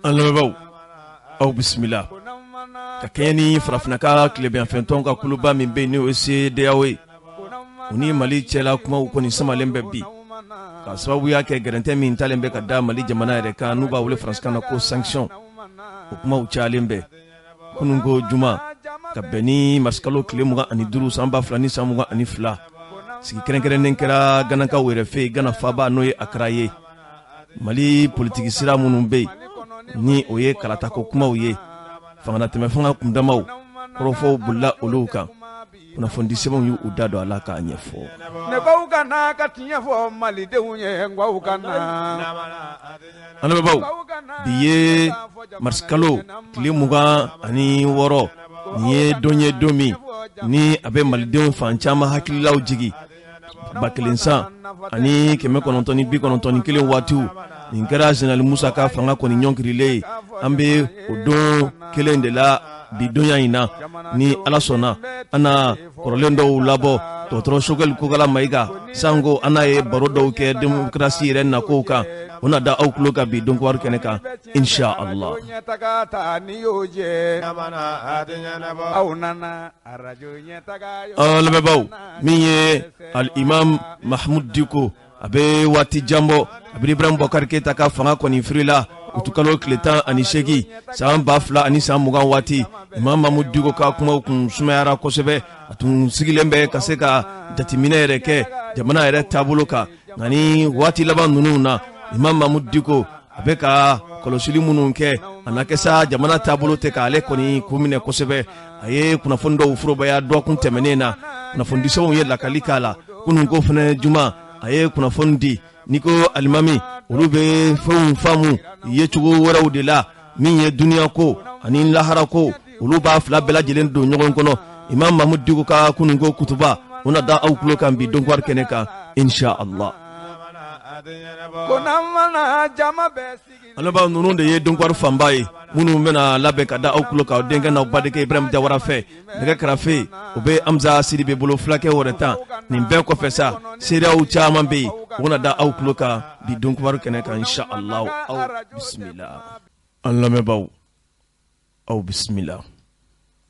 An lamɛnbaaw, aw bisimila ka kɛɲɛ ni farafinna ka tilebinyanfɛntɔn ka kuluba min bɛ yen, n'o ye CEDEAO ye, u ni Mali cɛla kumaw kɔni samalen bɛ bi ka sababuya kɛ gɛrɛntɛ min talen bɛ ka da Mali jamana yɛrɛ kan, n'u b'a wele faransikan na ko sanction. O kumaw cayalen bɛ kununko juma ka bɛn ni marisikalo tile 25 san 2022. Sigi kɛrɛnkɛrɛnnen kɛra Ganakaw yɛrɛ fɛ yen, Gana faaba n'o ye Akara ye. Mali politiki sira minnu bɛ yen, ni o ye kalatako kumaw ye, fangalatɛmɛ fanga kundamaw kɔrɔfɔw bolila olu kan. Kunnafonidi sɛbɛnw y'u da don a la k'a ɲɛfɔ. Ne baw ka na ka tiɲɛ fɔ malidenw ye, n baw ka na. An lamɛnbaaw, bi ye marisikalo tile 26. Nin ye don ye, don min ni a bɛ malidenw fan caman hakililaw jigin 1991 waatiw. Nin kɛra général Musa ka fanga kɔni ɲɔngirilen ye. An bɛ o don kelen de la bi donya in na. Ni Ala sɔnna, an na kɔrɔlen dɔw labɔ. Dɔgɔtɔrɔ Sogɛli Kokala Mayiga sanko an n'a ye baro dɔw kɛ démocratie yɛrɛ nakow kan, o na da aw tulo kan bi don kibaru kɛnɛ kan, insha Allah. An lamɛnbaaw, min ye Al-Imam Mahmud Diko, a bɛ waati jan bɔ kabini Ibrahim Bubakari Keyita ka fanga kɔni firila utukalo tile 18 san 2020 waati. Imam Mahmud Diko ka kumaw kun sumayara kosɛbɛ. A tun sigilen bɛ ka se ka jateminɛ yɛrɛ kɛ jamana yɛrɛ taabolo kan. Nka ni waati laban ninnu na, Imam Mahmud Diko a bɛ ka kɔlɔsili minnu kɛ, a na kɛ sa jamana taabolo tɛ k'ale kɔni kun minɛ kosɛbɛ. A ye kunnafoni dɔw forobaya dɔgɔkun tɛmɛnen na, kunnafonidisɛbɛnw ye lakali k'a la. Kunun ko fana juma, a ye kunnafoni di n'i ko alimami olu bɛ fɛnw faamu yecogo wɛrɛw de la, min ye dunuya ko ani lahara ko, olu b'a fila bɛɛ lajɛlen don ɲɔgɔn kɔnɔ. Imam Mahmud Diko ka kununko kutuba, o na da aw tulo kan bi don kibaru kɛnɛ kan, insha Allah. An lamɛnbaaw, ninnu de ye don kibaru fanba ye minnu bɛna labɛn ka da aw tulo kan denkɛ n'aw badenkɛ Ibrahim Jawara fɛ. Nɛgɛ karafe, o bɛ Hamza Sidibe bolo, fulakɛ wɛrɛ tan. Nin bɛɛ kɔfɛ sa, seereyaw caman bɛ yen, o na da aw tulo kan bi don kibaru kɛnɛ kan, insha Allah. Aw bisimila. An lamɛnbaaw, aw bisimila.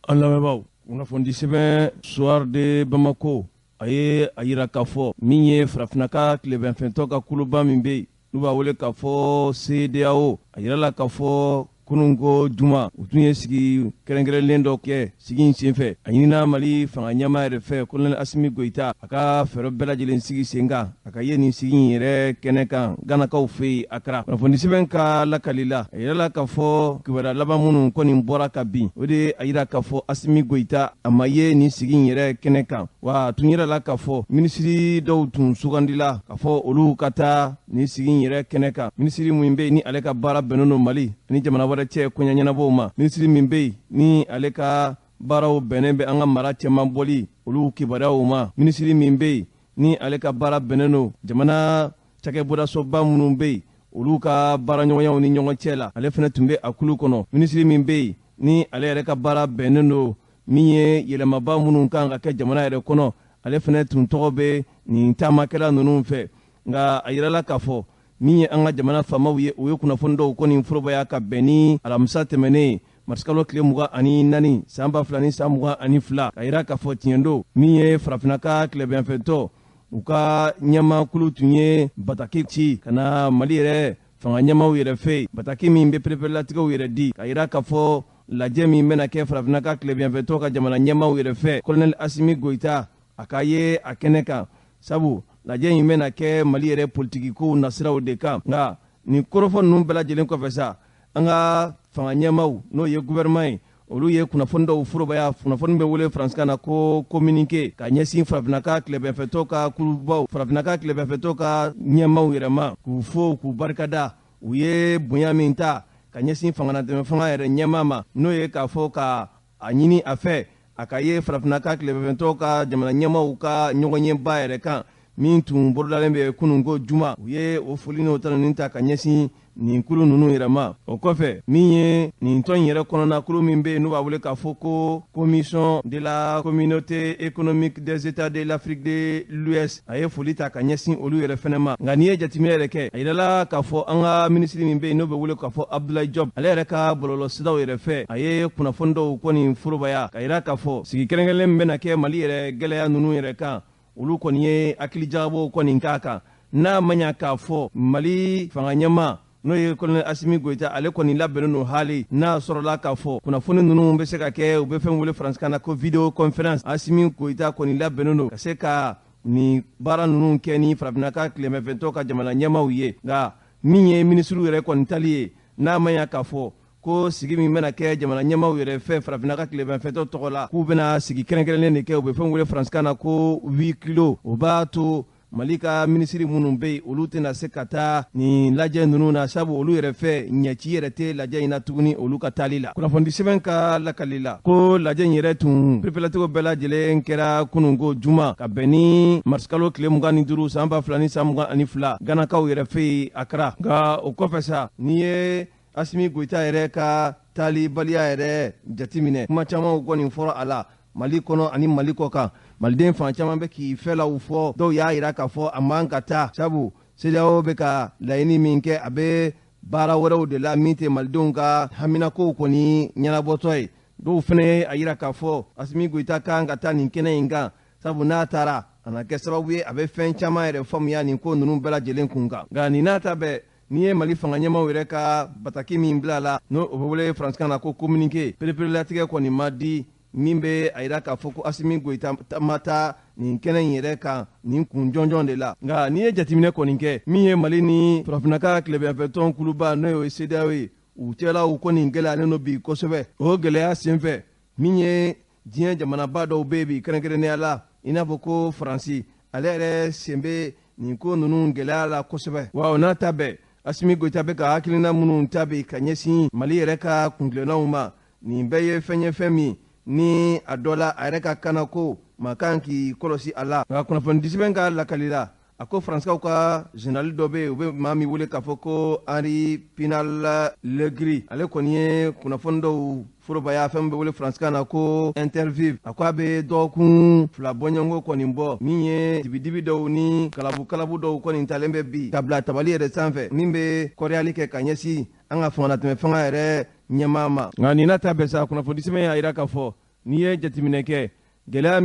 An lamɛnbaaw, kunnafonidi sɛbɛn Soir de Bamako, a ye a yira k'a fɔ min ye farafinna ka tilebinfɛntɔn ka kuluba min bɛ yen, n'u b'a wele k'a fɔ CEDEAO, a yirala k'a fɔ kununko juma, u tun ye sigi kɛrɛnkɛrɛnlen dɔ kɛ. Sigi in senfɛ, a ɲinina Mali fanga ɲɛmaa yɛrɛ fɛ, Colonel Asimi Goyita, a ka fɛɛrɛ bɛɛ lajɛlen sigi sen kan a ka ye nin sigi in yɛrɛ kɛnɛ kan Ganakaw fɛ yen Akra. Kunnafonidisɛbɛn ka lakali la, a yirala k'a fɔ kibaruya laban minnu kɔni bɔra ka bin, o de ye a yira k'a fɔ Asimi Goyita a ma ye nin sigi in yɛrɛ kɛnɛ kan. Wa a tun yirala k'a fɔ minisiri dɔw tun sugandila k'a fɔ olu ka taa nin sigi in yɛrɛ kɛnɛ kan. Minisiri min bɛ yen ni ale ka baara bɛnnen don Mali ani jamana wɛrɛ cɛ koɲɛ ɲɛnabɔw ma, minisiri min bɛ yen ni ale ka baaraw bɛnnen bɛ an ka mara cɛman bɔli olu kibaruyaw ma, minisiri min bɛ yen ni ale ka baara bɛnnen don jamana cakɛbɔdasoba minnu bɛ yen olu ka baaraɲɔgɔnyaw ni ɲɔgɔn cɛ la, ale fana tun bɛ a kulu kɔnɔ, minisiri min bɛ yen ni ale yɛrɛ ka baara bɛnnen don min ye yɛlɛmaba minnu kan ka kɛ jamana yɛrɛ kɔnɔ, ale fana tun tɔgɔ bɛ nin taamakɛla ninnu fɛ. Nka a yirala k'a fɔ min ye an ka jamana faamaw ye, u ye kunnafoni dɔw kɔni forobaya ka bɛn ni alamisa tɛmɛnen ye, marisikalo tile 24 san 2022, k'a yira k'a fɔ tiɲɛ don, min ye farafinna ka tilebinyanfɛntɔn u ka ɲɛmaakulu tun ye bataki ci ka na Mali yɛrɛ fanga ɲɛmaaw yɛrɛ fɛ yen, bataki min bɛ pereperelatigɛw yɛrɛ di k'a yira k'a fɔ lajɛ min bɛna kɛ farafinna ka tilebinyanfɛntɔn ka jamana ɲɛmaaw yɛrɛ fɛ, Colonel Asimi Goyita a ka ye a kɛnɛ kan, sabu lajɛ in bɛna kɛ Mali yɛrɛ politikikow nasiraw de kan. Nka nin kɔrɔfɔ ninnu bɛɛ lajɛlen kɔfɛ sa, an ka fanga ɲɛmaaw, n'o ye gouvernement ye, olu ye kunnafoni dɔw forobaya. Kunnafoni bɛ wele faransikan na ko communiqué, ka ɲɛsin farafinna ka tilebinyanfɛntɔn ka kulubaw, farafinna ka tilebinyanfɛntɔn ka ɲɛmaaw yɛrɛ ma, k'u fo k'u barikada u ye bonya min ta ka ɲɛsin fangalatɛmɛ fanga yɛrɛ ɲɛmaa ma, n'o ye k'a fɔ ka a ɲini a fɛ a ka ye farafinna ka tilebinyanfɛntɔn ka jamana ɲɛmaaw ka ɲɔgɔnyeba yɛrɛ kan min tun bolodalen bɛ kunun ko juma. U ye o foli n'o tanuni ta ka ɲɛsin nin kulu ninnu yɛrɛ ma. O kɔfɛ, min ye nin tɔn in yɛrɛ kɔnɔna kulu min bɛ yen, n'u b'a wele k'a fɔ ko Commission de la Communauté économique des États de l'Afrique de l'Ouest, a ye foli ta ka ɲɛsin olu yɛrɛ fɛnɛ ma. Nka n'i ye jateminɛ yɛrɛ kɛ, a yirala k'a fɔ an ka minisiri min bɛ yen, n'o bɛ wele k'a fɔ Abdoulaye Diop, ale yɛrɛ ka bɔlɔlɔsiraw yɛrɛ fɛ, a ye kunnafoni dɔw kɔni forobaya ka yira k'a fɔ sigi kɛrɛnkɛrɛnlen min bɛna kɛ Mali yɛrɛ gɛlɛya ninnu yɛrɛ kan, olu kɔni ye hakilijagabɔw kɔni k'a kan. N'a ma ɲa k'a fɔ Mali fanga ɲɛmaa, n'o ye Colonel Asimi Goyita, ale kɔni labɛnnen don hali n'a sɔrɔla k'a fɔ kunnafoni ninnu bɛ se ka kɛ, u bɛ fɛn wele faransikan na ko vidéo conférence, Asimi Goyita kɔni labɛnnen don ka se ka nin baara ninnu kɛ ni farafinna ka tilemafɛntɔ ka jamana ɲɛmaaw ye. Nka min ye minisiriw yɛrɛ kɔni tali ye, n'a ma ɲa k'a fɔ ko sigi min bɛna kɛ jamana ɲɛmaaw yɛrɛ fɛ farafinna ka tilemafɛntɔ tɔgɔ la, k'u bɛna sigi kɛrɛnkɛrɛnnen de kɛ, u bɛ fɛn wele faransikan na ko huis clos, o b'a to Mali ka minisiri minnu bɛ yen, olu tɛna se ka taa nin lajɛ ninnu na, sabu olu yɛrɛ fɛ, ɲɛci yɛrɛ tɛ lajɛ in na tuguni olu ka taali la. Kunnafonidi sɛbɛn ka lakali la ko lajɛ in yɛrɛ tun pereperelatigɛw bɛɛ lajɛlen kɛra kununko juma, ka bɛn ni marisikalo tile 25 san 2022, Ganakaw yɛrɛ fɛ yen Akara. Nka o kɔfɛ sa, n'i ye Asimi Goyita yɛrɛ ka taalibaliya yɛrɛ jateminɛ, kuma caman kɔni fɔra a la Mali kɔnɔ ani Mali kɔ kan. Maliden fan caman bɛ k'i fɛlaw fɔ. Dɔw y'a yira k'a fɔ a man ka taa, sabu CEDEAO bɛ ka laɲini min kɛ, a bɛ baara wɛrɛw de la min tɛ malidenw ka haminakow kɔni ɲɛnabɔtɔ ye. Dɔw fana ye a yira k'a fɔ Asimi Goyita kan ka taa nin kɛnɛ in kan, sabu n'a taara, a na kɛ sababu ye a bɛ fɛn caman yɛrɛ faamuya nin ko ninnu bɛɛ lajɛlen kun kan. Nka nin n'a ta bɛɛ, n'i ye Mali fanga ɲɛmaw yɛrɛ ka bataki min bila la, n'o o bɛ wele faransikan na ko communiqué, pereperelatigɛ kɔni ma di min bɛ a yira k'a fɔ ko Asimi Goyita ma taa nin kɛnɛ in yɛrɛ kan nin kun jɔnjɔn de la. Nka n'i ye jateminɛ kɔni kɛ, min ye Mali ni farafinna ka tilebinyanfɛtɔn kuluba, n'o ye CEDEAO ye, u cɛlaw kɔni gɛlɛyalen don bi kosɛbɛ. O gɛlɛya senfɛ, min ye diɲɛ jamanaba dɔw bɛ bi, kɛrɛnkɛrɛnnenya la i n'a fɔ ko Faransi, ale yɛrɛ sen bɛ nin ko ninnu gɛlɛya la kosɛbɛ. Wa o n'a ta bɛɛ, Asimi Goyita bɛ ka hakilina minnu ta bi ka ɲɛsin Mali yɛrɛ ka kuntilennaw ma, nin bɛɛ ye fɛn ye, fɛn min ni a dɔ la a yɛrɛ ka kanako ma kan k'i kɔlɔsi a la. Nka kunnafonidisɛbɛn ka lakali la, a ko Faransikaw ka général dɔ bɛ yen, u bɛ maa min wele k'a fɔ ko Henri Pinal Legris, ale kɔni ye kunnafoni dɔw forobaya fɛn bɛ wele faransikan na ko interview. A ko a bɛ dɔgɔkun 2 bɔɲɔgɔnko kɔni bɔ, min ye dibidibi dɔw ni kalabu kalabu dɔw kɔni talen bɛ bi ka bila tabali yɛrɛ sanfɛ, min bɛ kɔriyali kɛ ka ɲɛsin an ka fangalatɛmɛ fanga yɛrɛ ɲɛmaa ma. Nka nin n'a ta bɛɛ sa, kunnafonidisɛbɛn y'a yira k'a fɔ n'i ye jateminɛ kɛ, gɛlɛya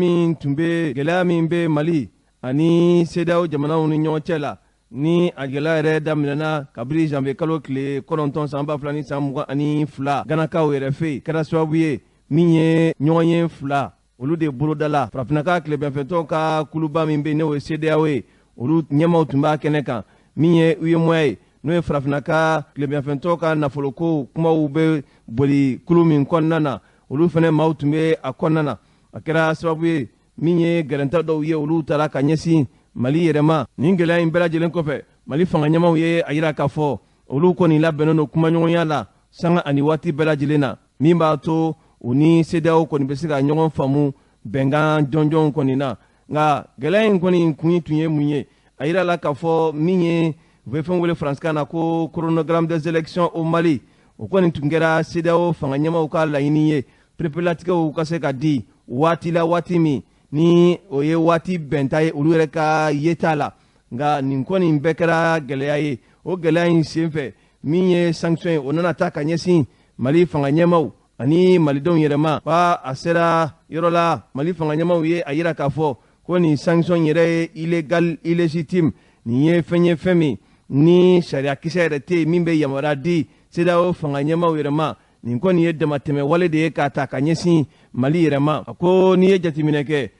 min bɛ Mali ani CEDEAO jamanaw ni ɲɔgɔn cɛ la, ni a gɛlɛya yɛrɛ daminɛna kabini janvier kalo tile 9 san 2022 Ganakaw yɛrɛ fɛ yen, kɛra sababu ye min ye ɲɔgɔn ye fila olu de boloda la. Farafinna ka tilebinfɛntɔw ka kuluba min bɛ yen, n'o ye CEDEAO ye, olu ɲɛmaaw tun b'a kɛnɛ kan. Min ye UEMOA ye, n'o ye farafinna ka tilebinfɛntɔw ka nafoloko kumaw bɛ boli kulu min kɔnɔna na, olu fana maaw tun bɛ a kɔnɔna na. A kɛra sababu ye min ye gɛrɛntɛ dɔw ye, olu taara ka ɲɛsin Mali yɛrɛ ma. Nin gɛlɛya in bɛɛ lajɛlen kɔfɛ, Mali fanga ɲɛmaaw ye a yira k'a fɔ olu kɔni labɛnnen don kumaɲɔgɔnya la sanga ani waati bɛɛ lajɛlen na, min b'a to u ni CEDEAO kɔni bɛ se ka ɲɔgɔn faamu bɛnkan jɔnjɔnw kɔni na. Nka gɛlɛya in kɔni kun tun ye mun ye? A yira la k'a fɔ min ye u bɛ fɛn wele faransikan na ko chronogramme des élections au Mali, o kɔni tun kɛra CEDEAO fanga ɲɛmaaw ka laɲini ye, pereperelatigɛw ka se ka di waati la, waati min ni o ye waati bɛnta ye olu yɛrɛ ka yeta la. Nka nin kɔni bɛɛ kɛra gɛlɛya ye. O gɛlɛya in senfɛ, min ye sanction ye, o nana ta ka ɲɛsin Mali fanga ɲɛmaaw ani malidenw yɛrɛ ma. Wa a sera yɔrɔ la, Mali fanga ɲɛmaaw ye a yira k'a fɔ ko nin sanction yɛrɛ ye illégal, illégitime, nin ye fɛn ye, fɛn min ni sariyakisɛ yɛrɛ tɛ yen min bɛ yamaruya di CEDEAO fanga ɲɛmaaw yɛrɛ ma. Nin kɔni ye damatɛmɛ wale de ye k'a ta ka ɲɛsin Mali yɛrɛ ma. A ko n'i ye jateminɛ kɛ,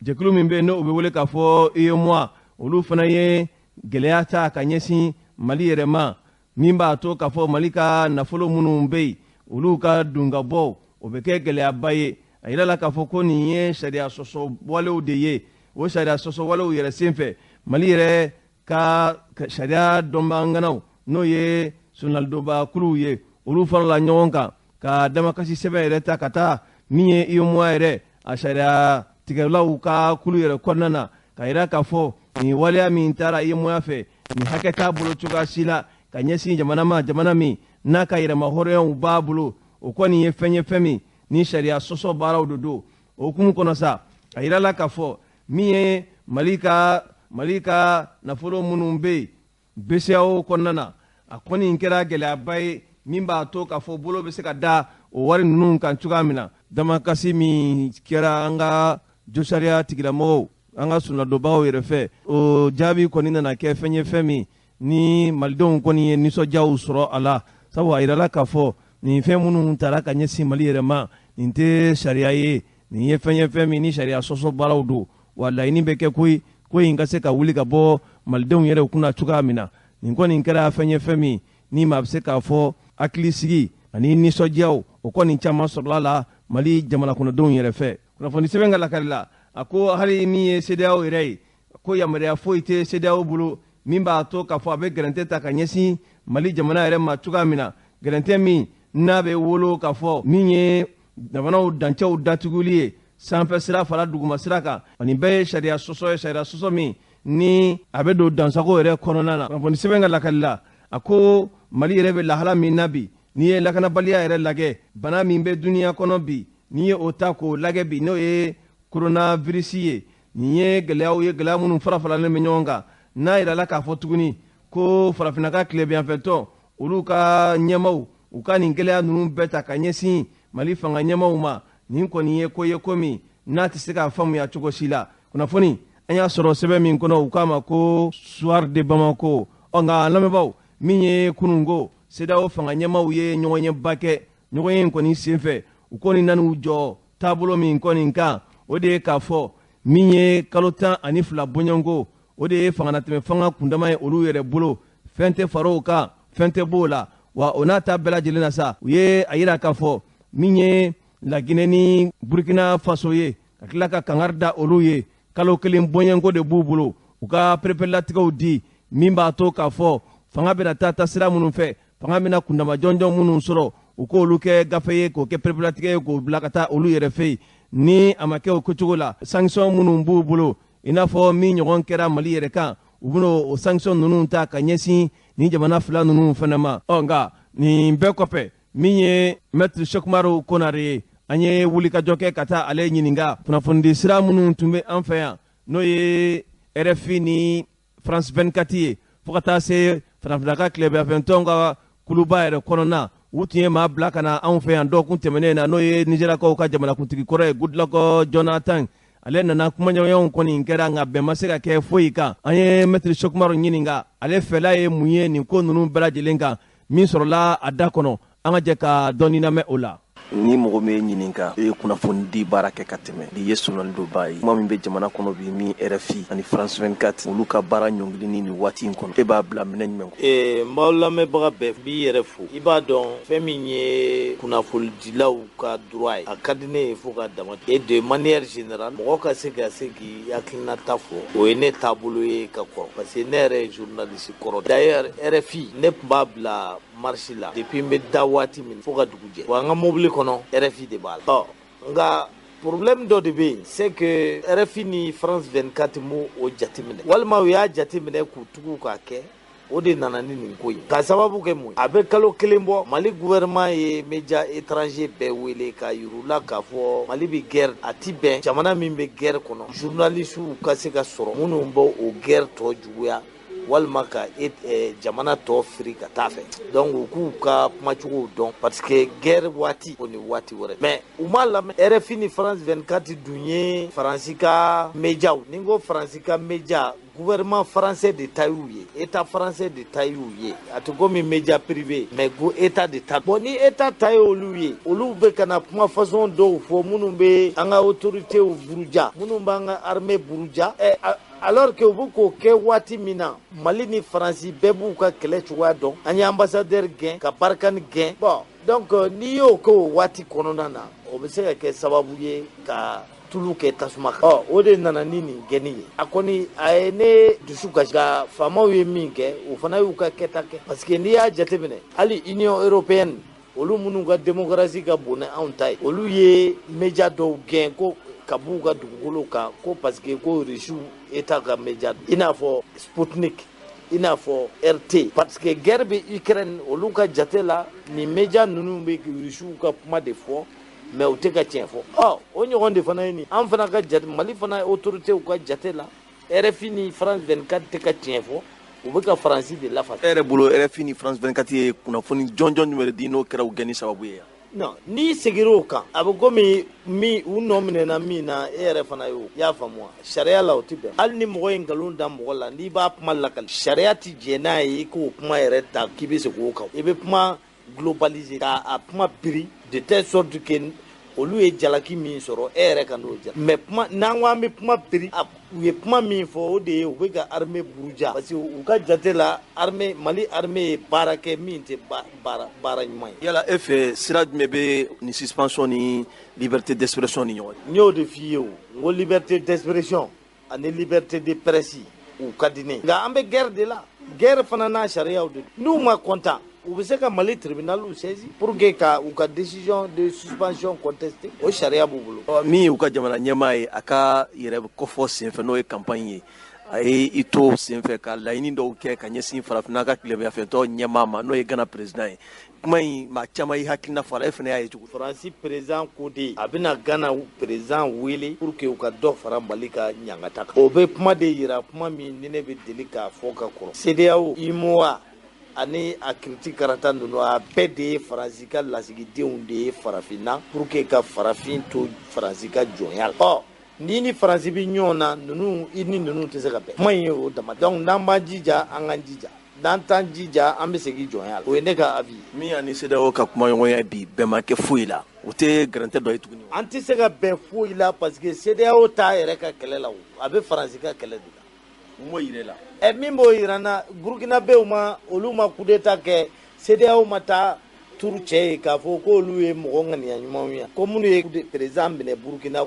jɛkulu min bɛ yen, n'o bɛ wele k'a fɔ UEMOA, olu fana ye gɛlɛya ta ka ɲɛsin Mali yɛrɛ ma, min b'a to k'a fɔ Mali ka nafolo minnu bɛ yen, olu ka dun ka bɔ, o bɛ kɛ gɛlɛyaba ye. A yira la k'a fɔ ko nin ye sariya sɔsɔ walew de ye. O sariya sɔsɔ walew yɛrɛ senfɛ, Mali yɛrɛ ka sariya dɔnbaganganaw, n'o ye sonalidonba kuluw ye, olu farala ɲɔgɔn kan ka damakasi sɛbɛn yɛrɛ ta ka taa min ye UEMOA yɛrɛ a sariya tigɛlaw ka kulu yɛrɛ kɔnɔna na, ka yira k'a fɔ nin waleya min taara UEMOA fɛ, nin hakɛ t'a bolo cogoya si la. Ka ka ɲɛsin jamana ma, jamana min n'a ka yɛrɛma hɔrɔnyaw b'a bolo, o kɔni ye fɛn ye fɛn min ni sariya sɔsɔ baaraw de don. O hukumu kɔnɔ sa, a yirala k'a fɔ min ye Mali ka nafolo minnu bɛ yen BCEAO kɔnɔna na, a kɔni kɛra gɛlɛyaba ye min b'a to k'a fɔ bolo bɛ se ka da o wari ninnu kan cogoya min na. Damakasi min kɛra an ka josariya tigilamɔgɔw, an ka sunnadonbagaw yɛrɛ fɛ, o jaabi kɔni nana kɛ fɛn ye fɛn min ni malidenw kɔni ye nisɔndiyaw sɔrɔ a la, sabu a yirala k'a fɔ nin fɛn minnu tara ka ɲɛsin Mali yɛrɛ ma, nin tɛ sariya ye, nin ye fɛn ye fɛn min ni sariya sɔsɔ baaraw don, wa laɲini bɛ kɛ koyi ko in ka se ka wuli ka bɔ malidenw yɛrɛ kunna cogoya min na. Nin kɔni kɛra fɛn ye fɛn min ni maa bɛ se k'a fɔ hakilisigi ani nisɔndiyaw o kɔni caman sɔrɔla la Mali jamana kɔnɔdenw yɛrɛ fɛ. Kunnafoni sɛbɛn ka lakali la, a ko hali min ye CEDEAO yɛrɛ ye, ko yamaruya foyi tɛ CEDEAO bolo min b'a to k'a fɔ a bɛ gɛrɛntɛ ta ka ɲɛsin Mali jamana yɛrɛ ma cogoya min na, gɛrɛntɛ min n'a bɛ wolo k'a fɔ min ye jamanaw dancɛw datuguli ye sanfɛ sira fara duguma sira kan, ani bɛɛ ye sariya sɔsɔ ye, sariya sɔsɔ min ni a bɛ don dansago yɛrɛ kɔnɔna na. Kunnafoni sɛbɛn ka lakali la, a ko Mali yɛrɛ bɛ lahala min na bi, n'i ye lakanabaliya yɛrɛ lajɛ, bana min bɛ duniya kɔnɔ bi, n'i ye o ta k'o lajɛ bi, n'o ye coronavirus ye, nin ye gɛlɛyaw ye, gɛlɛya minnu fara faralen bɛ ɲɔgɔn kan. N'a yirala k'a fɔ tuguni ko farafinna ka tilebinyanfɛtɔn olu ka ɲɛmaw u ka nin gɛlɛya ninnu bɛɛ ta ka ɲɛsin Mali fanga ɲɛmaw ma, nin kɔni ye ko ye ko min n'a tɛ se k'a faamuya cogo si la. Kunnafoni an y'a sɔrɔ sɛbɛn min kɔnɔ, u k'a ma ko Soir de Bamako. Ɔ nka lamɛnbaaw, min ye kununko CEDEAO fanga ɲɛmaw ye ɲɔgɔnyeba kɛ, ɲɔgɔnye in kɔni senfɛ u kɔni nan'u jɔ taabolo min kɔni kan, o de ye k'a fɔ min ye kalo 12 bɔɲɔgɔnko, o de ye fanganatɛmɛ fanga kundama ye olu yɛrɛ bolo, fɛn tɛ far'o kan, fɛn tɛ b'o la. Wa o n'a ta bɛɛ lajɛlen na sa, u ye a yira k'a fɔ min ye Laginɛ ni Burkina Faso ye, ka tila ka kangari da olu ye, kalo 1 bɔɲɔgɔnko de b'u bolo u ka pereperelatigɛw di min b'a to k'a fɔ fanga bɛna taa sira minnu fɛ, fanga bɛna kundama jɔnjɔn minnu sɔrɔ, u k'olu kɛ gafe ye, k'o kɛ pereperelatigɛ ye, k'o bila ka taa olu yɛrɛ fɛ yen. Ni a ma kɛ o kɛcogo la, sanction minnu b'u bolo, i n'a fɔ min ɲɔgɔn kɛra Mali yɛrɛ kan, u bɛna o sanction ninnu ta ka ɲɛsin nin jamana fila ninnu fana ma. Ɔ nka nin bɛɛ kɔfɛ, min ye Maître Cheick Oumar Konare ye, an ye wulikajɔ kɛ ka taa ale ɲininka kunnafonidi sira minnu tun bɛ an fɛ yan, n'o ye RFI ni France 24 ye, fo ka taa se farafinna ka tilebinyanfɛntɔn ka kuluba yɛrɛ kɔnɔna, u tun ye maa bila ka na anw fɛ yan dɔgɔkun tɛmɛnen na, n'o ye Nizeriyakaw ka jamanakuntigi kɔrɔ ye Goodluck Jonathan. Ale nana, kumaɲɔgɔnyaw kɔni kɛra, nka bɛn ma se ka kɛ foyi kan. An ye Maître Cheick Oumar ɲininka ale fɛla ye mun ye nin ko ninnu bɛɛ lajɛlen kan, min sɔrɔla a da kɔnɔ, an ka jɛ ka dɔɔni lamɛn o la. Ni mɔgɔ min ye ɲininka, e ye kunnafoni di baara kɛ ka tɛmɛ, i ye sonalidonba ye, kuma min bɛ jamana kɔnɔ bi, min RFI ani France 24 olu ka baara ɲɔngiri ni nin waati in kɔnɔ, e b'a bila minɛ jumɛn kɔnɔ? N b'aw lamɛnbaga bɛɛ b'i yɛrɛ fo. I b'a dɔn fɛn min ye kunnafonidilaw ka droit ye, a ka di ne ye fo ka dama. Et de manière générale, mɔgɔ ka se k'i hakilinata fɔ, o ye ne taabolo ye ka kɔrɔ, parce que ne yɛrɛ ye journaliste kɔrɔ. D'ailleurs RFI, ne tun b'a bila marche la depuis n bɛ da waati min fo ka dugu jɛ, wa n ka mobili kɔnɔ RFI de b'a la. Ɔ nka problème dɔ de bɛ yen, c'est que RFI ni France 24 m'o o jateminɛ, walima u y'a jateminɛ k'u tugu k'a kɛ, o de nana ni nin ko ye. K'a sababu kɛ mun ye, a bɛ kalo 1 bɔ, Mali gouvernement ye média étranger bɛɛ wele k'a yir'u la k'a fɔ Mali bɛ guerre, a ti bɛn jamana min bɛ guerre kɔnɔ, journalistes ka se ka sɔrɔ minnu b'o o guerre tɔ juguya, walima ka jamana tɔ firi ka taa fɛ. Donc u k'u ka kumacogow dɔn, parce que guerre waati o ni waati wɛrɛ. Mais u m'a lamɛn. RFI ni France 24 dun ye Faransi ka médiaw, ni n ko Faransi ka média, gouvernement français de ta y'u ye, état français de ta y'u ye, a tɛ komi média privé, mais go état de ta. Bon, ni état ta ye olu ye, olu bɛ ka na kuma façon dɔw fɔ minnu bɛ an ka autorités buruja, minnu b'an ka armée buruja, alors que u bɛ k'o kɛ waati min na, Mali ni Faransi bɛɛ b'u ka kɛlɛ cogoya dɔn. An ye ambassadeur gɛn, ka Barkhane gɛn. Bon, donc n'i y'o kɛ o waati kɔnɔna na, o bɛ se ka kɛ sababu ye ka tulu kɛ tasuma kan. Ɔ o de nana ni nin gɛnni ye. A kɔni a ye ne dusu kasi, nka faamaw ye min kɛ, o fana y'u ka kɛta kɛ, parce que n'i y'a jateminɛ, hali Union européenne, olu minnu ka démocratie ka bon ni anw ta ye, olu ye média dɔw gɛn ko ka b'u ka dugukolo kan, ko parce que ko Russiw état ka média, i n'a fɔ Sputnik. I n'a fɔ RT, parce que guerre bɛ Ukraine, olu ka jate la, nin média ninnu bɛ Rusiw ka kuma de fɔ, mais u tɛ ka tiɲɛ fɔ. Ɔ, o ɲɔgɔn de fana ye nin. An fana ka jate, Mali fana autorités ka jate la, RFI ni France 24 tɛ ka tiɲɛ fɔ, u bɛ ka Faransi de lafasa. E yɛrɛ bolo, RFI ni France 24 ye kunnafoni jɔnjɔn jumɛn de di, n'o kɛra u gɛnni sababu ye yan? Non, n'i seginna o kan, a bɛ komi min u nɔ minɛna min na, e yɛrɛ fana y'o i y'a faamu wa? Sariya la, o tɛ bɛn. Hali ni mɔgɔ ye nkalon da mɔgɔ la, n'i b'a kuma lakali, sariya tɛ jɛn n'a ye i k'o kuma yɛrɛ ta k'i bɛ segin o kan. I bɛ kuma globaliser, k'a kuma biri de telle sorte que olu ye jalaki min sɔrɔ, e yɛrɛ ka n'o jala. Mais kuma n'an ko an bɛ kuma biri, u ye kuma min fɔ, o de ye u bɛ ka armée buruja, parce que u ka jate la, armée Mali, armée ye baara kɛ min tɛ baara ɲuman ye. Yala e fɛ, sira jumɛn bɛ nin suspension ni liberté d'expression ni ɲɔgɔn cɛ? N y'o de f'i ye o, n ko liberté d'expression ani liberté de presse, u ka di ne ye, nka an bɛ guerre de la. Guerre fana n'a sariyaw de don. N'u ma content, u bɛ se ka Mali tribunal saisi pour que ka u ka décision de suspension contester. O sariya b'u bolo. Min y'u ka jamana ɲɛmaa ye, a ka yɛrɛ kɔfɔ senfɛ, n'o ye campagne ye, a ye i to senfɛ ka laɲini dɔw kɛ ka ɲɛsin farafinna ka tilebinyanfɛtɔ ɲɛmaa ma, n'o ye Gana président ye. Kuma in, maa caman y'i hakilina fɔ a la. E fana y'a ye cogo? Faransi président ko de a bɛna Gana président wele pour que u ka dɔ fara Mali ka ɲangata kan. O bɛ kuma de yira, kuma min ni ne bɛ deli k'a fɔ ka kɔrɔ. CEDEAO, UEMOA ani a kiriti karata ninnu, a bɛɛ de ye Faransi ka lasigidenw de ye farafinna, pour que ka farafin to Faransi ka jɔnya la. Ɔ, ni Faransi bɛ ɲɔgɔn na, ninnu, i ni ninnu tɛ se ka bɛn. Kuma in ye o dama. Donc n'an b'an jija, an k'an jija. N'an t'an jija, an bɛ segin jɔnya la. O ye ne ka avis ye. Min y'ani CEDEAO ka kumaɲɔgɔnya bi, bɛn ma kɛ foyi la, o tɛ gɛrɛntɛ dɔ ye tuguni? An tɛ se ka bɛn foyi la, parce que CEDEAO t'a yɛrɛ ka kɛlɛ la, o a bɛ Faransi ka kɛlɛ de la. Mun b'o yira e la? Ɛ, min b'o yira n na, Burukinabew ma, olu ma coup d'état kɛ, CEDEAO ma taa turu cɛ ye k'a fɔ k'olu ye mɔgɔ ŋaniya ɲumanw ye, ko minnu ye président minɛ Burukina,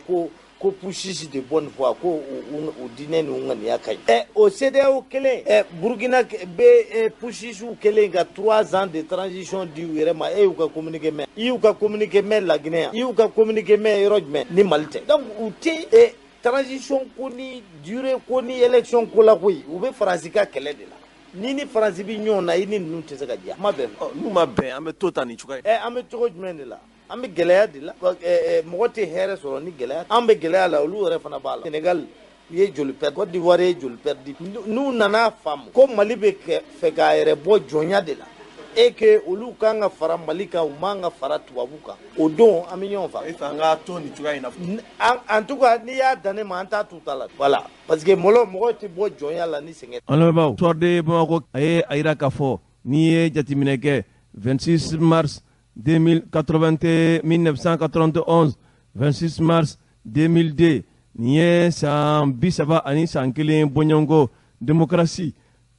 ko putschistes de bonne foi, ko u diinɛ n'u ŋaniya ka ɲi. Ɛ, o CEDEAO kelen, ɛ, Burukina bɛ putschistes kelen ka 3 ans de transition di u yɛrɛ ma. E y'u ka communiqué mɛn? I y'u ka communiqué mɛn Laginɛ yan? I y'u ka communiqué mɛn yɔrɔ jumɛn ni Mali tɛ? Donc u tɛ ɛ transition ko ni durée ko ni élection ko la koyi, u bɛ Faransi ka kɛlɛ de la. Ni Faransi bɛ ɲɔgɔn na, i ni ninnu tɛ se ka diya kuma bɛɛ. N'u ma bɛn, an bɛ to ta nin cogoya. Ɛ, an bɛ cogo jumɛn de la? An bɛ gɛlɛya de la. Mɔgɔ tɛ hɛrɛ sɔrɔ ni gɛlɛya. An bɛ gɛlɛya la, olu yɛrɛ fana b'a la. Sénégal u ye joli perdu, Côte d'Ivoire ye joli perdu. N'u nana faamu ko Mali bɛ fɛ k'a yɛrɛ bɔ jɔnya de la et que olu kan ka fara Mali kan, u man ka fara tubabu kan, o don an bɛ ɲɔgɔn faamu. E fɛ an ka to nin cogoya in na? En tout cas, n'i y'a dan ne ma, an t'a tu ta la. Voilà, parce que mɔgɔ tɛ bɔ jɔnya la ni sɛgɛn. An lamɛnbaaw, Soir de Bamako a ye a yira k'a fɔ, n'i ye jateminɛ kɛ, 26 mars 2080, 1991, 26 mars 2002, nin ye san 31 bɔɲɔgɔnko démocratie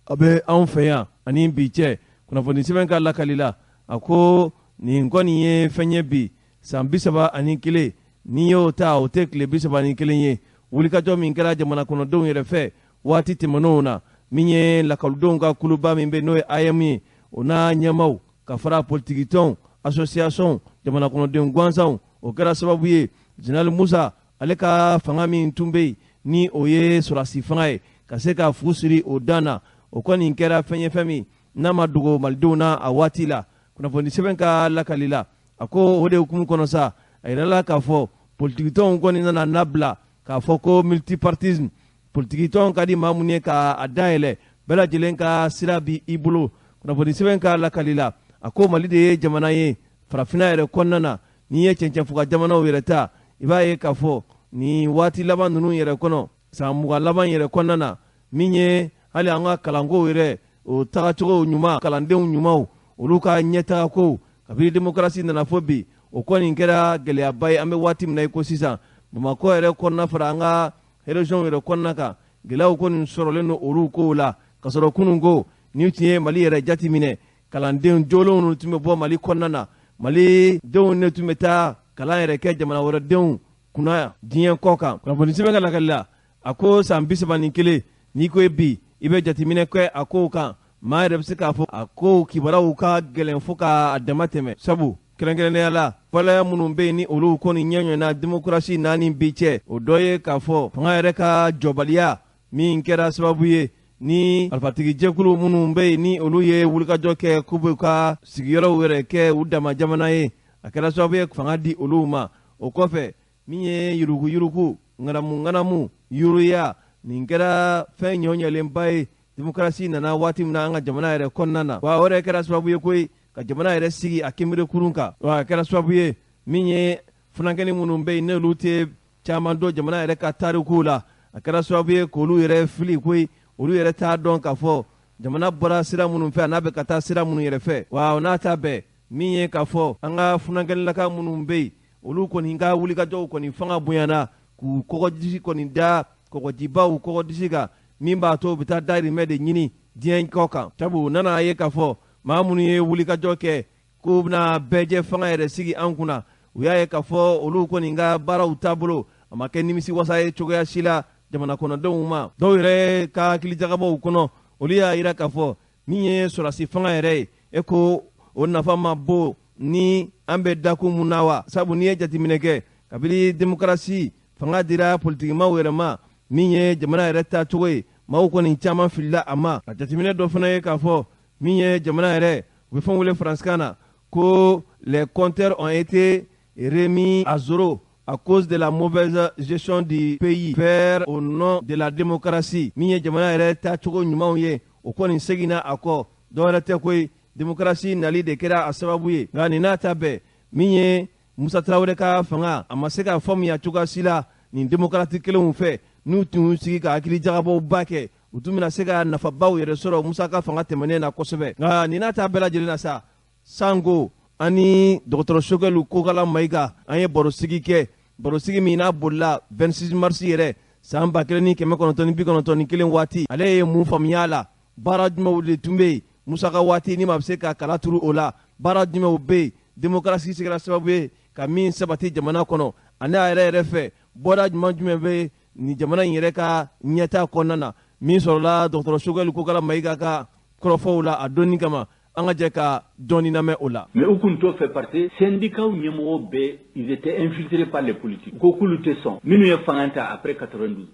a bɛ anw fɛ yan ani bi cɛ. Kunnafoni sɛbɛn ka lakali la, a ko nin kɔni ye fɛn ye bi, san 31, n'i y'o ta, o tɛ tile 31 ye. Wulikajɔ min kɛra jamana kɔnɔdenw yɛrɛ fɛ waati tɛmɛnenw na, min ye lakɔlidenw ka kuluba min bɛ, n'o ye AEEM ye, o n'a ɲɛmaaw ka fara politikitɔnw, association, jamana kɔnɔden gansanw, o kɛra sababu ye général Musa ale ka fanga min tun bɛ yen, ni o ye sɔrɔdasi fanga ye, ka se ka fu siri o dan na. O kɔni kɛra fɛn ye, fɛn min n'a ma dogo malidenw na a waati la. Kunnafoni sɛbɛn ka lakali la, a ko o de hukumu kɔnɔ sa, a yirala k'a fɔ politikitɔnw kɔni nana labila k'a fɔ ko multipartisme, politikitɔn ka di maa mun ye k'a dayɛlɛ, bɛɛ lajɛlen ka sira bi i bolo. Kunnafoni sɛbɛn ka lakali la, a ko Mali de ye jamana ye farafinna yɛrɛ kɔnɔna na. N'i ye cɛncɛnfuga jamanaw yɛrɛ ta, i b'a ye k'a fɔ nin waati laban ninnu yɛrɛ kɔnɔ, san 20 laban yɛrɛ kɔnɔna na, min ye hali an ka kalankow yɛrɛ, o tagacogo ɲuman, kalandenw ɲumanw, olu ka ɲɛtagakow, kabini démocratie nana fo bi, o kɔni kɛra gɛlɛyaba ye. An bɛ waati min na i ko sisan, Bamakɔ yɛrɛ kɔnɔna fara an ka région yɛrɛ kɔnɔna kan, gɛlɛyaw kɔni sɔrɔlen don olu kow la. Ka sɔrɔ kunun ko ni tun ye Mali yɛrɛ jateminɛ, kalanden jolenw tun bɛ bɔ Mali kɔnɔna na, Mali denw ne tun bɛ taa kalan yɛrɛ kɛ jamana wɛrɛ denw kunna diɲɛ kɔ kan. Kunnafoni sɛbɛn ka lakali la, a ko san 31, n'i ko bi i bɛ jateminɛ kɛ a kow kan, maa yɛrɛ bɛ se k'a fɔ a kow kibaruyaw ka gɛlɛn fo k'a dama tɛmɛ, sabu kɛrɛnkɛrɛnnenya la, waleya minnu bɛ yen ni olu kɔni ɲɛ ɲɛna démocratie naani bi cɛ, o dɔ ye k'a fɔ fanga yɛrɛ ka jɔbaliya min kɛra sababu ye Ni marifatigi jɛkulu minnu bɛ yen, ni olu ye wulikajɔ kɛ k'u b'u ka sigiyɔrɔw yɛrɛ kɛ u dama jamana ye, a kɛra sababu ye fanga di olu ma. O kɔfɛ, min ye yuruguyurugu, ŋanamu ŋanamu, yuruya, nin kɛra fɛn ɲɔɲɛlenba ye démocratie nana waati min na an ka jamana yɛrɛ kɔnɔna na. Wa o yɛrɛ kɛra sababu ye koyi ka jamana yɛrɛ sigi a kinberekurun kan. Wa a kɛra sababu ye, min ye funankɛni minnu bɛ yen, n'olu tɛ caman dɔn jamana yɛrɛ ka tarikuw la, a kɛra sababu ye k'olu yɛrɛ fili koyi. Olu yɛrɛ t'a dɔn k'a fɔ jamana bɔra sira minnu fɛ, a n'a bɛ ka taa sira minnu yɛrɛ fɛ. Wa o n'a ta bɛɛ, min ye k'a fɔ an ka funankɛnilaka minnu bɛ yen, olu kɔni ka wulikajɔw kɔni fanga bonyana k'u kɔgɔdisi kɔni da kɔgɔjibaw kɔgɔdisi kan, min b'a to u bɛ taa dahirimɛ de ɲini diɲɛ kɔ kan. Sabu u nana ye k'a fɔ maa minnu ye wulikajɔ kɛ k'u bɛna bɛɛjɛ fanga yɛrɛ sigi an kunna, u y'a ye k'a fɔ olu kɔni ka baaraw taabolo a ma kɛ nimisi wasa ye cogoya si la jamana kɔnɔdenw ma. Dɔw yɛrɛ ka hakilijagabɔw kɔnɔ, olu y'a yira k'a fɔ min ye sɔrɔdasi fanga yɛrɛ ye, e ko o nafa ma bon ni an bɛ dakun mun na wa? Sabu n'i ye jateminɛ kɛ, kabini démocratie fanga dira politikimaw yɛrɛ ma, min ye jamana yɛrɛ taacogo ye, maaw kɔni caman filila a ma. A jateminɛ dɔ fana ye k'a fɔ min ye jamana yɛrɛ, u bɛ fɛn wele faransikan na ko les compteurs ont été remis à zéro à cause de la mauvaise gestion du pays faire au nom de la démocratie. Min ye jamana yɛrɛ taacogo ɲumanw ye, o kɔni seginna a kɔ. Dɔwɛrɛ tɛ koyi, démocratie nali de kɛra a sababu ye. Nka nin n'a ta bɛɛ, min ye Musa Tarawele ka fanga, a ma se ka faamuya cogoya si la nin démocrate kelenw fɛ. N'u tun y'u sigi ka hakili jagabɔw kɛ, u tun bɛna se ka nafabaw yɛrɛ sɔrɔ Musa ka fanga tɛmɛnen na kosɛbɛ. Nka nin n'a ta bɛɛ lajɛlen na sa, sanko ani dɔgɔtɔrɔ Sogɛli Kokala Mayiga, an ye barosigi kɛ, barosigi min n'a bolila 26 mars yɛrɛ san 1991 waati. Ale ye mun faamuya la? Baara jumɛnw de tun bɛ yen Musa ka waati ni maa bɛ se ka kala turu o la? Baara jumɛnw bɛ yen démocratie kɛra sababu ye ka min sabati jamana kɔnɔ? Ani a yɛrɛ yɛrɛ fɛ, bɔda jumɛn jumɛn bɛ nin jamana in yɛrɛ ka ɲɛtaa kɔnɔna na? Min sɔrɔla dɔgɔtɔrɔ Sogɛli Kokala Mayiga ka kɔrɔfɔw la a donni kama, an ka jɛ ka dɔɔni lamɛn o la. Mais u kun t'o fɛ parce que syndicats ɲɛmɔgɔw bɛɛ, ils étaient infiltrés par les politiques. Ko k'olu tɛ sɔn. Minnu ye fanga ta après 92,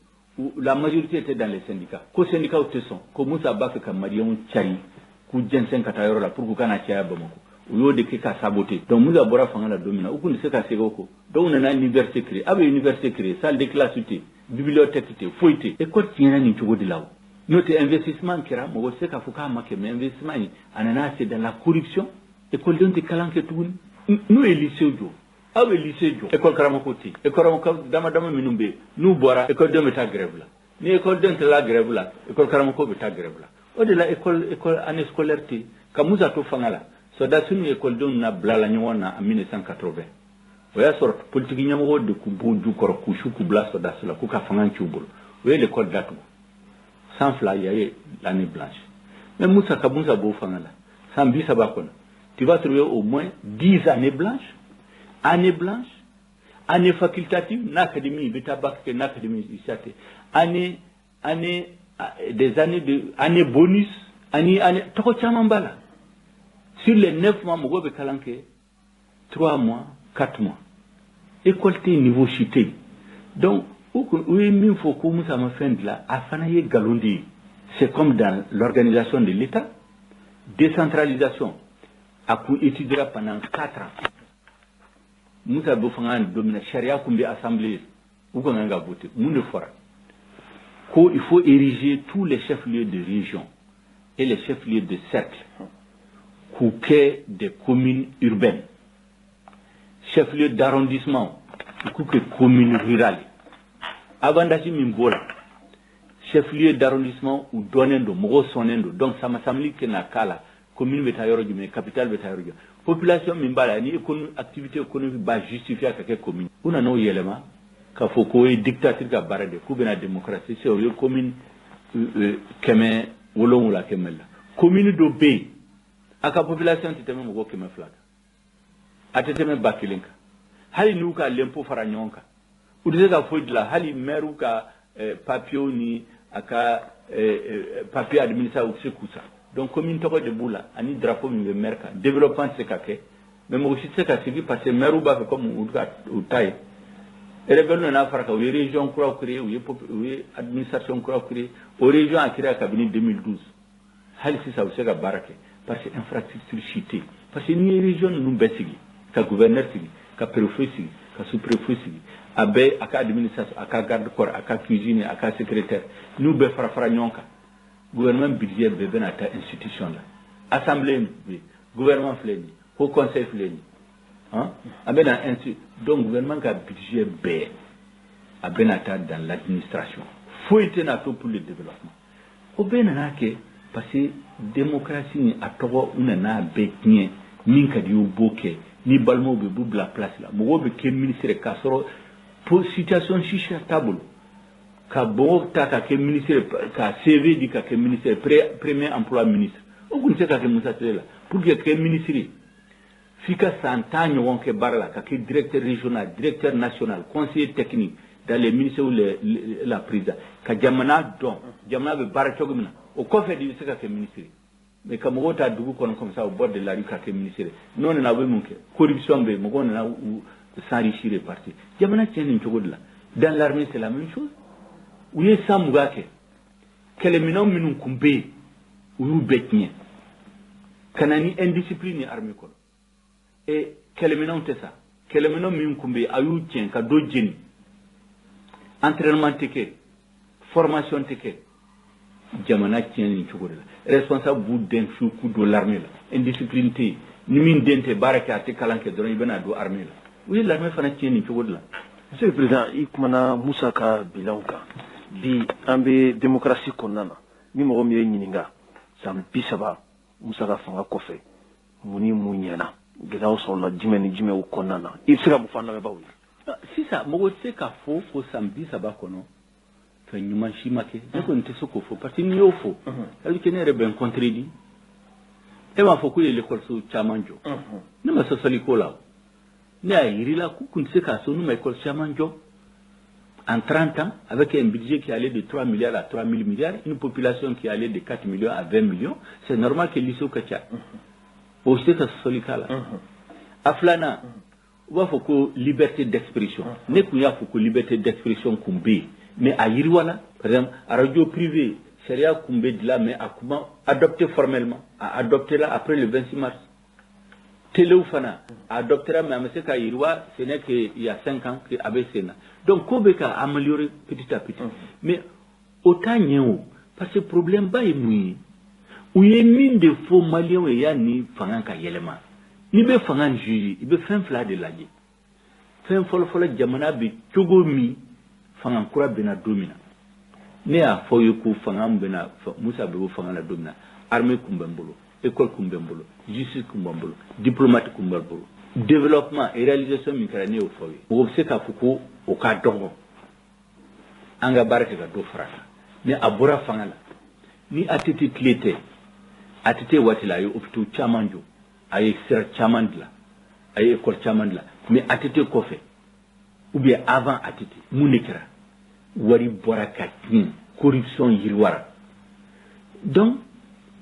la majorité était dans les syndicats. Ko syndicats tɛ sɔn ko Musa b'a fɛ ka maliyɛnw cari k'u jɛnsɛn ka taa yɔrɔ la pour que u kana caya Bamakɔ. U y'o de kɛ ka saboter. Donc Musa bɔra fanga la don min na, u kun tɛ se ka segin o kɔ. Dɔw nana université créer. A bɛ université créer, salle de classe tɛ, bibliothèque tɛ, foyi tɛ. École tiɲɛna nin cogo de la. O n'o tɛ, investissement kɛra, mɔgɔ tɛ se k'a fɔ k'a ma kɛ, mais investissement in a nana c'est dans la corruption. École tɛ kalan kɛ tuguni. N'u ye lycée jɔ, aw bɛ lycée jɔ, école karamɔgɔ tɛ yen. École karamɔgɔ dama dama minnu bɛ yen, n'u bɔra, école bɛ taa grève la. Ni école tilala grève la, école karamɔgɔ bɛ taa grève la. O de la école année scolaire tɛ yen. Ka Musa to fanga la, sɔrɔdasi ni école na bilala ɲɔgɔn na en 1980. O y'a sɔrɔ politique ɲɛmɔgɔw de kun b'u ju kɔrɔ k'u su k'u bila sɔrɔdasi la k'u ka fanga ci u bolo. U ye l'école datugu san 2, il y a eu l'année blanche. Mais Musa, ka Musa b'o fanga la san 30 kɔnɔ, tu vas trouver au moins 10 années blanches, année blanche, année facultative, n'a ka di min i bɛ taa bac kɛ, n'a ka di min i tɛ, année des années de année bonus ani année tɔgɔ caman b'a la. Sur les 9 mois, mɔgɔw bɛ kalan kɛ 3 mois, 4 mois. École tɛ yen, niveau si tɛ yen. Donc u ye min fɔ ko Musa ma fɛn dilan, a fana ye nkalon de ye. C'est comme dans l'organisation de l'État, décentralisation a kun étudiera pendant 4 ans. Musa bɛ fanga don min na, sariya kun bɛ assemblée, u kun kan ka voter. Mun de fɔra? Ko il faut ériger tous les chefs-lieux de région et les chefs-lieux de cercle k'u kɛ des communes urbaines, chef-lieu d'arrondissement u k'u kɛ commune rurale. Avantage min b'o la, chef-lieu d'arrondissement u dɔnnen don, mɔgɔw sɔnnen don, donc sama-samali kɛ k'a la, commune bɛ taa yɔrɔ jumɛn, capitale bɛ taa yɔrɔ jumɛn, population min b'a la ni activité économique b'a justifier ka kɛ commune. U nana o yɛlɛma k'a fɔ k'o ye dictature ka baara de, k'u bɛna démocratie. C'est o ye commune 700 kɛ Mali la. Commune dɔ bɛ yen, a ka population tɛ tɛmɛ mɔgɔ 200 kan, a tɛ tɛmɛ 1000 kan. Hali n'u ka l'impôt fara ɲɔgɔn kan, u tɛ se ka foyi dilan. Hali maire ka papier ni a ka papier administratif, u tɛ se k'u san. Donc commune tɔgɔ de b'u la ani drapeau min bɛ maire kan. Développement tɛ se ka kɛ, mais mɔgɔ si tɛ se ka sigi parce que maire b'a fɛ comme u ka u ta ye. Rebelle nana fara kan, u ye région kura créé, u ye administration kura créé. O région a créé kabini 2012, hali sisan u bɛ se ka baara kɛ parce que infrastructure si tɛ yen. Parce que n'i ye région ninnu bɛɛ sigi, ka gouverneur sigi, ka préfet sigi, ka sous-préfet sigi, a bɛɛ a ka administration, a ka garde corps, a ka cuisine, a ka secrétaire, n'u bɛɛ fara fara ɲɔgɔn kan, gouvernement budget bɛɛ bɛna taa institution la. Assemblée bɛ, gouvernement filɛ nin ye, haut conseil filɛ nin ye, hein, a bɛna ainsi. Donc gouvernement ka budget bɛɛ a bɛna taa dans l'administration, foyi tɛna to pour le développement. O bɛɛ nana kɛ parce que démocratie ni a tɔgɔ, u nana bɛɛ tiɲɛ. Min ka di u b'o kɛ, ni balimaw bɛ b'u bila place la, mɔgɔw bɛ kɛ ministre k'a sɔrɔ situation si t'a bolo, ka mɔgɔw ta ka kɛ ministre, ka CV di ka kɛ ministre, premier emploi ministre. O kun tɛ se ka kɛ Musa tile la. Pour que kɛ ministre, f'i ka san 10 ɲɔgɔn kɛ baara la, ka kɛ directeur régional, directeur national, conseiller technique dans les ministères ou la présidence, ka jamana dɔn, jamana bɛ baara cogo min na. O kɔfɛ de i bɛ se ka kɛ ministre. Mais ka mɔgɔw ta dugu kɔnɔ comme ça, au bord de la rue, ka kɛ ministre, n'o nana, u bɛ mun kɛ? Corruption bɛ yen, mɔgɔw nana u s'enrichir, partir. Jamana tiɲɛ nin cogo de la. Dans l'armée, c'est la même chose. U ye san 20 kɛ, kɛlɛminɛn minnu kun bɛ yen, u y'u bɛɛ tiɲɛ ka na ni indiscipline ye armée kɔnɔ. E kɛlɛminɛnw tɛ sa, kɛlɛminɛn min kun bɛ yen, a y'u tiɲɛ ka dɔ jeni. Entraînement tɛ kɛ, formation tɛ kɛ. Jamana tiɲɛ nin cogo de la. Responsable b'u den su k'u don l'armée la, indiscipline tɛ yen. Ni min den tɛ baara kɛ, a tɛ kalan kɛ dɔrɔn, i bɛna don armée la. U ye l'armée fana tiɲɛ nin cogo de la. Monsieur le président, i kumana Musa ka bilanw kan. Bi an bɛ démocratie kɔnɔna na. Ni mɔgɔ min ye ɲininka, san 30 Musa ka fanga kɔfɛ, mun ni mun ɲɛna, gɛlɛyaw sɔrɔla jumɛn ni jumɛn o kɔnɔna na, i bɛ se ka mun fɔ an lamɛnbaaw ye? Sisan mɔgɔ tɛ se k'a fɔ ko san 30 kɔnɔ fɛn ɲuman si ma kɛ. Ne kɔni tɛ se k'o fɔ, parce que n'i y'o fɔ, ça veut dire que ne yɛrɛ bɛ n contredit. E m'a fɔ k'u ye lekɔliso caman jɔ, ne ma sɔsɔli ko la. Ne y'a yir'i la k'u kun tɛ se k'a so n'u ma école caman jɔ. En 30 ans, avec un budget qui allait de 3 milliards à 3 000 milliards, une population qui allait de 4 millions à 20 millions, c'est normal que lycée ka ca. O se ka sɔsɔli k'a la. A filanan, u b'a fɔ ko liberté d'expression. Ne kun y'a fɔ ko liberté d'expression kun bɛ yen, mais a yiriwala. Par exemple, radio privé, sariya kun bɛ dilan, mais a kun ma adopté formellement. A adopté la après le 26 mars. Téléw fana a adoptera, mais a ma se ka yiriwa. Ce n'est que il y a 5 ans que a bɛ sen na. Donc ko bɛ ka améliorer petit à petit, mais o t'a ɲɛ o, parce que problème ba ye mun ye? U ye min de fɔ maliyɛnw ye yanni fanga ka yɛlɛma, n'i bɛ fanga juger, i bɛ fɛn fila de lajɛ. Fɛn fɔlɔfɔlɔ, jamana bɛ cogo min, fanga kura bɛna don min na. Ne y'a fɔ ye ko fanga bɛna, Musa bɛ bɔ fanga la don min na, armée kun bɛ n bolo, école kun bɛ n bolo, justice kun bɛ n bolo, diplomate kun bɛ n bolo. Développement et réalisation min kɛra, ne y'o fɔ ye. Mɔgɔ bɛ se k'a fɔ ko o ka dɔgɔ, an ka baara kɛ ka dɔ fara a kan. Mais a bɔra fanga la ni ATT tile tɛ. ATT waati la, a ye hôpitaux caman jɔ, a ye sira caman dilan, a ye école caman dilan. Mais ATT kɔfɛ ou bien avant ATT, mun de kɛra? Wari bɔra ka tiɲɛ, corruption yiriwara. Donc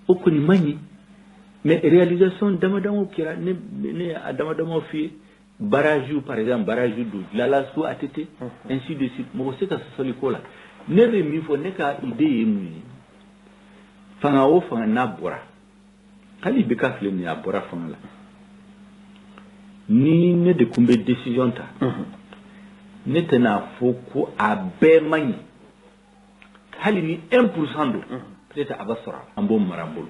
o kɔni ma ɲi, mais réalisation dama damaw kɛra. Ne a dama damaw f'i ye. Barrage par exemple, barrage dɔ dilanla sous ATT, ainsi de suite. Mɔgɔ se ka sɔsɔli ko la. Ne bɛ min fɔ, ne ka idée ye mun ye? Fanga o fanga n'a bɔra, hali bi ka filɛ nin ye, a bɔra fanga la, ni ne de kun bɛ décision ta, ne tɛna fɔ ko a bɛɛ man ɲi. Hali ni 1% don, peut-être a bɛ sɔrɔ a la, an b'o mara an bolo.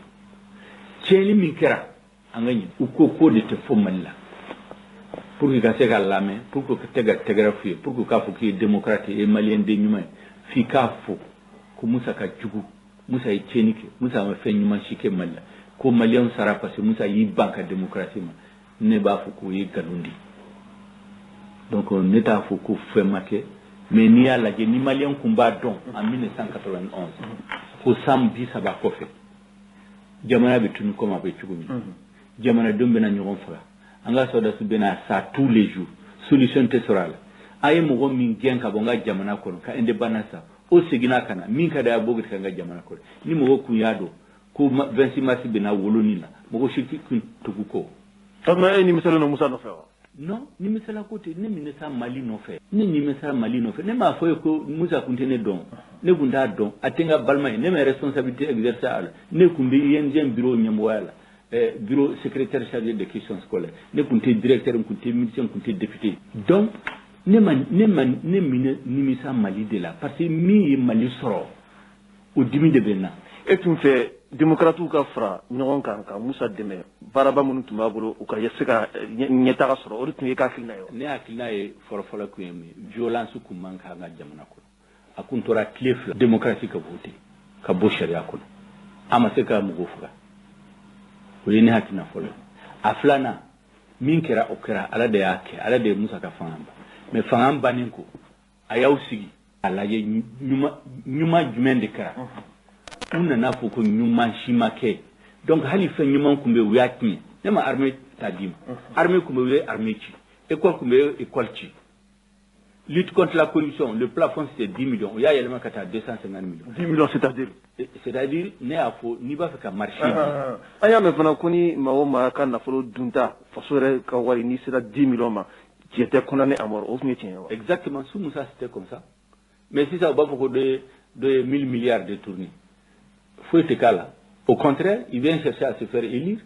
Tiɲɛni min kɛra, an ka ɲi. U ko k'o de tɛ fɔ Mali la pour que ka se ka lamɛn, pour que ka tɛ ka tɛgɛrɛ f'u ye, pour que k'a fɔ k'i ye démocrate ye, maliyɛn den ɲuman ye, f'i k'a fɔ ko Musa ka jugu, Musa ye tiɲɛni kɛ, Musa ma fɛn ɲuman si kɛ Mali la, ko maliyɛnw sara parce que Musa y'i ban ka démocratie ma. Ne b'a fɔ k'o ye nkalon de ye. Donc ne t'a fɔ ko fɛn ma kɛ, mais n'i y'a lajɛ, ni maliyɛn kun b'a dɔn en 1991 ko san 30 kɔfɛ jamana bɛ tunu comme a bɛ cogo min, jamanadenw bɛna ɲɔgɔn faga, an ka sɔrɔdasiw bɛna sa tous les jours, solution tɛ sɔrɔ a la, a ye mɔgɔ min gɛn ka bɔ n ka jamana kɔnɔ ka indépendance sa, o seginna ka na, min ka di a ye, a b'o kɛ n ka jamana kɔnɔ. Ni mɔgɔ kun y'a dɔn ko 26 mars bɛna wolo nin na, mɔgɔ si kun tugu kɔ. O tuma e nimisalen don Musa nɔfɛ wa? Non, nimisala ko tɛ. Ne nimisa Mali nɔfɛ, ne nimisa Mali nɔfɛ. Ne m'a fɔ ye ko Musa kun tɛ ne dɔn, ne kun t'a dɔn, a tɛ n ka balima ye. Ne ma responsabilité exercer a la. Ne kun bɛ UNGM bureau ɲɛmɔgɔya la, bureau secrétaire chargé des questions scolaires. Ne kun tɛ directeur, n kun tɛ ministre, n kun tɛ député. Donc ne ma ne minɛ nimisa Mali de la, parce que min ye Mali sɔrɔ, o dimi de bɛ n na. E tun fɛ démocrates ka fara ɲɔgɔn kan ka Musa dɛmɛ, baaraba minnu tun b'a bolo, u ka se ka ɲɛtaga sɔrɔ, o de tun ye ka hakilina ye wa? Ne hakilina ye fɔlɔfɔlɔ kun ye min ye, violence kun man kan an ka jamana kɔnɔ. A kun tora tile 2, démocratie ka voter ka bɔ sariya kɔnɔ, a ma se ka mɔgɔw faga. O ye ne hakilina fɔlɔ ye. A filanan min kɛra, o kɛra, Ala de y'a kɛ, Ala de ye Musa ka fanga ban. Mais fanga bannen ko, a y'aw sigi a lajɛ, ɲuman jumɛn de kɛra? U nana fɔ ko ɲuman si ma kɛ. Donc hali fɛn ɲuman kun bɛ yen, u y'a tiɲɛ. Ne ma armée ta d'i ma, armée kun bɛ yen, u ye armée ci, école kun bɛ yen, école ci. Lutte contre la corruption, le plafond c'était 10 millions, u y'a yɛlɛma ka taa 250 millions. 10 millions, c'est-à-dire? C'est-à-dire ne y'a fɔ, n'i b'a fɛ ka marché An y'a mɛn fana ko ni maa o maa ka nafolo dunta, faso yɛrɛ ka wari, n'i sera 10 millions ma, tu étais condamné à mort. O tun ye tiɲɛ ye wa? Exactement, sous Moussa c'était comme ça. Mais sisan u b'a fɔ ko dɔ ye 1000 milliards détournés, foyi tɛ k'a la. Au contraire, il vient chercher à se faire élire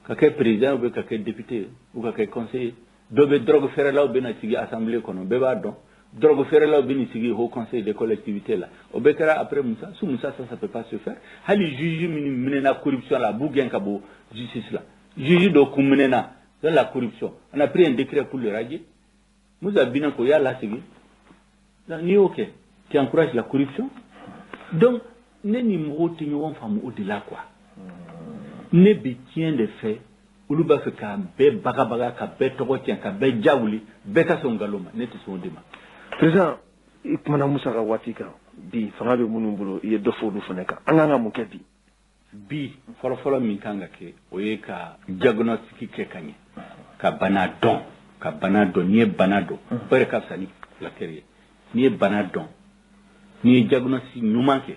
ka kɛ président ou bien ka kɛ député ou ka kɛ conseiller. Dɔ bɛ drogue feerelaw bɛ na sigi assemblée kɔnɔ, bɛɛ b'a dɔn, drogue feerelaw bɛ nin sigi haut conseil des collectivités la. O bɛɛ kɛra après Moussa. Sous Moussa, ça peut pas se faire. Hali juge minnu minɛna corruption la, a b'u gɛn ka bɔ justice la. Juge dɔ kun minɛna dans la corruption, on a pris un décret pour le radier. Moussa binna ko y'a lasegin. Donc n'i y'o kɛ, tu encourages la corruption. Donc ne ni mɔgɔw tɛ ɲɔgɔn faamu o de la quoi. Ne bɛ tiɲɛ de fɛ, olu b'a fɛ ka bɛɛ bagabaga, ka bɛɛ tɔgɔ tiɲɛ, ka bɛɛ ja wuli, bɛɛ ka sɔn nkalon ma. Ne tɛ sɔn o de ma. Président, i kumana Musa ka waati kan. Bi fanga bɛ minnu bolo, i ye dɔ fɔ olu fana kan. An kan ka mun kɛ bi? Bi, fɔlɔfɔlɔ min kan ka kɛ, o ye ka diagnostic kɛ ka ɲɛ, ka bana dɔn, ka bana dɔn. N'i ye bana dɔn, o yɛrɛ ka fisa ni furakɛli ye. N'i ye bana dɔn, n'i ye diagnostic ɲuman kɛ,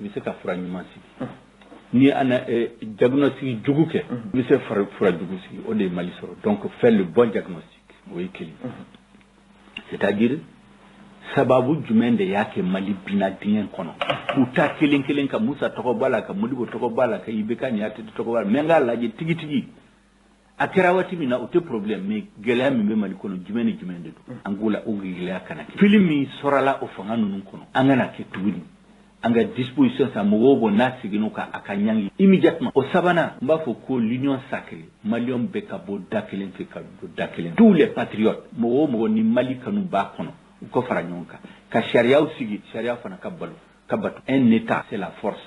i bɛ se ka fura ɲuman sigi. N'i ye ana diagnostic jugu kɛ, i bɛ se fura jugu sigi. O de ye Mali sɔrɔ. Donc faire le bon diagnostic, o ye kelen. C'est-à-dire sababu jumɛn de y'a kɛ Mali binna dingɛ kɔnɔ? K'u ta kelen kelen, ka Musa tɔgɔ b'a la, ka Modibo tɔgɔ b'a la, ka IBK ni ATT tɔgɔ b'a la, mais n k'a lajɛ tigitigi a kɛra waati min na, o tɛ problème. Mais gɛlɛya min bɛ Mali kɔnɔ, jumɛn ni jumɛn de don? An k'o la, o gɛlɛya kana kɛ. Fili min sɔrɔla o fanga ninnu kɔnɔ, an kana kɛ tuguni. An ka disposition san mɔgɔw bɔ n'a seginn'o kan, a ka ɲangi immédiatement. O sabanan, n b'a fɔ ko l'union sacrée, Maliyɛnw bɛɛ ka bɔ da kelen fɛ ka don da kelen. Tous les patriotes, mɔgɔ o mɔgɔ ni Mali kanu b'a kɔnɔ, u ka fara ɲɔgɔn kan ka sariyaw sigi, sariya fana ka balo ka bato. Un état, c'est la force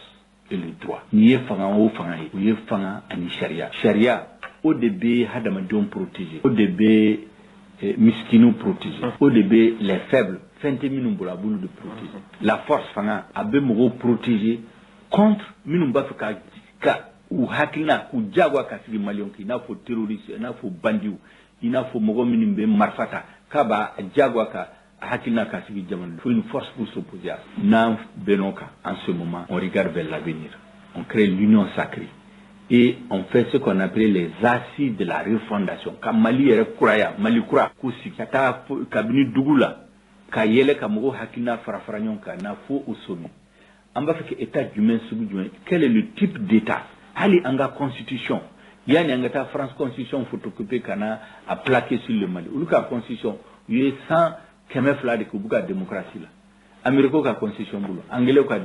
et le droit. N'i ye fanga o fanga ye, o ye fanga ani sariya. Sariya o de bɛ hadamadenw protéger, o de bɛ miskiniw protéger, o de bɛ les faibles, fɛn tɛ minnu bolo, a b'olu de protéger. La force, fanga, a bɛ mɔgɔw protéger contre minnu b'a fɛ ka u hakilina k'u diyagoya ka sigi Maliyɛnw kan, i n'a fɔ terroriste, i n'a fɔ bandiw, i n'a fɔ mɔgɔ minnu bɛ marifa ta k'a b'a diyagoya ka hakilina ka sigi jamana. Il faut une force pour s'opposer à n'an bɛnn'o kan. En ce moment, on regarde vers l'avenir, on crée l'union sacrée et on fait ce qu'on appelle les assises de la refondation, ka Mali yɛrɛ kuraya, Mali kura k'o sigi, ka taa kabini dugu la ka yɛlɛ, ka mɔgɔw hakilina fara fara ɲɔgɔn kan na fo au sommet. An b'a fɛ ka état jumɛn sugu jumɛn? Quel est le type d'état? Hali an ka constitution, yanni an ka taa France constitution photocopier ka na a plaquer sur le Mali, olu ka constitution, u ye san 200 de kɛ u b'u ka démocratie la. Amérique ka constitution b'u bolo, Anglais ka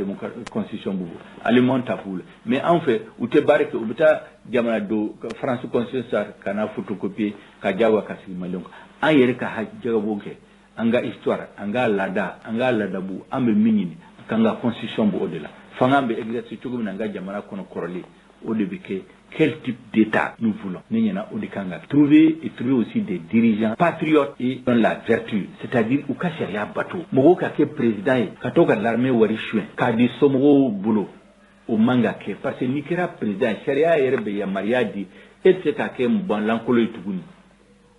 constitution b'u bolo, Allemand ta b'u la. Mais an fɛ, u tɛ baara kɛ, u bɛ taa jamana do France constitution ka na photocopier ka diyagoya ka sigi Maliyɛnw kan. An yɛrɛ ka jagabɔ kɛ, an ka histoire, an ka laada, an ka ladabu, an bɛ min ɲini k'an ka constitution b'o de la. Fanga bɛ exercer cogo min na an ka jamana kɔnɔ kɔrɔlen, o de bɛ kɛ. Quel type d'État nous voulons? Ne ɲɛna, o de kan ka trouver, et trouver aussi des dirigeants patriotes et dans la vertu, c'est-à-dire u ka sariya bato. Mɔgɔw ka kɛ président ye ka to ka l'armée wari suɲɛ k'a di somɔgɔw bolo, o man ka kɛ, parce que n'i kɛra président ye, sariya yɛrɛ bɛ yamaruya di, e tɛ se ka kɛ mɔgɔ ye tuguni.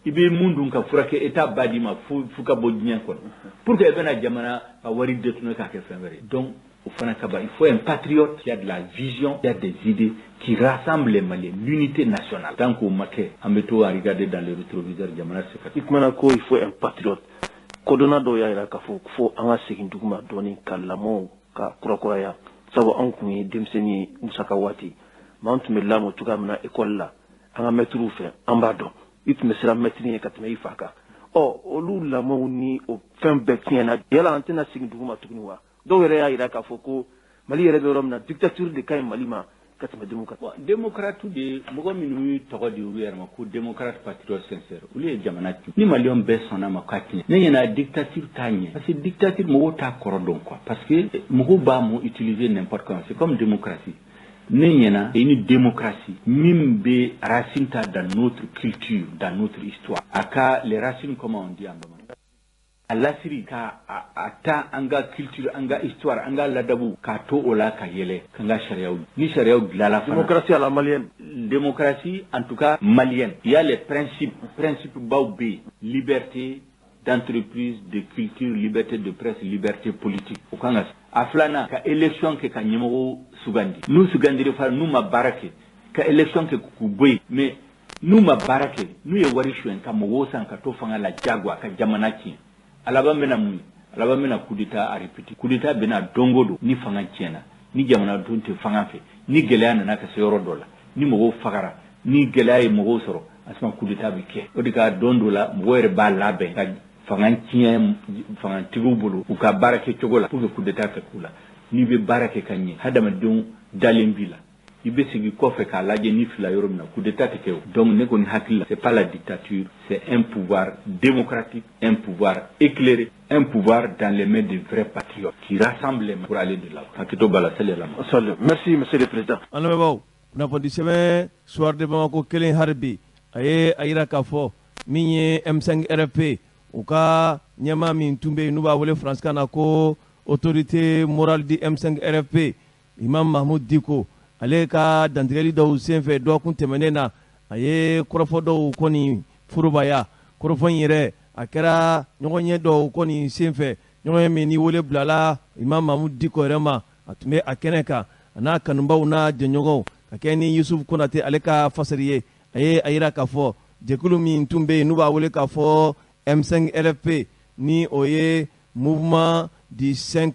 I bɛ mun dun ka furakɛ, État b'a d'i ma fo ka bɔ diɲɛ kɔnɔ, pour que i bɛna jamana ka wari détourner k'a kɛ fɛn wɛrɛ ye. Donc O fana ka ban. Il faut un patriote qui a de la vision, qui a des idées, qui rassemble les Maliens, l'unité nationale. Tant qu'o ma kɛ, an bɛ to à regarder dans le rétroviseur, jamana tɛ se ka. I kumana ko il faut un patriote. Kodɔnna dɔw y'a jira k'a fɔ fo an ka segin dugu ma dɔɔni ka lamɔw ka kurakuraya, sabu anw tun ye denmisɛnnin ye Musa ka waati, mais an tun bɛ lamɔ cogoya min na école la an ka mɛtiriw fɛ, an b'a dɔn i tun bɛ siran mɛtiri ɲɛ ka tɛmɛ i fa kan. Ɔ, olu lamɔw ni o fɛn bɛɛ tiɲɛna. Yala an tɛna segin dugu ma tuguni wa? Dɔw yɛrɛ y'a jira k'a fɔ ko Mali yɛrɛ bɛ yɔrɔ min na, dictature de ka ɲi Mali ma ka tɛmɛ démocratie. Bon, démocrate de, mɔgɔ minnu y'u tɔgɔ di olu yɛrɛ ma ko démocrate patriote sincère, olu ye jamana tiɲɛ. Ni Maliyɛnw bɛɛ sɔnna ma k'a tiɲɛ, ne ɲɛna dictature t'a ɲɛ, parce que dictature, mɔgɔw t'a kɔrɔ dɔn quoi, parce que mɔgɔw b'a mot utiliser n'importe comment. C'est comme démocratie. Ne ɲɛna, une démocratie min bɛ racine ta dans notre culture, dans notre histoire, a ka les racines, comment on dit en bamanankan, a lasiri ka a ta an ka culture, an ka histoire, an ka ladabu, k'a to o la ka yɛlɛ k'an ka sariyaw, ni sariyaw dilanla fana. Démocratie à la malienne. Démocratie en tout cas malienne. Il y a les principes, principes baw bɛ yen: liberté d'entreprise, de culture, liberté de presse, liberté politique. O kan ka a filanan, ka élection kɛ ka ɲɛmɔgɔw sugandi. N'u sugandira fana, n'u ma baara kɛ, ka élection kɛ k'u bɔ yen. Mais n'u ma baara kɛ, n'u ye wari suɲɛ ka mɔgɔw san ka to fanga la diyagoya ka jamana tiɲɛ, a laban bɛna mun ye? A laban bɛna coup d'état à répéter. Coup d'état bɛna don o don ni fanga tiɲɛna, ni jamanadenw tɛ fanga fɛ, ni gɛlɛya nana ka se yɔrɔ dɔ la, ni mɔgɔw fagara, ni gɛlɛya ye mɔgɔw sɔrɔ, a suma coup d'état bɛ kɛ. O de ka don dɔ la, mɔgɔw yɛrɛ b'a labɛn ka fanga tiɲɛ fangatigiw bolo u ka baara kɛ cogo la pour que coup d'état ka k'u la. N'i bɛ baara kɛ ka ɲɛ, hadamadenw dalen b'i la, i bɛ sigi kɔfɛ k'a lajɛ ni fila yɔrɔ min na, coup d'état tɛ kɛ o. Donc ne kɔni hakili la, c'est pas la dictature, c'est un pouvoir démocratique, un pouvoir éclairé, un pouvoir dans les mains de vrais patriotes qui rassemblent les pour aller de l'avant. Hakɛto b'a la, sali ala ma. Salut. Merci, monsieur le président. An lamɛnbaaw, kunnafoni sɛbɛn Soir de Bamako kelen hali bi, a ye a yira k'a fɔ min ye M5 RFP, u ka ɲɛmaa min tun bɛ yen n'u b'a wele faransikan na ko autorité morale du M5 RFP, Imam Mahmoud Dicko, ale ka dantigɛli dɔw senfɛ dɔgɔkun tɛmɛnen na, a ye kɔrɔfɔ dɔw kɔni forobaya. Kɔrɔfɔ in yɛrɛ, a kɛra ɲɔgɔn ye dɔw kɔni senfɛ, ɲɔgɔn ye min ni wele bilala Imam Mahmoud Dicko yɛrɛ ma. A tun bɛ a kɛnɛ kan, a n'a kanubaw n'a jɛɲɔgɔnw, ka kɛ ni Yusuf Konate ale ka fasari ye. A ye a yira k'a fɔ jɛkulu min tun bɛ yen n'u b'a wele k'a fɔ M5 RFP, ni o ye Mouvement du 5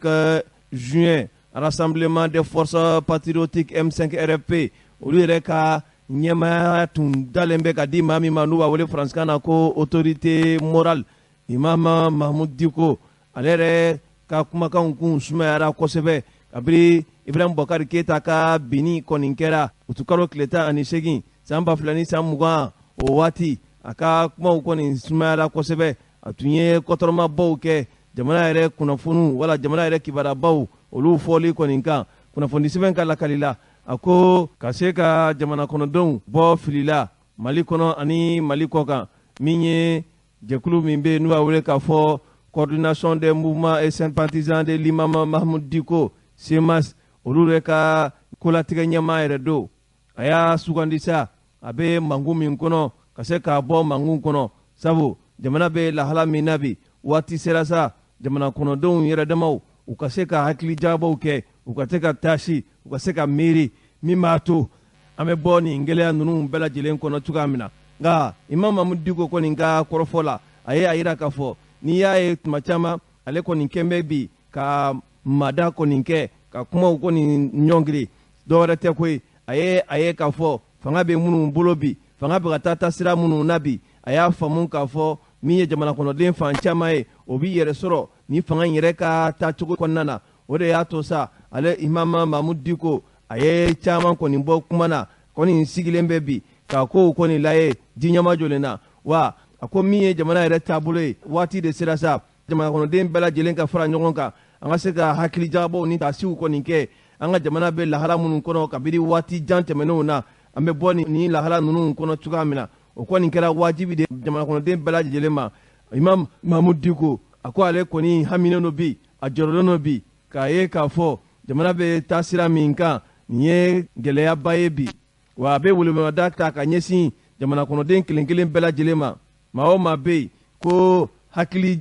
juin, Rassemblement des forces patriotiques M5 RFP, olu yɛrɛ ka ɲɛmaaya tun dalen bɛ ka di maa min ma n'u b'a wele faransikan na ko autorité morale Imam Mahmoud Dicko, ale yɛrɛ ka kumakanw kun sumayara kosɛbɛ kabiri Ibrahim Boubacar Keita ka binni kɔni kɛra utukalo tile 18 san 2020. O waati, a ka kumaw kɔni sumayara kosɛbɛ. A tun ye kɔtɔrɔmabaw kɛ jamana yɛrɛ kunnafoniw wala jamana yɛrɛ kibaruyabaw olu fɔli kɔni kan. Kunnafoni sɛbɛn ka lakali la, a ko ka se ka jamana kɔnɔdenw bɔ fili la Mali kɔnɔ ani Mali kɔ kan, min ye jɛkulu min bɛ yen n'u b'a wele k'a fɔ Coordination des mouvements et sympathisants de l'imam Mahmoud Dicko, CMAS, olu yɛrɛ ka kolatigɛ ɲɛmaa yɛrɛ don. A y'a sugandi sa, a bɛ mangun min kɔnɔ, ka se k'a bɔ mangun kɔnɔ, sabu jamana bɛ lahala min na bi, waati sera sa jamana kɔnɔdenw yɛrɛ damaw u ka se ka hakili jagabɔw kɛ, u ka se ka taasi, u ka se ka miiri min b'a to an bɛ bɔ nin gɛlɛya ninnu bɛɛ lajɛlen kɔnɔ cogoya min na. Nka Imam Mahmoud Dicko kɔni ka kɔrɔfɔ la, a ye a yira k'a fɔ n'i y'a ye tuma caman ale kɔni kɛn bɛ bi ka mada kɔni kɛ ka kumaw kɔni ɲɔngiri, dɔwɛrɛ tɛ koyi, a ye k'a fɔ fanga bɛ minnu bolo bi, fanga bɛ ka taa taasira minnu na bi, a y'a faamu k'a fɔ min ye jamana kɔnɔden fan caman ye, o b'i yɛrɛ sɔrɔ ni fanga in yɛrɛ ka taacogo kɔnɔna na. O de y'a to sa, ale Imam Mahmoud Dicko, a ye caman kɔni bɔ kuma na, kɔni sigilen bɛ bi ka kow kɔni lajɛ ji ɲɛma jɔlen na wa. A ko min ye jamana yɛrɛ taabolo ye, waati de sera sa jamana kɔnɔden bɛɛ lajɛlen ka fara ɲɔgɔn kan, an ka se ka hakili jagabɔw ni tasiw kɔni kɛ an ka jamana bɛ lahala minnu kɔnɔ kabini waati jan tɛmɛnenw na, an bɛ bɔ nin lahala ninnu kɔnɔ cogoya min na. O kɔni kɛra wajibi de jamana kɔnɔden bɛɛ lajɛlen ma. Imam Mahmoud Dicko, a ko ale kɔni haminen don bi, a jɔrɔlen don bi k'a ye k'a fɔ jamana bɛ taa sira min kan, nin ye gɛlɛyaba ye bi wa. A bɛ welemada ta ka ɲɛsin jamana kɔnɔden kelen kelen bɛɛ lajɛlen ma, maa o maa bɛ yen ko hakili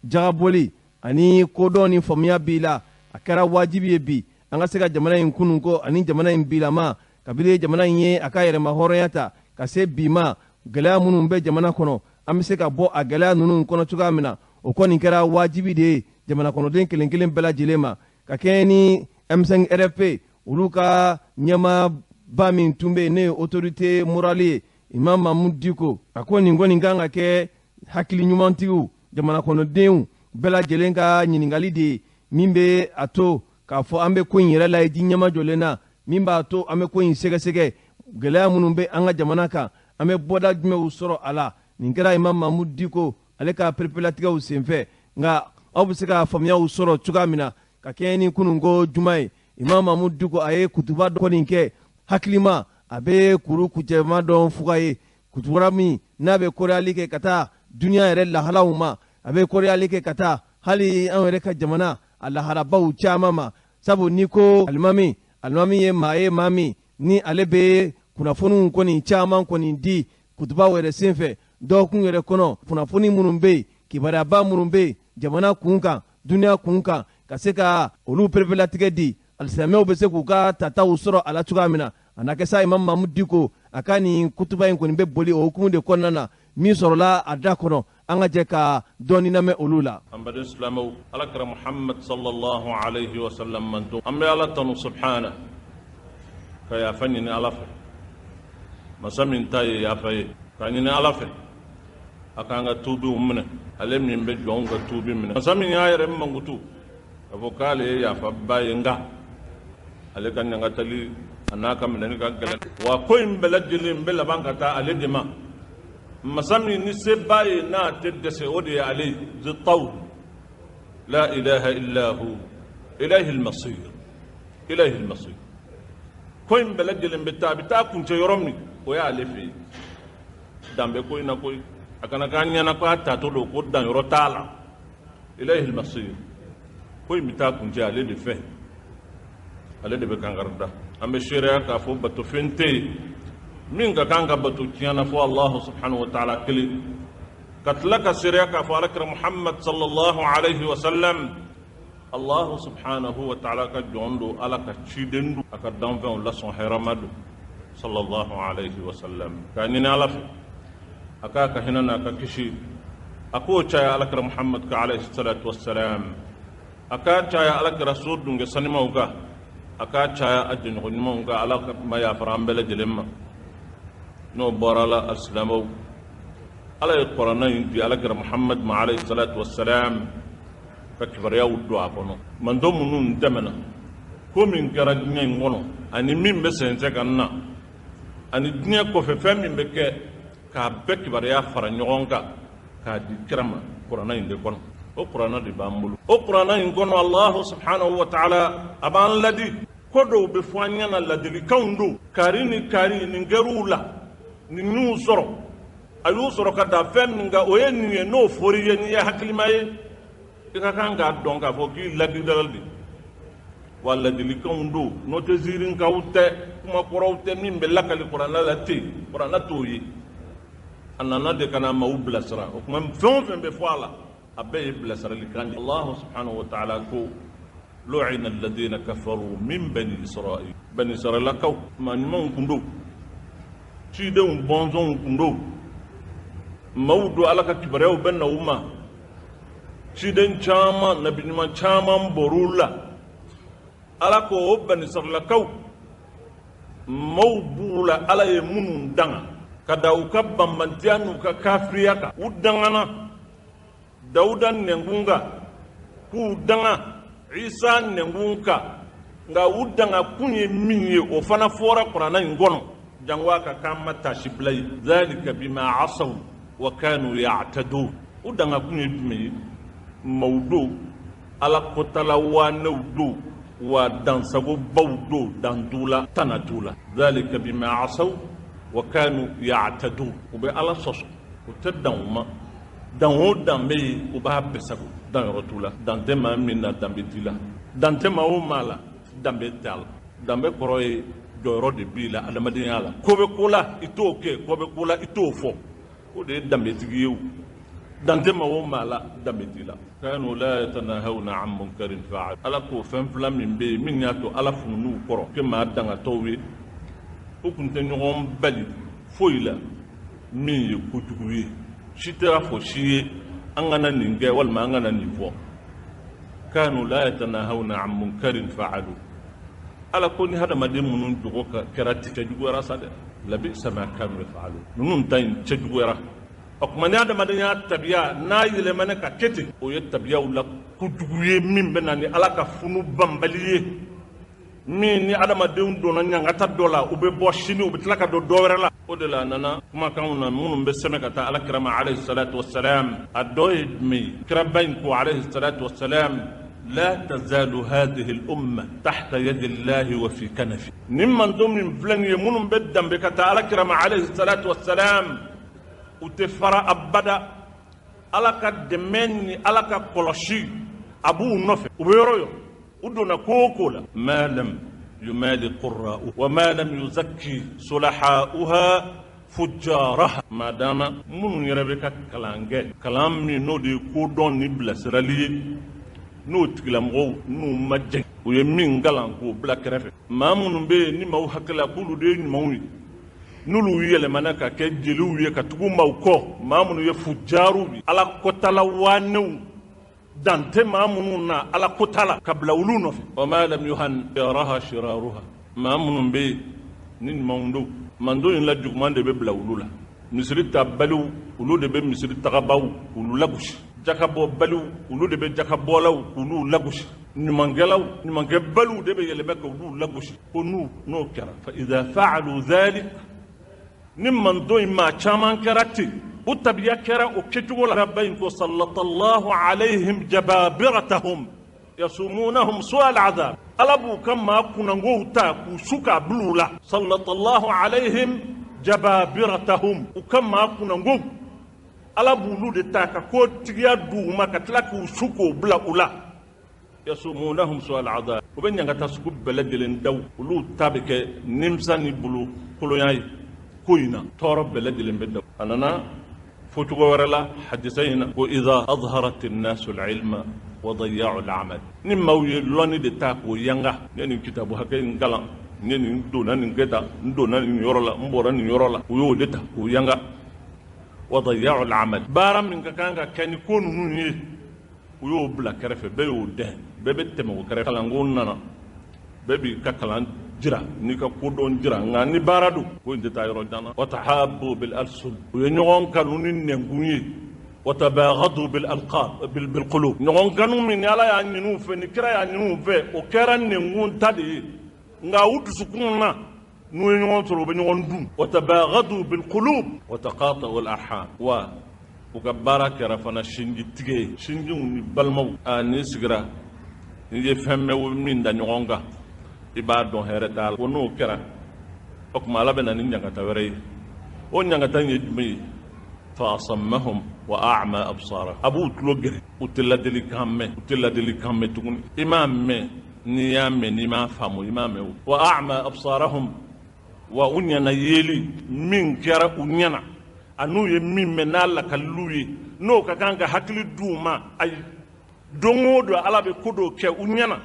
jagabɔli ani kodɔn ni faamuya b'i la, A kɛra wajibi ye bi an ka se ka jamana in kununko ani jamana in bilama, kabini jamana in ye a ka yɛrɛma hɔrɔnya ta ka se bi ma, gɛlɛya minnu bɛ jamana kɔnɔ, an bɛ se ka bɔ a gɛlɛya ninnu kɔnɔ cogoya min na. O kɔni kɛra wajibi de ye jamana kɔnɔden kelen kelen bɛɛ lajɛlen ma. Ka kɛɲɛ ni M5 RFP olu ka ɲɛmaaba min tun bɛ yen, ne ye autorité morale ye, Imam Mahmoud Dicko, a ko nin kɔni kan ka kɛ hakili ɲumantigiw, jamana kɔnɔdenw bɛɛ lajɛlen ka ɲininkali de ye, min bɛ a to k'a fɔ an bɛ ko in yɛrɛ lajɛ ji ɲɛmajɔlen na, min b'a to an bɛ ko in sɛgɛsɛgɛ, gɛlɛya minnu bɛ an ka jamana kan, an bɛ bɔda jumɛnw sɔrɔ a la. Nin kɛra Imam Mahmoud Dicko ale ka perepelatigɛw senfɛ. Nka aw bɛ se ka faamuyaw sɔrɔ cogoya min na, ka kɛɲɛ ni kununko juma ye, Imam Mahmoud Dicko a ye kutuba dɔ kɔni kɛ hakilima, a bɛ kuru kucɛma dɔn fuga ye, kutuba min n'a bɛ kɔrɔyali kɛ ka taa duniya yɛrɛ lahalaw ma, a bɛ kɔrɔyali kɛ ka taa hali an yɛrɛ ka jamana a laharabaw caman ma. Sabu n'i ko alimami, alimami ye maa ye, maa min ni ale bɛ kunnafoniw kɔni caman kɔni di kutubaw yɛrɛ senfɛ dɔgɔkun yɛrɛ kɔnɔ, kunnafoni minnu bɛ yen, kibaruyaba minnu bɛ yen jamana kun kan, duniya kun kan, ka se ka olu perepelatigɛ di, alisilamɛw bɛ se k'u ka tataw sɔrɔ a la cogoya min na. A na kɛ sa Imam Mahmoud Dicko a ka nin kutuba in kɔni bɛ boli o hukumu de kɔnɔna na, min sɔrɔla a da kɔnɔ. An ka jɛ ka dɔɔni lamɛn olu la. An baden silamɛw, ala kira Muhammad sallallahu alaihi wa sallam manto, an bɛ Ala tanu subhana ka yafa ɲini Ala fɛ, masa min ta ye yafa ye, ka ɲini Ala fɛ a k'an ka tuubiw minɛ, ale min bɛ jɔnw ka tuubi minɛ, masa min y'a yɛrɛ mankutu k'a fɔ k'ale ye yafaba ye, nka ale ka ɲangatali a n'a ka minɛni ka gɛlɛn, wa ko in bɛɛ lajɛlen bɛ laban ka taa ale de ma. Masa min ni seba ye n'a tɛ dɛsɛ, o de ye ale ye, zitaw la ilaha illa hu ilayhi almasir, ilayhi almasir. Ko in bɛɛ lajɛlen bɛ taa, a bɛ taa kuncɛ yɔrɔ min, o y'ale fɛ yen. Dan bɛ ko in na koyi, a kana k'an ɲɛna k'a tatɔ don ko danyɔrɔ t'a la. Ilayhi almasir, ko in bɛ taa kuncɛ ale de fɛ, ale de bɛ kankari da. An bɛ seereya k'a fɔ batofɛn tɛ yen min ka kan ka bato tiɲɛ na fo Allahu subhanahu wa ta'ala kelen, ka tila ka seereya k'a fɔ alakira Muhammad sallallahu alaihi wa sallam Allahu subhanahu wa ta'ala ka jɔn don, Ala ka ciden don, a ka danfɛnw lasɔn hɛrɛma don sallallahu alaihi wa sallam. K'a ɲini Ala fɛ a k'a ka hinɛ n'a ka kisi, a k'o caya alakira Muhammad ka alayhi salatu wassalam, a k'a caya alakira so dunkɛ sanimaw kan, a k'a caya a jɛɲɔgɔn ɲumanw kan. Ala ma yafara an bɛɛ lajɛlen ma. N'o bɔra la, alisilamɛw, Ala ye kuranɛ in di alakira Muhammad ma alayhi salatu wassalam ka kibaruyaw don a kɔnɔ. Mantɔ minnu tɛmɛna, ko min kɛra diɲɛ in kɔnɔ ani min bɛ sɛnsɛn ka na ani diɲɛ kɔfɛ fɛn min bɛ kɛ, k'a bɛɛ kibaruya fara ɲɔgɔn kan k'a di kira ma kuranɛ in de kɔnɔ. O kuranɛ de b'an bolo. O kuranɛ in kɔnɔ, Allahu subhanahu wa ta'ala a b'an ladi ko dɔw bɛ fɔ an ɲɛna, ladilikanw don, kari ni kari nin kɛr'u la, nin y'u sɔrɔ, a y'u sɔrɔ ka da fɛn min kan, o ye nin ye, n'o fɔr'i ye, n'i ye hakilima ye, i ka kan k'a dɔn k'a fɔ k'i ladilala de. Wa ladilikanw don, n'o tɛ ziirinkaw tɛ, kumakɔrɔw tɛ, min bɛ lakali kuranɛ la ten, kuranɛ t'o ye. A nana de ka na maaw bilasira. O tuma fɛn o fɛn bɛ fɔ a la, a bɛɛ ye bilasiralikan de. Allahu subhanahu wa ta'ala ko lu'ina alladhina kafaru min bani Israil, bani Israilakaw maa ɲumanw kun don, cidenw bɔnsɔnw kun don, maaw don, Ala ka kibaruyaw bɛ na u ma, ciden caman, nabi ɲuman caman bɔr'u la. Ala ko o bani Israilakaw maaw b'u la, Ala ye minnu danga ka da u ka banbantiya n'u ka kafiriya kan, u dangana Dawuda nɛnkun kan, k'u danga Isa nɛnkun kan, nka u danga kun ye min ye, o fana fɔra kuranɛ in kɔnɔ, jango a ka k'an ma taasi bila ye. Zalika bima asaw wa kanu ya'tadun. U danga kun ye jumɛn ye? Maaw don, Ala kotala waanɛw don, wa dansagobaw don, dan t'u la, tana t'u la. Zalika bima asaw wa kanu ya'tadun. U bɛ Ala sɔsɔ, u tɛ dan u ma, dan o dan bɛ yen, u b'a bɛɛ sago, danyɔrɔ t'u la. Dan tɛ maa min na, danbe t'i la. Dan tɛ maa o maa la, danbe t'a la. Danbe kɔrɔ ye jɔyɔrɔ de b'i la adamadenya la. Ko bɛ ko la, i t'o kɛ, ko bɛ ko la, i t'o fɔ. O de ye danbetigi ye o. Dan tɛ maa o maa la, danbe t'i la. Kanu la yatanahawna an munkarin fa'al. Ala ko fɛn fila min bɛ yen min y'a to Ala funun'u kɔrɔ kɛ maa dangatɔw ye, u tun tɛ ɲɔgɔn bali foyi la min ye kojugu ye. Si tɛ a fɔ si ye an kana nin kɛ walima an kana nin fɔ. Kanu la yatanahawna an munkarin fa'alu. Ala ko ni hadamaden minnu jogo kɛra ten, cɛjuguyara sa dɛ. Labisa ma kanu yaf'alu. Ninnu ta in cɛjuguyara. O tuma ni hadamaden y'a tabiya n'a yɛlɛmana ka kɛ ten, o ye tabiyaw la kojugu ye min bɛ na ni Ala ka funu banbali ye. Min ni adamadenw donna ɲangata dɔ la, u bɛ bɔ sini, u bɛ tila ka don dɔ wɛrɛ la. O de la a nana kumakanw na minnu bɛ sɛmɛ ka taa Ala kira ma alayhi salatu wasalam. A dɔ ye jumɛn ye? Kiraba in ko alayhi salatu wasalam, la tazalu hadhihi al-umma tahta yadi Allahi wa fi kanafi. Nin mantɔn min filɛ nin ye, minnu bɛ danbe ka taa Ala kira ma alayhi salatu wasalam, u tɛ fara abada. Ala ka dɛmɛ ni Ala ka kɔlɔsi a b'u nɔfɛ, u bɛ yɔrɔ o yɔrɔ, u donna ko o ko la. Ma lam yumali qurra'u wa ma lam yuzakki sulaha'uha fujjaraha. Madama minnu yɛrɛ bɛ ka kalan kɛ, kalan min n'o de ye kodɔn ni bilasirali ye, n'o tigilamɔgɔw n'u ma jɛ, u ye min kalan k'o bila kɛrɛfɛ. Maa minnu bɛ yen ni maaw hakili la k'olu de ye ɲumanw ye, n'olu yɛlɛmana ka kɛ jeliw ye ka tugu maaw kɔ, maa minnu ye fujaruw ye, Ala kɔtala waanew, dan tɛ maa minnu na Ala kota la, ka bila olu nɔfɛ. Wa ma lam yuhan yaraha shiraruha. Maa minnu bɛ yen ni ɲumanw don, mando in la juguman de bɛ bila olu la. Misiri tabaliw, olu de bɛ misiri tagabaw olu lagosi. Jakabɔbaliw, olu de bɛ jakabɔlaw k'olu lagosi. Ɲumankɛlaw, ɲumankɛbaliw de bɛ yɛlɛmɛ ka olu lagosi. Ko n'u n'o kɛra, fa idha fa'alu dhalik, ni mando in maa caman kɛra ten, u tabiya kɛra o kɛcogo la. Rabba in ko sallallahu alayhim jababiratahum yasumunahum su'a al'adab. Ala b'u ka maa kunnangow ta k'u su k'a bila u la. Sallallahu alayhim jababiratahum, u ka maa kunnangow, Ala b'olu de ta ka ko tigiya d'u ma ka tila k'u su k'o bila u la. Yasumunahum su'a al'adab, u bɛ ɲangata sugu bɛɛ lajɛlen daw, olu ta bɛ kɛ nimisa ni bolo kolonya ye ko in na, tɔɔrɔ bɛɛ lajɛlen bɛ daw. A nana fɔcogo wɛrɛ la hadisa in na ko idha azharat an-nasu al-ilma wa dayya'u al-amal. Ni maaw ye lɔnni de ta k'o yanga, ne nin kitabu hakɛ in kalan, ne nin donna nin kɛ tan, n donna nin yɔrɔ la, n bɔra nin yɔrɔ la, u y'o de ta k'o yanga. Wa dayya'u al-amal, baara min ka kan ka kɛ ni ko ninnu ye, u y'o bila kɛrɛfɛ, bɛɛ y'o dɛn, bɛɛ bɛ tɛmɛ o kɛrɛfɛ. Kalanko nana, bɛɛ b'i ka kalan jira n'i ka kodɔn jira, nka ni baara don, ko in tɛ taa yɔrɔ jan na. Wa tahabbu bil alsun, u ye ɲɔgɔn kanu ni nɛnkun ye. Wa tabaghadu bil alqab bil qulub, ɲɔgɔn kanu min ni Ala y'a ɲini u fɛ, ni kira y'a ɲini u fɛ, o kɛra nɛnkun ta de ye, nka u dusukun na n'u ye ɲɔgɔn sɔrɔ, u bɛ ɲɔgɔn dun. Wa tabaghadu bil qulub wa taqata'u al arham, wa u ka baara kɛra fana sinji tigɛ ye, sinjiw ni balimaw. Aa, n'i sigira n'i ye fɛn mɛn min da ɲɔgɔn kan, i b'a dɔn hɛrɛ t'a la. Ko n'o kɛra, o tuma Ala bɛ na ni ɲangata wɛrɛ ye. O ɲangata in ye jumɛn ye? Fa asammahum wa a'ma absara, a b'u tulo gɛrɛ, u tɛ ladilikan mɛn, u tɛ ladilikan mɛn tuguni. I m'a mɛn, n'i y'a mɛn, n'i m'a faamu, i m'a mɛn o. Wa a'ma absarahum, wa u ɲɛna yeli min kɛra u ɲɛna, a n'u ye min mɛn n'a lakaliliw ye, n'o ka kan ka hakili d'u ma, ayi, don o don Ala bɛ ko dɔw kɛ u ɲɛna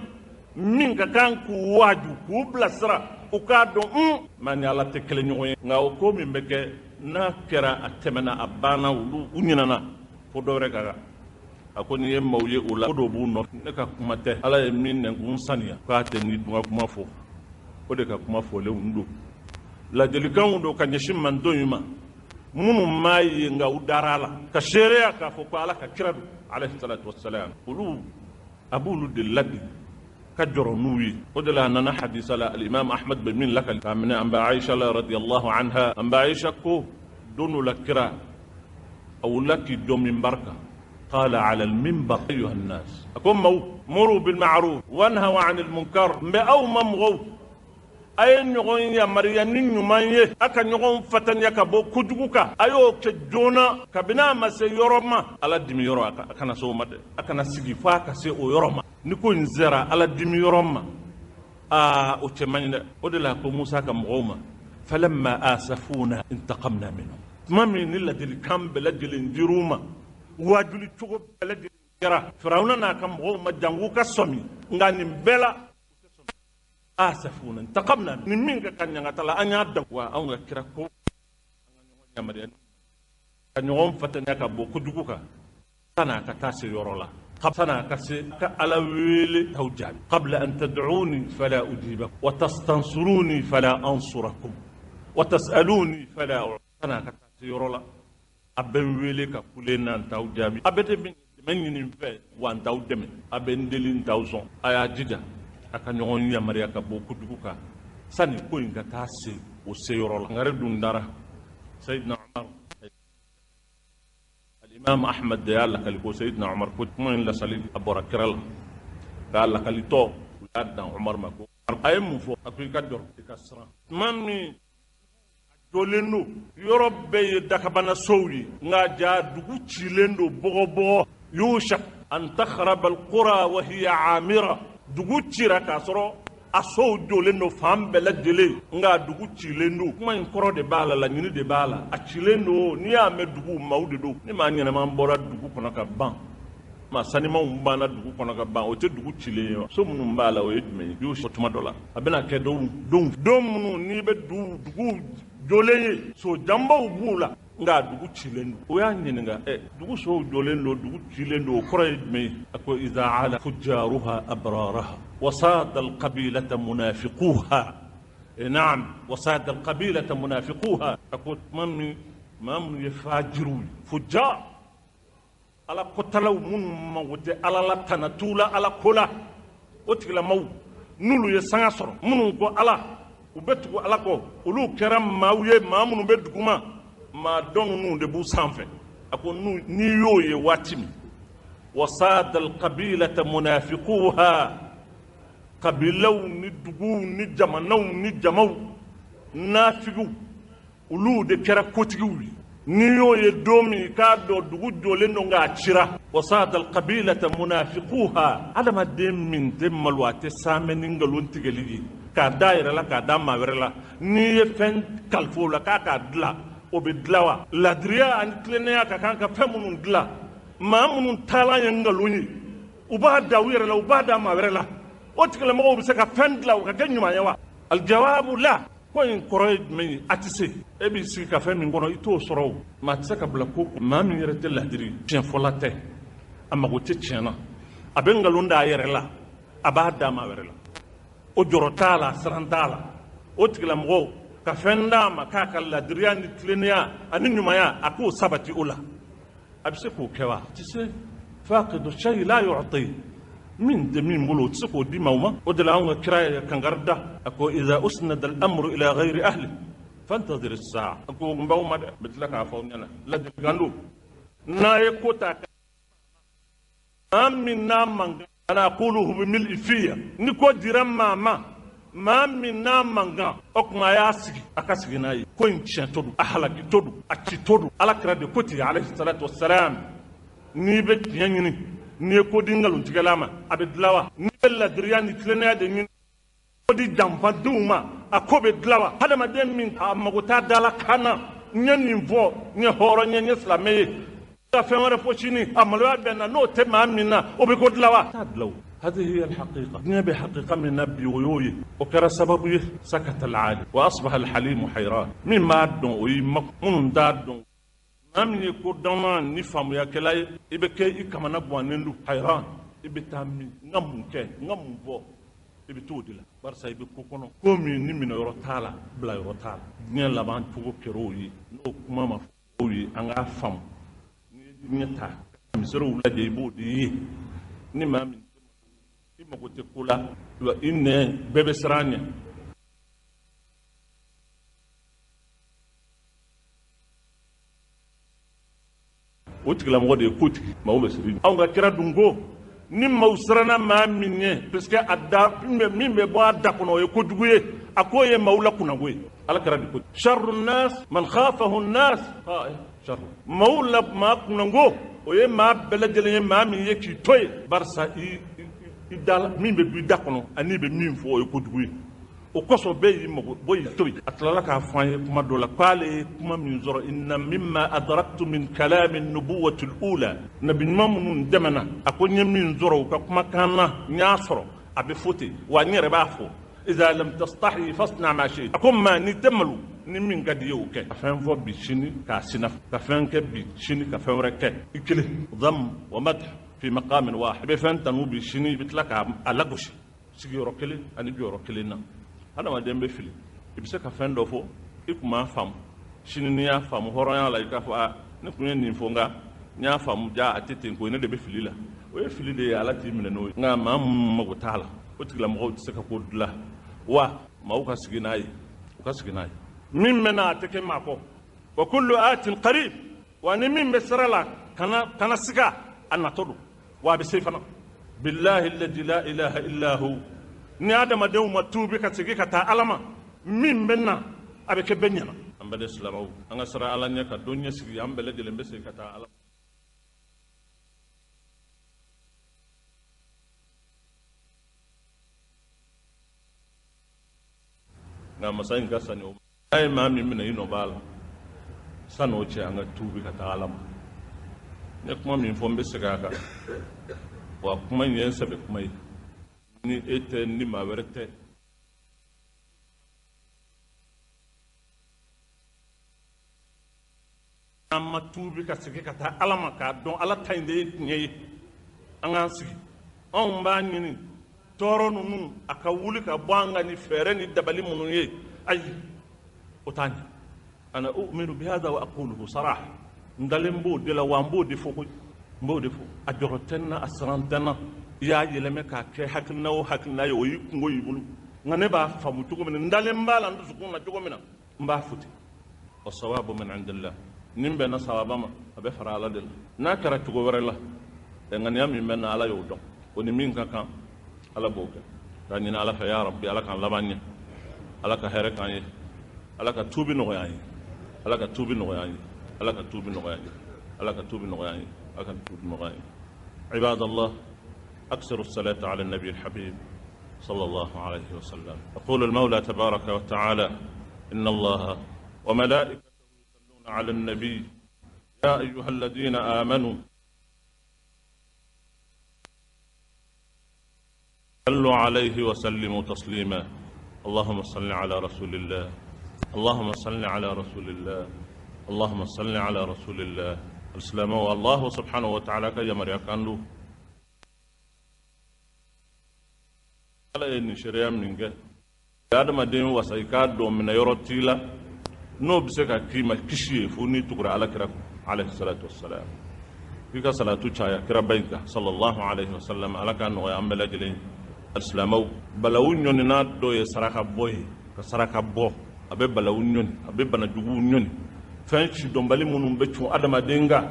min ka kan k'u waaju, k'u bilasira, u k'a dɔn maa ni Ala tɛ kɛlɛ ɲɔgɔn ye. Nka o ko min bɛ kɛ, n'a kɛra, a tɛmɛna, a banna, olu u ɲinɛna, fo dɔ wɛrɛ ka kan. A ko n'i ye maaw ye o la, ko dɔw b'u nɔfɛ. Ne ka kuma tɛ, Ala ye min nɛnkun saniya k'a tɛ ni dun ka kuma fɔ, o de ka kuma fɔlenw don. Ladilikanw don ka ɲɛsin mantɔn in ma, minnu m'a ye nka u dara a la, ka seereya k'a fɔ ko Ala ka kira don alayhi salatu wassalam. Olu a b'olu de ladi ka jɔrɔ n'u ye. O de la a nana hadisa la, al-imam Ahmad bɛ min lakali k'a minɛ an ba Aisha la radiyallahu anha. An ba Aisha ko don dɔ la kira a wulila k'i jɔ minbar kan, qala ala al-minbar ayyuha an-nas, a ko maaw, muru bil ma'ruf wanhaw 'anil munkar, n bɛ aw ma mɔgɔw, a ye ɲɔgɔn yamaruya ni ɲuman ye, a ka ɲɔgɔn fataniya ka bɔ kojugu kan, a y'o kɛ joona kabini a ma se yɔrɔ ma. Ala dimi yɔrɔ, a kana se o ma dɛ, a kana sigi f'a ka se o yɔrɔ ma. Ni ko in sera Ala dimi yɔrɔ ma, aa, o cɛ man ɲi dɛ. O de la ko Musa ka mɔgɔw ma, falamma asafuna intaqamna minhum, tuma min ni ladilikan bɛɛ lajɛlen dir'u ma, Waajuli cogo bɛɛ lajɛlen kɛra. Firawuna n'a ka mɔgɔw ma jango ka sɔmi, nka nin bɛɛ la u tɛ sɔmi. Asafuna intaqamna, ni min ka kan ɲangata la an y'a da. Wa anw ka kira ko an ka ɲɔgɔn yamaruya ka ɲɔgɔn fatanya ka bɔ kojugu kan san'a ka taa se yɔrɔ la, san'a ka se ka Ala wele t'aw jaabi. Qabla an tad'uni fala ujibakum wa tastansuruni fala ansurakum wa tas'aluni fala u'tikum. San'a ka taa se yɔrɔ la, a bɛ n wele ka kule na n t'aw jaabi. A bɛ tɛ min dɛmɛ ɲini n fɛ, wa n t'aw dɛmɛ. A bɛ n deli, n t'aw sɔn. A y'a jija a ka ɲɔgɔn yamaruya ka bɔ kojugu kan sani ko in ka taa se o se yɔrɔ la. Kangari dun dara Sayidina Umar, Alimam Ahmad de y'a lakali ko Sayidina Umar ko kuma in lasali a bɔra kira la, k'a lakalitɔ u y'a dan Umar ma ko a ye mun fɔ? A ko i ka jɔrɔ, i ka siran. Tuma min jɔlen don, yɔrɔ bɛɛ ye dakabana sow ye, nka ja dugu cilen don bɔgɔbɔgɔ. Yushak an takhraba alqura wa hiya amira, dugu cira k'a sɔrɔ a sow jɔlen don fan bɛɛ lajɛlen, nka dugu cilen don. Kuma in kɔrɔ de b'a la, laɲini de b'a la. A cilen don, n'i y'a mɛn dugu, maaw de don. Ni maa ɲɛnama bɔra dugu kɔnɔ ka ban, maa sanimanw banna dugu kɔnɔ ka ban, o tɛ dugu cilen ye wa? So minnu b'a la, o ye jumɛn ye? Y'o sɔrɔ tuma dɔ la, a bɛna kɛ don minnu n'i bɛ dugu jɔlen ye, so janbaw b'u la, nka dugu cilen don. O y'a ɲininka, dugu sow jɔlen don, dugu cilen don, o kɔrɔ ye jumɛn ye? A ko iza ala fujaruha abraraha wasada alqabilata munafiquha. Naam, wasada alqabilata munafiquha. A ko tuma min maa minnu ye fajiriw ye, fujar, ala kotalaw minnu mago tɛ ala la, tana t'u la ala ko la, o tigilamaw n'olu ye sanga sɔrɔ, minnu ko ala, u bɛ tugu ala kɔ, olu kɛra maaw ye, maa minnu bɛ duguma, maa dɔn ninnu de b'u sanfɛ. A ko n'i y'o ye waati min, wasada alqabilata munafiquha, kabilaw ni duguw ni jamanaw ni jamaw nafigiw, olu de kɛra kotigiw ye. N'i y'o ye don min, i k'a dɔn dugu jɔlen don k'a cira. Wasada alqabilata munafiquha, adamaden min tɛ malo, a tɛ saamɛ ni nkalon tigɛli ye, k'a da yɛrɛ la, k'a da maa wɛrɛ la. N'i ye fɛn kalifa o la k'a k'a dilan, o bɛ dilan wa? Ladiriya ani tilennenya ka kan ka fɛn minnu dilan, maa minnu taalan ye nkalon ye, u b'a da u yɛrɛ la, u b'a da maa wɛrɛ la, o tigilamɔgɔw bɛ se ka fɛn dilan o ka kɛ ɲuman ye wa? Aljawabu la. Ko in kɔrɔ ye jumɛn ye? A tɛ se. E b'i sigi ka fɛn min kɔnɔ, i t'o sɔrɔ o. Maa tɛ se ka bila ko maa min yɛrɛ tɛ ladiri, tiɲɛfɔla tɛ, a mago tɛ tiɲɛ na, a bɛ nkalon da a yɛrɛ la, a b'a da maa wɛrɛ la, o jɔrɔ t'a la, siran t'a la. O tigilamɔgɔw ka fɛn d'a ma k'a ka ladiriya ni tilennenya ani ɲumanya, a k'o sabati o la, a bɛ se k'o kɛ wa? A tɛ se. Faqidu shay la yu'ti, min tɛ min bolo, o tɛ se k'o di maaw ma. O de la anw ka kira ye kankari da, a ko iza usnada al-amru ila ghayri ahli fantazir as-sa'a. A ko n b'aw ma dɛ, n bɛ tila k'a fɔ aw ɲɛna ladilikan don. N'a ye ko ta maa min n'a man kan, ana aquluhu bi mil'i fiya, ni ko dira maa ma, maa min n'a man kan, o tuma a y'a sigi, a ka sigi n'a ye. Ko in tiɲɛtɔ don, a halakitɔ don, a citɔ don. Ala kira de ko ten alayhi salatu wassalam, n'i bɛ tiɲɛ ɲini, n'i ye ko di nkalontigɛla ma, a bɛ dilan wa? N'i bɛ ladiriya ni tilennenya de ɲini, ko di janfadenw ma, a ko bɛ dilan wa? Hadamaden min a mago t'a da la kan na, n ye nin fɔ, n ye hɔrɔn ye, n ye silamɛ ye, ka fɛn wɛrɛ fɔ sini, a maloya bɛ n na, n'o tɛ maa min na, o bɛ ko dilan wa? T'a dilan o. هذه هي الحقيقة. diɲɛ bɛ haqiqa min na bi, o y'o ye. O kɛra sababu ye, sakata al-alim wa asbaha al-halimu hayran. Min b'a dɔn, o y'i mako, minnu t'a dɔn, maa min ye ko dɔnna ni faamuyakɛla ye, i bɛ kɛ i kamana gannen don, hayran, i bɛ taa min, n ka mun kɛ, n ka mun fɔ, i bɛ t'o de la, barisa i bɛ ko kɔnɔ, ko min ni minɛyɔrɔ t'a la, bilayɔrɔ t'a la. Diɲɛ laban cogo kɛra o ye. N'o kuma ma fɔ o ye, an k'a faamu. N'i ye diɲɛ ta, misiriw lajɛ, i b'o de ye. Ni maa min i mago tɛ ko la, i nɛn bɛɛ bɛ siran ɲɛ. O tigilamɔgɔ de ye kotigi, maaw bɛ siran. Anw ka kira dun ko ni maaw siranna maa min ɲɛ, parce que a da min bɛ bɔ a da kɔnɔ, o ye kojugu ye, a k'o ye maaw la kunnako ye. Ala kira de ko sharru nas man khafahu nas, sharru maaw la maa kunnako, o ye maa bɛɛ lajɛlen ye, maa min ye k'i to yen, barisa i da min bɛ bɔ i da kɔnɔ ani i bɛ min fɔ, o ye kojugu ye. O kosɔn bɛɛ y'i mago bɔ y'i to yen. A tilala k'a fɔ an ye kuma dɔ la k'ale ye kuma min sɔrɔ inna mimma adraktu min kalami nubuwati ula, nabi ɲuman minnu dɛmɛna, a ko n ye min sɔrɔ u ka kumakan na, n y'a sɔrɔ a bɛ fɔ ten, wa n yɛrɛ b'a fɔ iza lam tastahi fasna ma shi'ta. A ko maa n'i tɛ malo, ni min ka di i ye o kɛ. Ka fɛn fɔ bi sini k'a sina, ka fɛn kɛ bi sini ka fɛn wɛrɛ kɛ i kelen. Dham wa madh fi maqamin wahid. I bɛ fɛn tanu bi sini, i bɛ tila k'a lagosi sigiyɔrɔ kelen ani jɔyɔrɔ kelen na. Hadamaden bɛ fili, i bɛ se ka fɛn dɔ fɔ i kun m'a faamu, sini n'i y'a faamu hɔrɔnya la i k'a fɔ a ne kun ye nin fɔ nka n y'a faamu ja a tɛ ten koyi, ne de bɛ fili la. O ye fili de ye, Ala t'i minɛ n'o ye. Nka maa minnu mago t'a la, o tigilamɔgɔw tɛ se ka ko dilan, wa maaw ka sigi n'a ye, u ka sigi n'a ye. Min bɛ na a tɛ kɛ maa kɔ. Wa kullu atin qarib, wa ni min bɛ sira la kana siga, a natɔ don, wa a bɛ se fana. Billahi alladhi la ilaha illa hu, ni adamadenw ma tuubi ka segin ka taa Ala ma, min bɛ na a bɛ kɛ bɛɛ ɲɛna. An bɛɛ silamɛw, an ka siran Ala ɲɛ ka don ɲɛsigi, an bɛɛ lajɛlen bɛ segin ka taa Ala ma. Nka masa in ka sani o n'a ye maa min minɛ i nɔ b'a la, san'o cɛ an ka tuubi ka taa Ala ma. N ye kuma min fɔ n bɛ segin a kan, wa kuma in ye n sɛbɛ kuma ye, ni e tɛ ni maa wɛrɛ tɛ. An ma tuubi ka segin ka taa Ala ma k'a dɔn Ala ta in de ye tiɲɛ ye, an k'an sigi. Anw b'a ɲini tɔɔrɔ ninnu a ka wuli ka bɔ an kan ni fɛɛrɛ ni dabali minnu ye, ayi o t'a ɲɛ. Ana uminu bihada wa aquluhu saraha, n dalen b'o de la wa n b'o de fɔ koyi, n b'o de fɔ. A jɔrɔ tɛ n na, a siran tɛ n na. I y'a yɛlɛmɛ k'a kɛ hakilina o hakilina ye, o y'i kungo y'i bolo. Nka ne b'a faamu cogo min na, n dalen b'a la n dusukun na cogo min na, n b'a fɔ ten. Wa sawabu min indillah, ni n bɛnna sawaba ma, a bɛ fara Ala de la. N'a kɛra cogo wɛrɛ la, ŋaniya min bɛ n na, Ala y'o dɔn, o ni min ka kan Ala b'o kɛ. K'a ɲini Ala fɛ, ya Rabbi, Ala k'an laban ɲɛ, Ala ka hɛrɛ k'an ye, Ala ka tuubi nɔgɔya an ye, Ala ka tuubi nɔgɔya an ye, Ala ka tuubi nɔgɔya an ye, Ala ka tuubi nɔgɔya an ye, Ala ka tuubi nɔgɔya an ye. Ibadallah, aksiru salata ala nabi alhabib sallallahu alayhi wa sallam. Yaqulu almawla tabaraka wa ta'ala, inna Allaha wa malaikatahu yusalluna ala an-nabi ya ayyuha alladhina amanu صلوا عليه وسلموا تسليما. اللهم صل على رسول الله، اللهم صل على رسول الله، اللهم صل على رسول الله. السلام الله سبحانه وتعالى كيما كانوا ala ye nin seereya min kɛ, adamaden wasa i k'a dɔn minɛ yɔrɔ t'i la n'o bɛ se ka k'i ma kisi ye fo n'i tugura Ala kira kɔ alayhi salatu wassalam. K'i ka salatu caya kiraba in kan sallallahu alayhi wa sallam. Ala k'a nɔgɔya an bɛɛ lajɛlen ye. Alisilamɛw, balawu ɲɔnina dɔ ye saraka bɔ ye. Ka saraka bɔ, a bɛ balawu ɲɔni, a bɛ banajuguw ɲɔni, fɛn sidɔnbali minnu bɛ cun adamaden kan,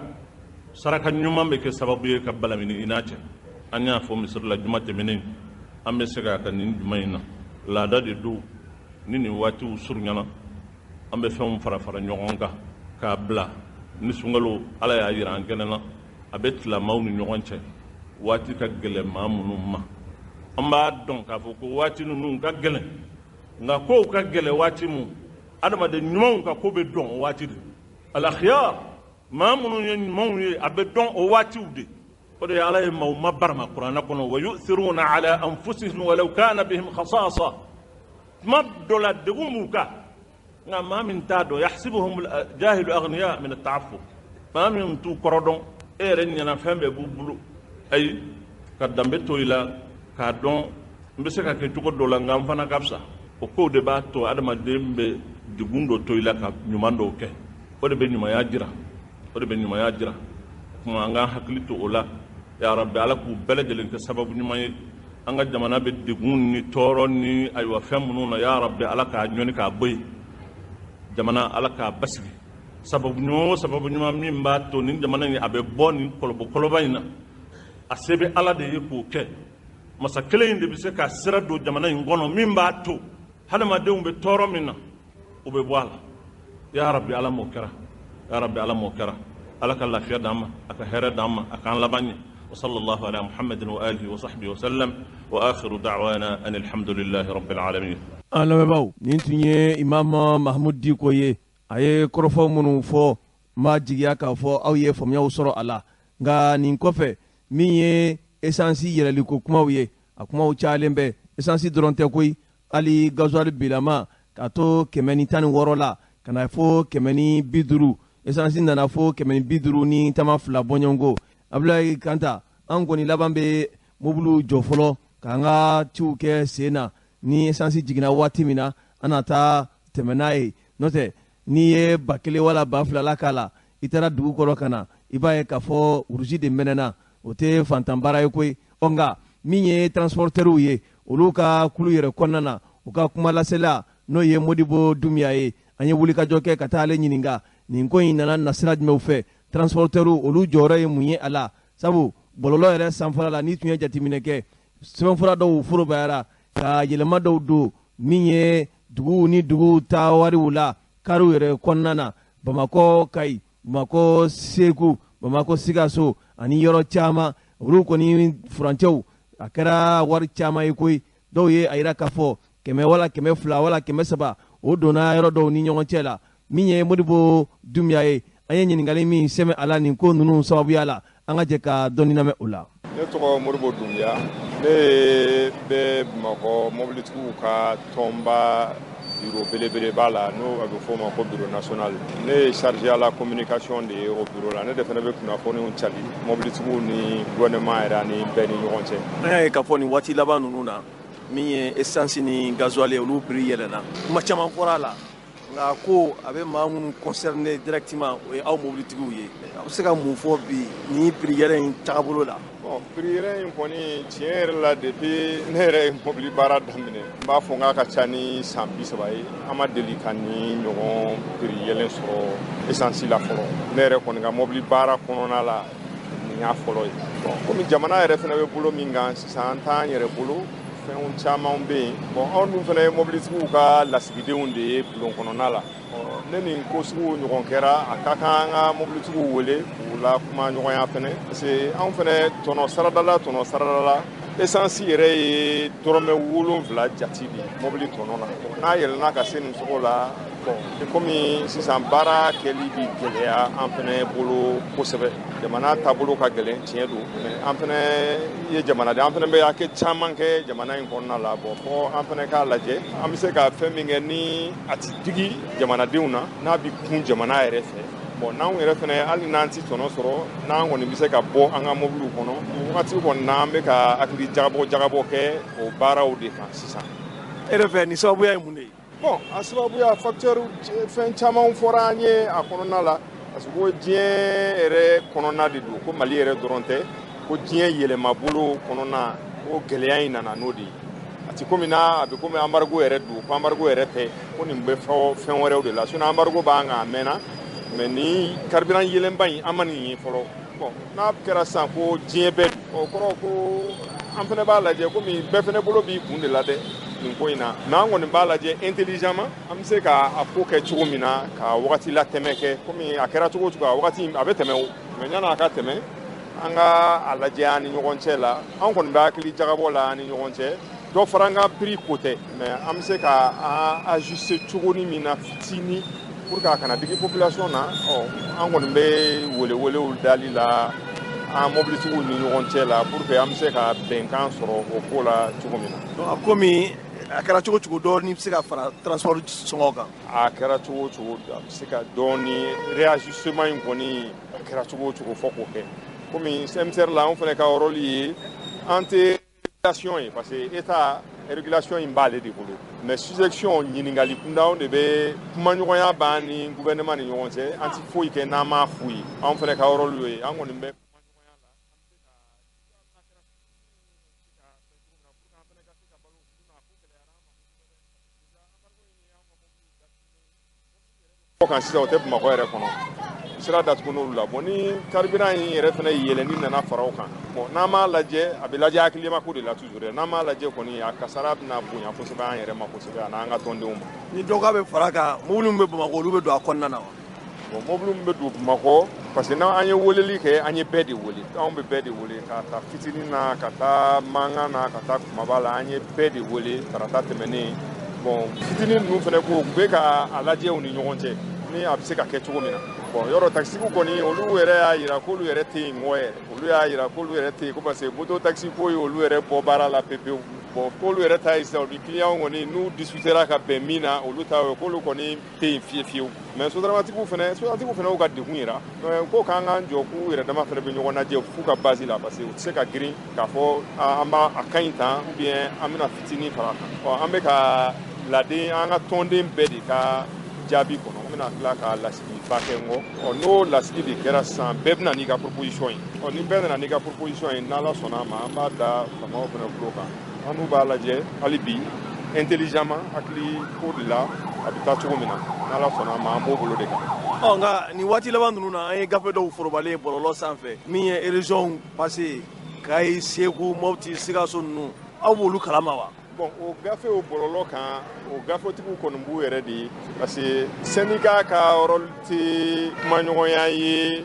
saraka ɲuman bɛ kɛ sababu ye ka balamini i n'a cɛ. An y'a fɔ misiri la juma tɛmɛnen, an bɛ se k'a ka nin juma in na, laada de don, ni nin waatiw surunyana an bɛ fɛnw fara fara ɲɔgɔn kan k'a bila. Ni sunkalo Ala y'a jira an kɛnɛ na, a bɛ tilamaw ni ɲɔgɔn cɛ, waati ka gɛlɛn maa minnu ma. An b'a dɔn k'a fɔ ko waati ninnu ka gɛlɛn, nka kow ka gɛlɛn waati mun, adamaden ɲumanw ka ko bɛ dɔn o waati de. Alakhyar, maa minnu ye ɲumanw ye, a bɛ dɔn o waatiw de. O de ye Ala ye maaw ma barama kuranɛ kɔnɔ, wa yu'thiruna ala anfusihim walau kana bihim khasasa. Tuma dɔ la degun b'u kan, nka maa min t'a dɔn, yahsibuhum jahilu aghniya min at-ta'affuf, maa min t'u kɔrɔ dɔn, e yɛrɛ ɲɛna fɛn bɛɛ b'u bolo. Ayi, ka danbe to i la k'a dɔn n bɛ se ka kɛ cogo dɔ la, nka n fana ka fisa. O kow de b'a to adamaden bɛ degun dɔ to i la ka ɲuman dɔw kɛ. O de bɛ ɲumanya jira, o de bɛ ɲumanya jira. Kuma an k'an hakili to o la. Ya Rabbi, Ala k'u bɛɛ lajɛlen kɛ sababu ɲuman ye. An ka jamana bɛ degun ni tɔɔrɔ ni ayiwa fɛn minnu na, ya Rabbi, Ala k'a ɲɔni k'a bɔ yen. Jamana, Ala k'a basigi. Sababu ɲuman o sababu ɲuman min b'a to nin jamana in a bɛ bɔ nin kɔlɔbɔ in na, a se bɛ Ala de ye k'o kɛ. Masa kelen in de bɛ se ka sira don jamana in kɔnɔ min b'a to hadamadenw bɛ tɔɔrɔ min na, u bɛ bɔ a la. Ya Rabbi, Ala m'o kɛra. Ya Rabbi, Ala m'o kɛra. Ala ka lafiya d'an ma, a ka hɛrɛ d'an ma, a k'an laban ɲɛ. Wa sallallahu ala Muhammadin wa alihi wa sahbihi wa sallam, wa akhiru da'wana an alhamdulillahi rabbil alamin. An lamɛnbaaw, nin tun ye Imam Mahamudu Diko ye. A ye kɔrɔfɔ minnu fɔ, n b'a jigiya k'a fɔ aw ye faamuyaw sɔrɔ a la. Nka nin kɔfɛ, min ye esansi yɛlɛliko kumaw ye, a kumaw cayalen bɛ. Esansi dɔrɔn tɛ koyi, hali gazuwali bilama k'a to 116 la ka na fo 150, esansi nana fo 152 bɔɲɔgɔnko. Abulayi Kanta, an kɔni laban bɛ mobiliw jɔ fɔlɔ k'an ka ciw kɛ sen na. Ni esansi jiginna waati min na, an na taa tɛmɛ n'a ye. N'o tɛ, n'i ye 1000 wala 2000 la k'a la, i taara dugu kɔrɔ ka na, i b'a ye k'a fɔ urusi de mɛnɛna. O tɛ fantan baara ye koyi. Ɔ nka min ye transportɛriw ye, olu ka kulu yɛrɛ kɔnɔna na, u ka kumalasela n'o ye Modibo Dunbiya ye, an ye wulikajɔ kɛ ka taa ale ɲininka nin ko in nana nasira jumɛnw fɛ, transportɛriw olu jɔyɔrɔ ye mun ye a la. Sabu bɔlɔlɔ yɛrɛ sanfɛla la, n'i tun ye jateminɛ kɛ, sɛbɛnfura dɔw forobayara ka yɛlɛma dɔw don min ye duguw ni duguw ta wariw la kariw yɛrɛ kɔnɔna na, Bamakɔ Kayi, Bamakɔ Segu, Bamakɔ Sikaso ani yɔrɔ caman. Olu kɔni furancɛw a kɛra wari caman ye koyi. Dɔw ye a yira k'a fɔ 100 wala 200 wala 300, o donna yɔrɔ dɔw ni ɲɔgɔn cɛ la. Min ye Modibo Dunbiya ye, an ye ɲininkali min sɛmɛ a la nin ko ninnu sababuya la, an ka jɛ ka dɔɔni lamɛn o la. Ne tɔgɔ Modibo Dunbiya, ne bɛ Bamakɔ mobilitigiw ka tɔnba bureau belebeleba la, n'o a bɛ f'o ma ko bureau national. Ne ye chargé à la communication de ye o bureau la. Ne de fana bɛ kunnafoniw cari mobilitigiw ni gouvernement yɛrɛ ani bɛɛ ni ɲɔgɔn cɛ. An y'a ye k'a fɔ nin waati laban ninnu na, min ye essence ni gasoil ye, olu prix yɛlɛnna. Kuma caman fɔra a la, nka ko a bɛ maa minnu concerné directement, o ye aw mobilitigiw ye. A bɛ se ka mun fɔ bi nin prix yɛlɛ in tagabolo la? Bon, prix yɛlɛ in kɔni, tiɲɛ yɛrɛ la, depuis ne yɛrɛ ye mobili baara daminɛ, n b'a fɔ n k'a ka ca ni san 30 ye, an ma deli ka nin ɲɔgɔn prix yɛlɛ sɔrɔ essence la fɔlɔ. Ne yɛrɛ kɔni ka mobili baara kɔnɔna la, nin y'a fɔlɔ ye. Bon, komi jamana yɛrɛ fana bɛ bolo min kan sisan, an t'an yɛrɛ bolo, fɛnw caman bɛ yen. Bon, anw dun fana ye mobilitigiw ka lasigidenw de ye bulon kɔnɔna la. Ne nin ko sugu ɲɔgɔn kɛra, a ka kan an ka mobilitigiw wele k'u la kuma ɲɔgɔnya fɛnɛ, parce que anw fɛnɛ tɔnɔ saradala la, essence yɛrɛ ye dɔrɔmɛ 7 jate de ye mobili tɔnɔ na. N'a yɛlɛnna ka se nin cogo la, bon, komi sisan baara kɛli bi gɛlɛya an fɛnɛ bolo kosɛbɛ. Jamana taabolo ka gɛlɛn, tiɲɛ don, mais an fɛnɛ ye jamanaden, an fɛnɛ bɛ hakɛ caman kɛ jamana in kɔnɔna la. Bon, fɔ an fɛnɛ k'a lajɛ an bɛ se ka fɛn min kɛ ni a ti digi jamanadenw na, n'a bi kun jamana yɛrɛ fɛ. Bon, n'anw yɛrɛ fɛnɛ, hali n'an ti tɔnɔ sɔrɔ, n'an kɔni bɛ se ka bɔ an ka mobiliw kɔnɔ wagati kɔni na, an bɛ ka hakili jagabɔ kɛ o baaraw de kan sisan. E yɛrɛ fɛ, nin sababuya ye mun de ye? Bon, a sababuya, facteur fɛn caman fɔra an ye a kɔnɔna la, parce que ko diɲɛ yɛrɛ kɔnɔna de don, ko Mali yɛrɛ dɔrɔn tɛ, ko diɲɛ yɛlɛmabolo kɔnɔna, ko gɛlɛya in nana n'o de ye. A ti komi n'a a bɛ komi embargo yɛrɛ don, ko embargo yɛrɛ tɛ, ko nin bɛ fɔ fɛn wɛrɛw de la. Sinon embargo b'an kan a mɛnna, mais ni carburant yɛlɛnba in, an ma nin ye fɔlɔ. Bon, n'a kɛra sisan ko diɲɛ bɛɛ don, o kɔrɔ ko an fana b'a lajɛ komi bɛɛ fana bolo b'i kun de la dɛ nin ko in na. Mais an kɔni b'a lajɛ intelligemment, an bɛ se ka a ko kɛ cogo min na ka wagati latɛmɛ kɛ, komi a kɛra cogo o cogo, a wagati a bɛ tɛmɛ o. Mais yanni a ka tɛmɛ, an ka a lajɛ an ni ɲɔgɔn cɛ la. An kɔni bɛ hakili jagabɔ la an ni ɲɔgɔn cɛ. Dɔ fara an ka prix ko tɛ, mais an bɛ se ka an ajuster cogo min na fitinin pour que a kana digi population na. Ɔ, an kɔni bɛ welewelew dali la an mobilitigiw ni ɲɔgɔn cɛ la pour que an bɛ se ka bɛnkan sɔrɔ o ko la cogo min na. Donc komi a kɛra cogo cogo, dɔɔni bɛ se ka fara transport sɔngɔ kan. A kɛra cogo o cogo, a bɛ se ka dɔɔni réajustement in kɔni, a kɛra cogo o cogo, fɔ k'o kɛ. Komi CMSR la, anw fana ka rôle ye, an tɛ régulation ye, parce que état, régulation in b'ale de bolo, mais suggestion, ɲininkali kunda, anw de bɛ kumaɲɔgɔnya b'an ni gouvernement ni ɲɔgɔn cɛ. An ti foyi kɛ n'an m'a f'u ye. Anw fana ka rôle ye, an kɔni bɛ kan sisan, o tɛ Bamakɔ yɛrɛ kɔnɔ, sira datugu n'olu la. Bon, ni carburant in yɛrɛ fana yɛlɛnni nana fara o kan, bon, n'an m'a lajɛ, a bɛ lajɛ hakilima ko de la toujours. N'an m'a lajɛ kɔni, a kasara bɛna bonya kosɛbɛ an yɛrɛ ma kosɛbɛ, a n'an ka tɔndenw ma. Ni dɔ k'a bɛ fara kan, mobili min bɛ Bamakɔ, olu bɛ don a kɔnɔna na wa? Bon, mobili min bɛ don Bamakɔ, parce que n'an ye weleli kɛ, an ye bɛɛ de wele, anw bɛ bɛɛ de wele, ka taa fitinin na, ka taa mankan na, ka taa kumaba la, an ye bɛɛ de wele tarata tɛmɛnen. Bon, fitinin ninnu fana ko u bɛ ka a lajɛ u ni ɲɔgɔn cɛ ni a bɛ se ka kɛ cogo min na. Bon, yɔrɔ taxitigiw kɔni, olu yɛrɛ y'a yira k'olu yɛrɛ tɛ yen ngɔ yɛrɛ. Olu y'a yira k'olu yɛrɛ tɛ yen ko parce que moto taxi ko ye olu yɛrɛ bɔ baara la pepewu. Bon, k'olu yɛrɛ ta ye sisan, u ni client kɔni n'u discutera ka bɛn min na, olu ta ye k'olu kɔni tɛ yen fiye fiyewu. Mais sotaramatigiw fana, sotaramatigiw fana y'u ka degun yira ko k'an k'an jɔ k'u yɛrɛ dama fana bɛ ɲɔgɔn lajɛ f'u ka base la, parce que u tɛ se ka girin k'a fɔ an b'a a ka ɲi tan ou bien an bɛna fitinin fara a kan. Ɔ, an bɛ ka laden an ka tɔnden bɛɛ de ka jaabi kɔnɔ, an bɛna tila ka lasigi ba kɛ n kɔ. Ɔ, n'o lasigi de kɛra sisan, bɛɛ bɛna n'i ka proposition ye. Ɔ, ni bɛɛ nana n'i ka proposition ye, n'Ala sɔnna a ma, an b'a da faamaw fana tulo kan, an n'u b'a lajɛ hali bi intelligemment, hakili ko de la a bɛ taa cogo min na. N'Ala sɔnna a ma, an b'o bolo de kan. Ɔ, nka nin waati laban ninnu na, an ye gafe dɔw forobalen bɔlɔlɔ sanfɛ min ye région passé, Kayi, Segu, Mopti, Sikaso ninnu, aw b'olu kalama wa? Bon, o gafew bɔlɔlɔ kan, o gafetigiw kɔni b'u yɛrɛ de ye, parce que syndicat ka rôle tɛ kumaɲɔgɔnya ye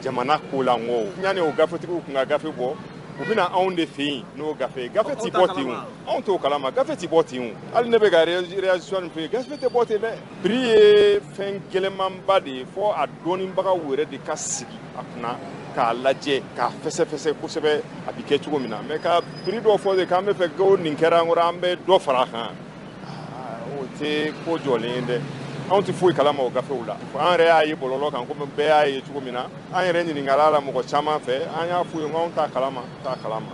jamana ko la. N ko yanni o gafetigiw kun ka gafe bɔ, u bɛna anw de fɛ yen n'o gafe ye. Gafe ti bɔ ten o, anw t'o kalama, gafe ti bɔ ten o. Hali ne bɛ ka réaction nin fɛ yen, gafe tɛ bɔ ten dɛ. Prix ye fɛn gɛlɛnmanba de ye, fo a dɔnnibagaw yɛrɛ de ka sigi a kunna k'a lajɛ, k'a fɛsɛfɛsɛ kosɛbɛ, a bɛ kɛ cogo min na. Mais ka prix dɔ fɔ de k'an bɛ fɛ ko nin kɛra an kɔrɔ, an bɛ dɔ fara a kan, o tɛ ko jɔlen ye dɛ. Anw tɛ foyi kalama o gafew la. An yɛrɛ y'a ye bɔlɔlɔ kan komi bɛɛ y'a ye cogo min na. An yɛrɛ ɲininkala la mɔgɔ caman fɛ, an y'a f'u ye k'anw t'a kalama, t'a kalama.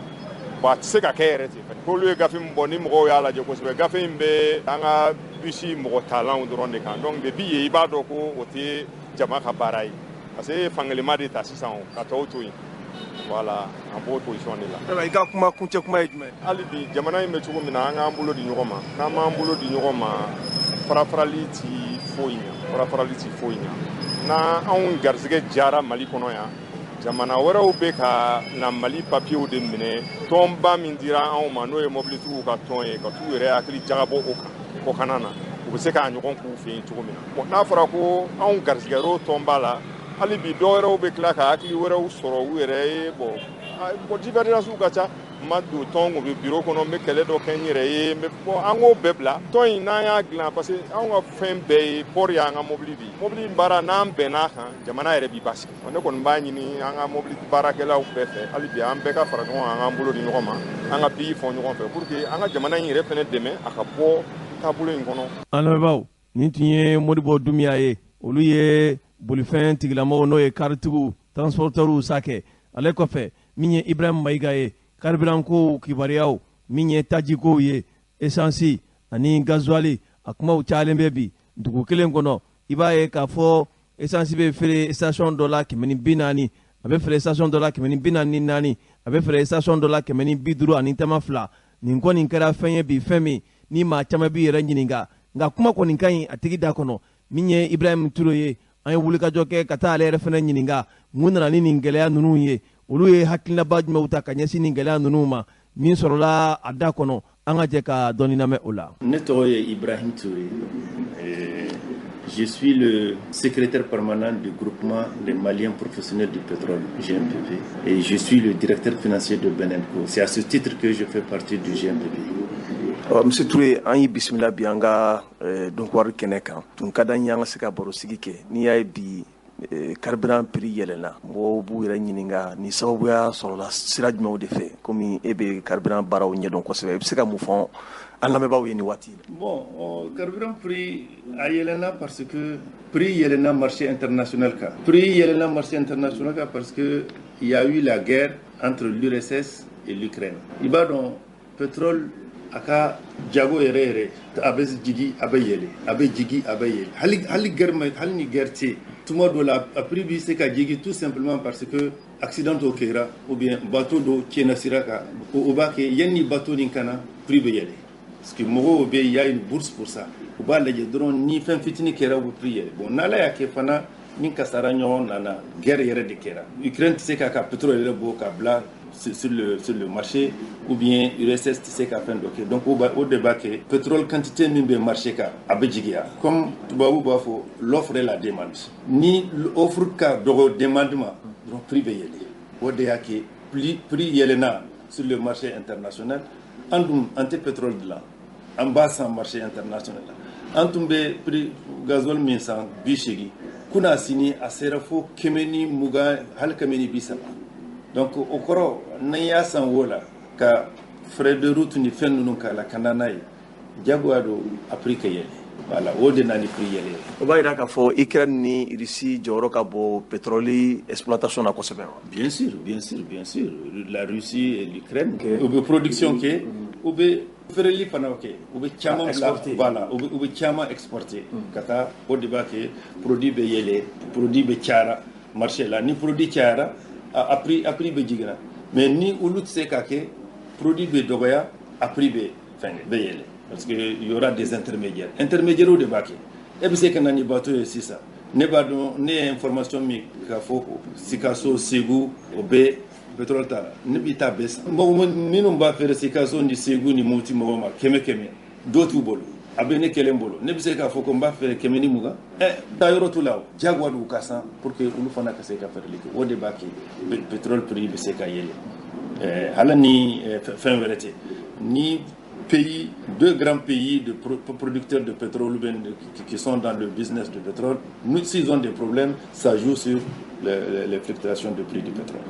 Bon, a tɛ se ka kɛ yɛrɛ ten. K'olu ye gafe min bɔ, ni mɔgɔw y'a lajɛ kosɛbɛ, gafe in bɛ an ka bisi mɔgɔ talanw dɔrɔn de kan. Donc depuis yen, i b'a dɔn ko o tɛ jama ka baara ye, parce que e ye fankelenma de ta sisan o ka tɔw to yen. Voilà, an b'o position de la. I ka kuma kuncɛ kuma ye jumɛn ye? Hali bi, jamana in bɛ cogo min na, an k'an bolo di ɲɔgɔn ma. N'an m'an bolo di ɲɔgɔn ma, farafarali ti foyi ɲa, farafarali ti foyi ɲa. N'an anw garisɛgɛ jara Mali kɔnɔ yan, jamana wɛrɛw bɛ ka na Mali papiyew de minɛ. Tɔnba min dira anw ma, n'o ye mobilitigiw ka tɔn ye, ka t'u yɛrɛ hakili jagabɔ o kan kɔkanna na, u bɛ se k'a ɲɔgɔn k'u fɛ yen cogo min na. Bon, n'a fɔra ko anw garisɛgɛr'o tɔnba la, hali bi dɔw wɛrɛw bɛ tila ka hakili wɛrɛw sɔrɔ u yɛrɛ ye. Bon, divergence ka ca. N ma don tɔn kun bɛ bureau kɔnɔ, n bɛ kɛlɛ dɔ kɛ n yɛrɛ ye. Bon, an k'o bɛɛ bila tɔn in n'an y'a dilan, parce que anw ka fɛn bɛɛ ye port y'an ka mobili de ye. Mobili baara, n'an bɛnn'a kan, jamana yɛrɛ b'i basigi. Ne kɔni b'a ɲini an ka mobili baarakɛlaw bɛɛ fɛ, hali bi an bɛɛ ka fara ɲɔgɔn kan, an k'an bolo di ɲɔgɔn ma, an ka pays fɔ ɲɔgɔn fɛ pour que an ka jamana in yɛrɛ fɛnɛ dɛmɛ a ka bɔ taabolo in kɔnɔ. An lamɛnbaaw, nin tun ye Modibo Dunbiya ye. Olu ye bolifɛn tigilamɔgɔw, n'o ye karitigiw, transporteurs sa kɛ. Ale kɔfɛ, min ye Ibrahim Mayiga ye, carburant kow kibaruyaw, min ye tajikow ye, essence ani gasoil, a kumaw cayalen bɛ bi. Dugu kelen kɔnɔ, i b'a ye k'a fɔ essence bɛ feere station dɔ la 140, a bɛ feere station dɔ la 144, a bɛ feere station dɔ la 152. Nin kɔni kɛra fɛn ye bi, fɛn min ni maa caman b'i yɛrɛ ɲininka. Nka kuma kɔni ka ɲi a tigi da kɔnɔ. Min ye Ibrahim Ture ye, an ye wulikajɔ kɛ ka taa ale yɛrɛ fana ɲininka mun nana ni nin gɛlɛya ninnu ye, olu ye hakilinaba jumɛnw ta ka ɲɛsin nin gɛlɛya ninnu ma. Min sɔrɔla a da kɔnɔ, an ka jɛ ka dɔɔni lamɛn o la. Ne tɔgɔ ye Ibrahim Touré. Je suis le secrétaire permanent du groupement des Maliens professionnels du pétrole, GMPP, et je suis le directeur financier de Benelco. C'est à ce titre que je fais partie du GMPP. Monsieur Touré, an y'i bisimila bi an ka Donkuwari kɛnɛ kan. Tun ka d'an ye an ka se ka baro sigi kɛ. N'i y'a ye bi carburant prix yɛlɛnna, mɔgɔw b'u yɛrɛ ɲininka ni sababuya sɔrɔla sira jumɛnw de fɛ. Komi e bɛ carburant baaraw ɲɛdɔn kosɛbɛ, i bɛ se ka mun fɔ an lamɛnbaaw ye nin waati in na? Bon, carburant prix a yɛlɛnna parce que prix yɛlɛnna marché international kan. Prix yɛlɛnna marché international kan parce que il y a eu la guerre entre l'URSS et l'Ukraine. I b'a dɔn, pétrole a ka jago yɛrɛ yɛrɛ, a bɛ jigi, a bɛ yɛlɛ, a bɛ jigi, a bɛ yɛlɛ. Hali guerre ma, hali ni guerre tɛ yen, tuma dɔ la a prix bɛ se ka jigi tout simplement parce que accident dɔ kɛra ou bien bateau dɔ tiɲɛna sira kan. O b'a kɛ yanni bateau nin ka na, prix bɛ yɛlɛ, parce que mɔgɔw bɛ, il y a une bourse pour ça. U b'a lajɛ dɔrɔn, ni fɛn fitinin kɛra, u bɛ prix yɛlɛ. Bon, n'Ala y'a kɛ fana, ni kasara ɲɔgɔn nana, guerre yɛrɛ de kɛra, Ukraine tɛ se k'a ka pétrole yɛrɛ bɔ ka bila sur le marché, ou bien URSS tɛ se ka fɛn dɔ kɛ. Donc o de b'a kɛ pétrole quantité min bɛ marché kan, a bɛ jigiya. Comme tubabu b'a fɔ, l'offre et la demande, ni offre ka dɔgɔ demande ma dɔrɔn, prix bɛ yɛlɛ. O de y'a kɛ prix yɛlɛnna sur le marché international. An dun, an tɛ pétrole dilan. An b'a san marché international la. An tun bɛ prix gasoil min san 80, kunna sini a sera fo 120, hali 130. Donc o kɔrɔ, n'i y'a san o la, ka frais de route ni fɛn ninnu k'a la ka na n'a ye, jagoya don a prix ka yɛlɛ. Voilà, o de na ni prix yɛlɛ. O b'a jira k'a fɔ Ukraine ni Russie jɔyɔrɔ ka bon pétrole exploitation na kosɛbɛ wa? Bien sûr, bien sûr, bien sûr. La Russie et l'Ukraine, u bɛ production kɛ, u bɛ feereli fana kɛ, u bɛ caman bila, voilà, u bɛ caman exporter ka taa. O de b'a kɛ produit bɛ yɛlɛ, produit bɛ cayara marché la. Ni produit cayara, a prix bɛ jiginna. Mais ni olu tɛ se ka kɛ, produit bɛ dɔgɔya, a prix bɛ fɛngɛ, bɛ yɛlɛ, parce que il y aura des intermédiaires. Intermédiaires de b'a kɛ. E bɛ se ka na ni bateau ye sisan, ne b'a dɔn, ne ye information min k'a fɔ Sikaso, Segu, o bɛ pétrole ta la, ne b'i ta bɛɛ san. Mɔgɔ minnu b'a feere Sikaso ni Segu ni Mopti mɔgɔw ma 100 100, dɔw t'u bolo, a bɛ ne kelen bolo. Ne bɛ se k'a fɔ ko n b'a feere 120. Ɛ, taa yɔrɔ t'u la o, diyagoya don u ka san pour que olu fana ka se ka feereli kɛ. O de b'a kɛ pétrole prix bɛ se ka yɛlɛ. Hali ni fɛn wɛrɛ tɛ, ni pays, deux grands pays de producteurs de pétrole qui sont dans le business du pétrole, s'ils ont des problèmes, ça joue sur les fluctuations de prix du pétrole.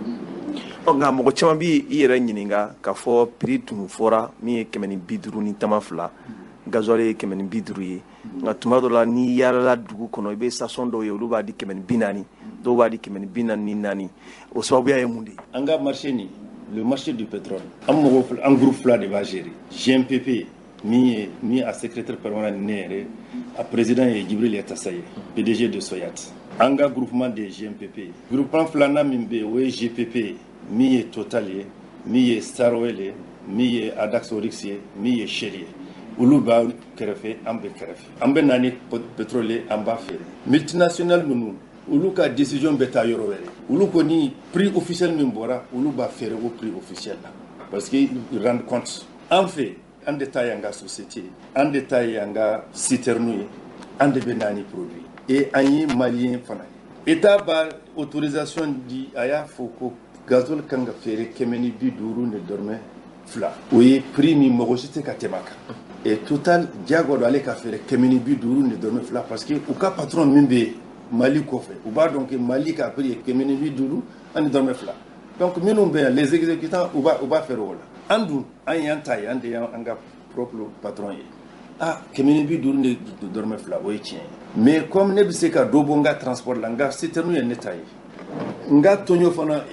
Ɔ, nka mɔgɔ caman bɛ i yɛrɛ ɲininka k'a fɔ prix tun fɔra min ye 152, gasoil ye 150 ye, nka tuma dɔ la, n'i yaalala dugu kɔnɔ, i bɛ station dɔw ye, olu b'a di 140, dɔw b'a di 144. O sababuya ye mun de ye? An ka marché nin, le marché du pétrole, an mɔgɔ, an groupe fila de b'a gérer. GMPP, min ye min a secrétaire permanent ne yɛrɛ, a président ye Djibril Yatassa ye, PDG de Soyat. An ka groupement de GMPP. Groupement filanan min bɛ yen, o ye GPP, min ye Total ye, min ye Star Oil ye, min ye Addax Oryx ye, min ye Shell ye. Olu b'a kɛrɛfɛ, an bɛ kɛrɛfɛ. An bɛ na ni pétrole ye, an b'a feere. Multinational ninnu, olu ka décision bɛ taa yɔrɔ wɛrɛ. Olu kɔni, prix officiel min bɔra, olu b'a feere o prix officiel la, parce que ils rendent compte. An fɛ, an de ta y'an ka société, an de ta y'an ka citerne ye, an de bɛ na ni produit et an ye malien fana ye. État b'a autorisation di, a y'a fɔ ko gasoil kan ka feere 150.2. O ye prix min mɔgɔ si tɛ ka tɛmɛ a kan. Et Total, diyagoya don ale ka feere 150.2, parce que u ka patron min bɛ yen Mali kɔfɛ, u b'a dɔn que Mali ka prix ye 150.2. Donc minnu bɛ yan, les exécutants, u b'a feere o la. An dun, an y'an ta ye, an de y'an ka propre patron ye. Ah, 150.2, o ye tiɲɛ ye, mais comme ne bɛ se ka dɔ bɔ n ka transport la, n ka citerne ye ne ta ye, n ka tɔɲɔ fana,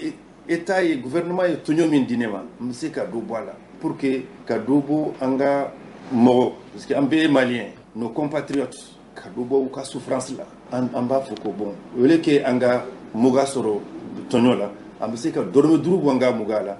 état ye, gouvernement ye tɔɲɔ min di ne ma, n bɛ se ka dɔ bɔ a la pour que ka dɔ bɔ an ka mɔgɔ, parce que an bɛɛ ye malien, nos compatriotes, ka dɔ bɔ u ka souffrance la. An b'a fɔ ko bon, au lieu que an ka 20 sɔrɔ tɔɲɔ la, an bɛ se ka dɔrɔmɛ 5 bɔ an ka 20 la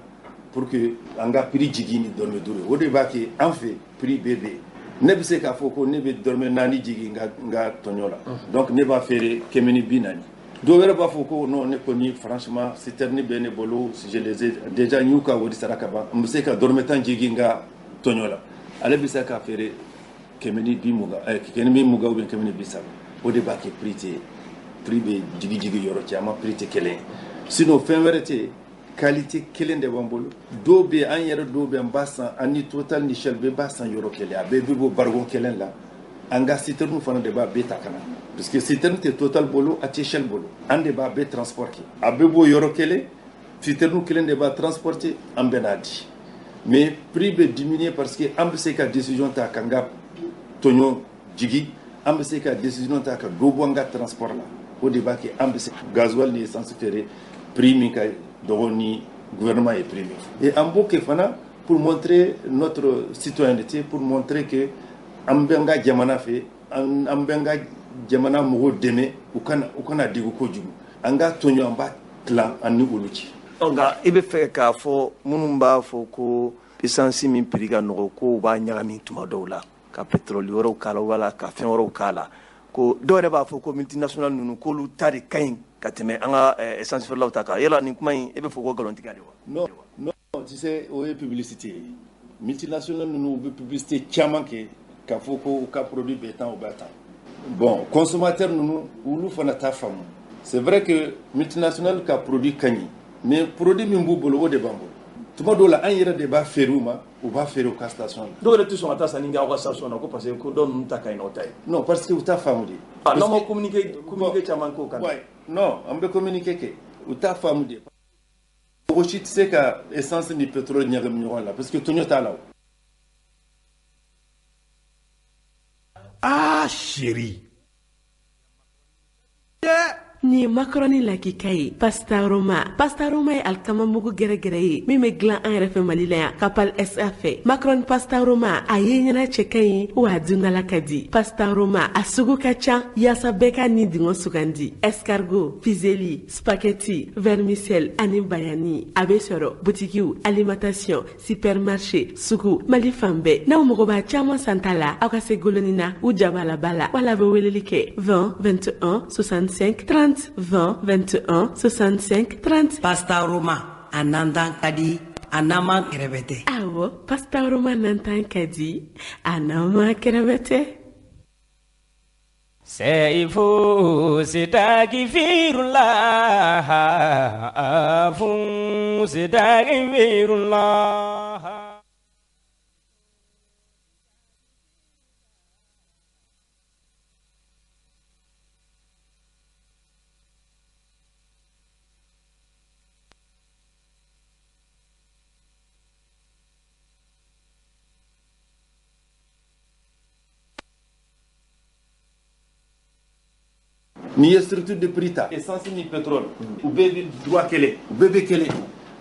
pour que an ka prix jigin ni dɔrɔmɛ 5 ye. O de b'a kɛ an fɛ prix bɛɛ bɛ yen. Ne bɛ se k'a fɔ ko ne bɛ dɔrɔmɛ 4 jigin n ka tɔɲɔ la, donc ne b'a feere 140. Dɔw wɛrɛ b'a fɔ ko non, ne kɔni, franchement, citerne bɛ ne bolo, je les ai déjà, n y'u ka wari sara ka ban, n bɛ se ka dɔrɔmɛ 10 jigin n ka tɔɲɔ la. Ale bɛ se k'a feere 120, 120 ou bien 130. O de b'a kɛ prix tɛ, prix bɛ jigi jigi yɔrɔ caman, prix tɛ kelen ye. Sinon fɛn wɛrɛ tɛ yen, qualité kelen de b'an bolo. Dɔw bɛ yen, an yɛrɛ dɔw bɛ yen, an b'a san, an ni Total ni Shell bɛɛ b'a san yɔrɔ kelen, a bɛɛ bɛ bɔ barikon kelen la. An ka citerne fana de b'a bɛɛ ta ka na, parce que citerne tɛ Total bolo, a tɛ Shell bolo, an de b'a bɛɛ transporter. A bɛ bɔ yɔrɔ kelen, citerne kelen de b'a transporter, an bɛ n'a di. Mais prix bɛ diminuer parce que an bɛ se ka décision ta k'an ka tɔɲɔ jigi, an bɛ se ka décision ta ka dɔ bɔ an ka transport la. O de b'a kɛ an bɛ se gasoil ni essence feere prix min ka dɔgɔ ni gouvernement ye prix min fɔ. Et an b'o kɛ fana pour montrer notre citoyenneté, pour montrer que an bɛ an ka jamana fɛ, an bɛ an ka jamana mɔgɔw dɛmɛ, u kana degun kojugu. An ka tɔɲɔ, an b'a tilan an ni olu cɛ. Nka i bɛ fɛ k'a fɔ minnu b'a fɔ ko essence min prix ka nɔgɔ, ko u b'a ɲagami tuma dɔw la ka pétrole wɛrɛw k'a la wala ka fɛn wɛrɛw k'a la, ko dɔw yɛrɛ b'a fɔ ko multinational ninnu, k'olu ta de ka ɲi ka tɛmɛ an ka essence feerelaw ta kan, yala nin kuma in, e bɛ fɔ ko nkalontigiya de wa? Non, non, tu sais, o ye publicité ye. Multinational ninnu, u bɛ publicité caman kɛ k'a fɔ ko u ka produit bɛ tan, u bɛ tan. Bon, consommateur ninnu, olu fana t'a faamu. C'est vrai que multinational ka produit ka ɲi, mais produit min b'u bolo, o de b'an bolo. Tuma dɔw la, an yɛrɛ de b'a feere u ma, u b'a feere u ka station la. Dɔw yɛrɛ tɛ sɔn ka taa sanni kɛ aw ka station na ko parce que ko dɔw ninnu ta ka ɲi n'aw ta ye. Non, parce que u t'a faamu de. Ah, n'aw ma communiqué caman k'o kan. Ouais, non, an bɛ communiqué kɛ, u t'a faamu de. Mɔgɔ si tɛ se ka essence ni pétrole ɲagami ɲɔgɔn la parce que tɔɲɔ t'a la o. Ah chérie. Nin ye macaroni lakika ye, Pasta Roma. Pasta Roma ye alikama mugu gɛrɛgɛrɛ ye min bɛ dilan an yɛrɛ fɛ Mali la yan, Kapal SA fɛ. Macaroni Pasta Roma, a ye ɲɛna cɛ ka ɲi wa a dundala ka di. Pasta Roma, a sugu ka ca yaasa bɛɛ ka nin dingɔ sugandi: escargot, fusilli, spaghetti, vermicelle ani bayani. A bɛ sɔrɔ butikiw, alimentation, supermarché, sugu, Mali fan bɛɛ. N'aw mago b'a caman santa la, aw ka se goloni na u jabalaba la, wala bɛ weleli kɛ 20 21 65 30, 20 21 65 30. Pasta Roma, a nantan ka di, a nama kɛrɛbɛtɛ. Awɔ, Pasta Roma nantan ka di, a nama kɛrɛbɛtɛ. Seifu sitaki firullah afu sitaki firullah. N'i ye structure de prix ta, essence ni pétrole, u bɛɛ bɛ droit kelen, u bɛɛ bɛ kelen.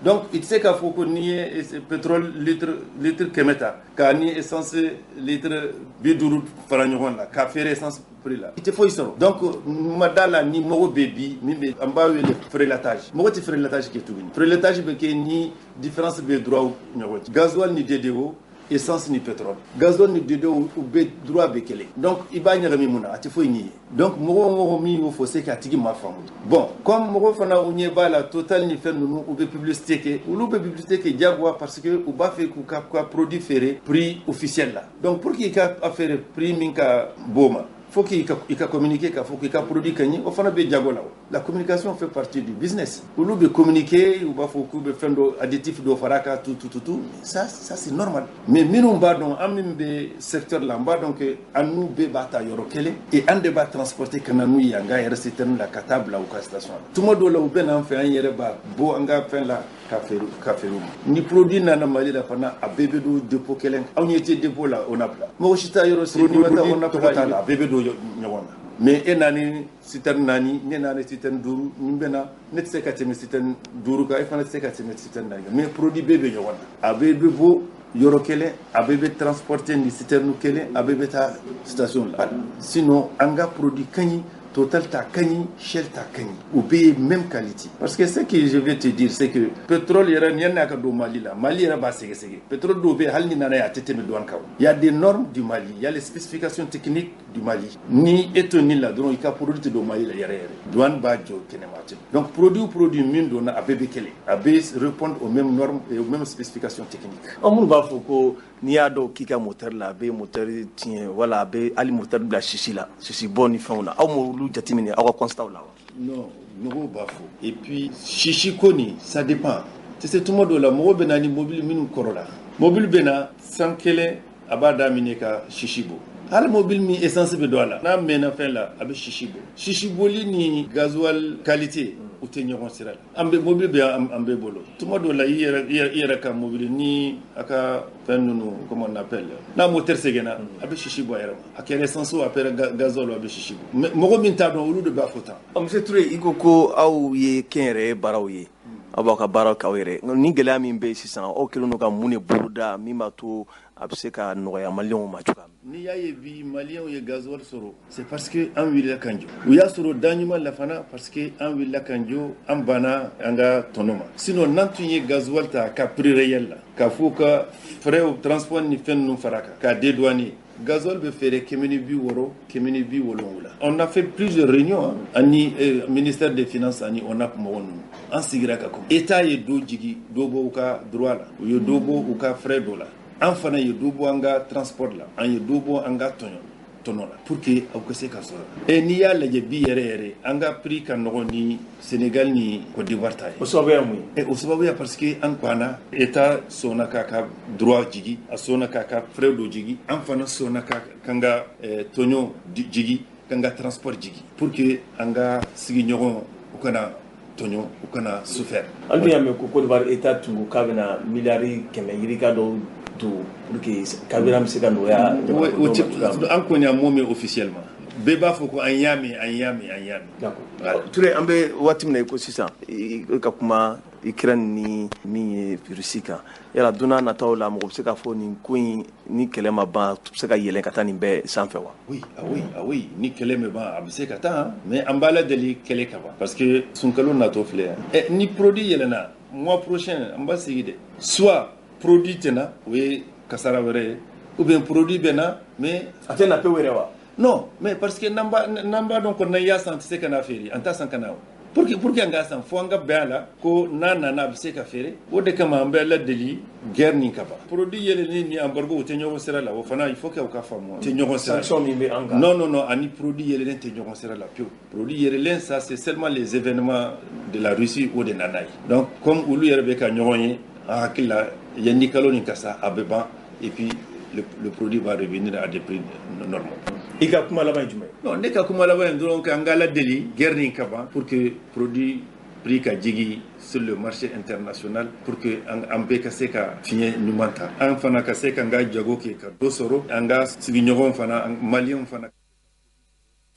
Donc i tɛ se k'a fɔ ko n'i ye pétrole litre 100 ta k'a ni essence litre 50 fara ɲɔgɔn la k'a feere essence prix la, i tɛ foyi sɔrɔ. Donc n ma da la ni mɔgɔ bɛ bi min bɛ an b'a wele frelatage. Mɔgɔ tɛ frelatage kɛ tuguni. Frelatage bɛ kɛ ni différence bɛ droit ɲɔgɔn cɛ, gasoil ni DDO, essence ni pétrole. Gasoil ni DDO, u bɛ droit bɛ kelen. Donc i b'a ɲagami mun na? A tɛ foyi ɲɛ ye. Donc mɔgɔ o mɔgɔ min y'o fɔ, c'est que a tigi ma faamu. Bon, comme mɔgɔ fana u ɲɛ b'a la, Total ni fɛn ninnu, u bɛ publicité kɛ, olu bɛ publicité kɛ diyagoya parce que u b'a fɛ k'u ka produit feere prix officiel la. Donc pour que i ka a feere prix min ka b'o ma, faut qu'il ka communiquer k'a fɔ k'i ka produit ka ɲi. O fana bɛ jago la o. La communication fait partie du business. Olu bɛ communiquer, u b'a fɔ k'u bɛ fɛn dɔ additif dɔ fara a kan, tout tout tout tout ça, ça c'est normal. Mais minnu b'a dɔn, an min bɛ secteur la, an b'a dɔn que an n'u bɛɛ b'a ta yɔrɔ kelen et an de b'a transporter ka na n'u ye an ka yɛrɛ citerne la ka taa bila u ka station la. Tuma dɔw la, u bɛ n'an fɛ, an yɛrɛ b'a bɔ an ka fɛn la ka feere u ma. Ni produit nana Mali la fana, a bɛɛ bɛ don dépôt kelen. Anw ɲɛ tɛ dépôt la, o na bila mɔgɔ si t'a yɔrɔ si ni ma taa o na tɔgɔ t'a la, a bɛɛ bɛ don ɲɔgɔn na. Mais e naani citerne naani, ne naani citerne duuru, nin bɛ na, ne tɛ se ka tɛmɛ citerne duuru kan, e fana tɛ se ka tɛmɛ citerne naani kan, mais produit bɛɛ bɛ ɲɔgɔn na, a bɛɛ bɛ bɔ yɔrɔ kelen, a bɛɛ bɛ transporter ni citerne kelen, a bɛɛ bɛ taa station la. Sinon an ka produit ka ɲi, Total ta ka ɲi, Shell ta ka ɲi, u bɛɛ ye même qualité. Parce que ce que je vais te dire, c'est que pétrole yɛrɛ, yanni a ka don Mali la, Mali yɛrɛ b'a sɛgɛsɛgɛ. Pétrole dɔw bɛ yen, hali ni nana ye, a tɛ tɛmɛ douane kan. Il y a des normes du Mali, il y a les spécifications techniques du Mali. Ni e to nin la dɔrɔn, i ka produit tɛ don Mali la yɛrɛ yɛrɛ, douane b'a jɔ kɛnɛma a tɛ. Donc produit o produit min donna, a bɛɛ bɛ kelen, a bɛ répondre aux mêmes normes et aux mêmes spécifications techniques. Ɔ, minnu b'a fɔ ko n'i y'a dɔn k'i ka moteur la, a bɛ moteur tiɲɛ wala a bɛ hali moteur bila sisi la, sisi bɔ ni fɛnw na, aw m'olu jateminɛ aw ka constat la wa? Non, mɔgɔw b'a fɔ. Et puis sisi ko nin, ça dépend. Tu sais, tuma dɔw la, mɔgɔw bɛ na ni mobili minnu kɔrɔ la, mobili bɛ na san kelen, a b'a daminɛ ka sisi bɔ. Hali mobili min essence bɛ don a la, n'a mɛnna fɛn la, a bɛ sisi bɔ. Sisi bɔli ni gasoil qualité, u tɛ ɲɔgɔn sira la. An bɛ mobili bɛ an bɛɛ bolo. Tuma dɔw la, i yɛrɛ ka mobili ni a ka fɛn ninnu, comment on appelle, n'a moteur sɛgɛnna, a bɛ sisi bɔ a yɛrɛ ma. A kɛra essence o, a kɛra gasoil o, a bɛ sisi bɔ. Mais mɔgɔ min t'a dɔn, olu de b'a fɔ tan. Ɔ, monsieur Touré, i ko ko aw ye kɛnyɛrɛye baaraw ye, aw b'aw ka baaraw kɛ aw yɛrɛ. Ni gɛlɛya min bɛ yen sisan, aw kɛlen don ka mun de boloda min b'a to a bɛ se ka nɔgɔya maliyɛnw ma cogoya min? N'i y'a ye bi maliyɛnw ye gasoil sɔrɔ, c'est parce que an wulila k'an jɔ. U y'a sɔrɔ da ɲuman la fana parce que an wulila k'an jɔ, an banna an ka tɔnɔ ma. Sinon n'an tun ye gasoil ta ka prix réel la, k'a fɔ ka frais transport ni fɛn ninnu fara kan k'a dédouaner, gasoil bɛ feere 160, 170. On a fait plusieurs réunions ani ministère des finances ani ONAP mɔgɔ ninnu. An sigira ka kuma. État ye dɔ jigi, dɔ bɔ u ka droit la, u ye dɔ bɔ u ka frais dɔ la, an fana ye dɔ bɔ an ka transport la, an ye dɔ bɔ an ka tɔɲɔ. tɔnɔ la pour que aw ka se ka sɔrɔ. E n'i y'a lajɛ bi yɛrɛ yɛrɛ, an ka prix ka nɔgɔn ni Sénégal ni Côte d'Ivoire ta ye. O sababuya mun ye? O sababuya parce que an banna, État sɔnna k'a ka droit jigi, a sɔnna k'a ka frais dɔ jigi, an fana sɔnna k'an ka tɔɲɔ jigi, k'an ka transport jigi pour que an ka sigiɲɔgɔn u kana tɔɲɔ, u kana souffert. An dun y'a mɛn ko Côte d'Ivoire État tun ko k'a bɛna miliyari 100 yirika dɔw don pour que carburant bɛ se ka nɔgɔya. An kɔni y'a mɔ mɛn officiellement, bɛɛ b'a fɔ ko an y'a mɛn, an y'a mɛn, an y'a mɛn. D'accord, Ture, an bɛ waati min na i ko sisan, i ka kuma Ukraine ni min ye Russie kan, yala don n'a nataw la, mɔgɔ bɛ se k'a fɔ nin ko in ni kɛlɛ ma ban, bɛ se ka yɛlɛn ka taa nin bɛɛ sanfɛ wa? Oui, ah oui, ah oui, ni kɛlɛ ma ban, a bɛ se ka taa, mais an b'a la deli kɛlɛ ka ban parce que sunkalo natɔ filɛ yan. Ɛ, ni produit yɛlɛnna, mois prochain an b'a sigi dɛ, soit produit tɛ na, o ye kasara wɛrɛ ye, ou bien produit bɛ na, mais a tɛ na pewu yɛrɛ wa? Non, mais parce que n'an b'a dɔn ko n'an y'a san, tɛ se ka na feere, an t'a san ka na o. Pour que an k'a san, fo an ka bɛn a la ko n'a nana, a bɛ se ka feere. O de kama an bɛ la deli guerre nin ka ban. Produit yɛlɛnni ni embargo, o tɛ ɲɔgɔn sira la. O fana, il faut que u ka faamu, tɛ ɲɔgɔn sira la. Sanction min bɛ an kan. Non, non, non, ani produit yɛlɛlen tɛ ɲɔgɔn sira la pewu. Produit yɛlɛlen, ça c'est seulement les événements de la Russie, o de nana ye. Donc comme olu yɛrɛ bɛ ka ɲɔgɔn ye, an hakili la yanni kalo nin ka sa, a bɛ ban et puis le produit va revenir à des prix normaux. I ka kuma laban ye jumɛn ye? Non, ne ka kuma laban ye dɔrɔn k'an ka la deli guerre nin ka ban pour que produit prix ka jigi sur le marché international, pour que an bɛɛ ka se ka fiɲɛ ɲuman ta, an fana ka se k'an ka jago kɛ ka dɔ sɔrɔ, an ka sigiɲɔgɔnw fana, maliyɛnw fana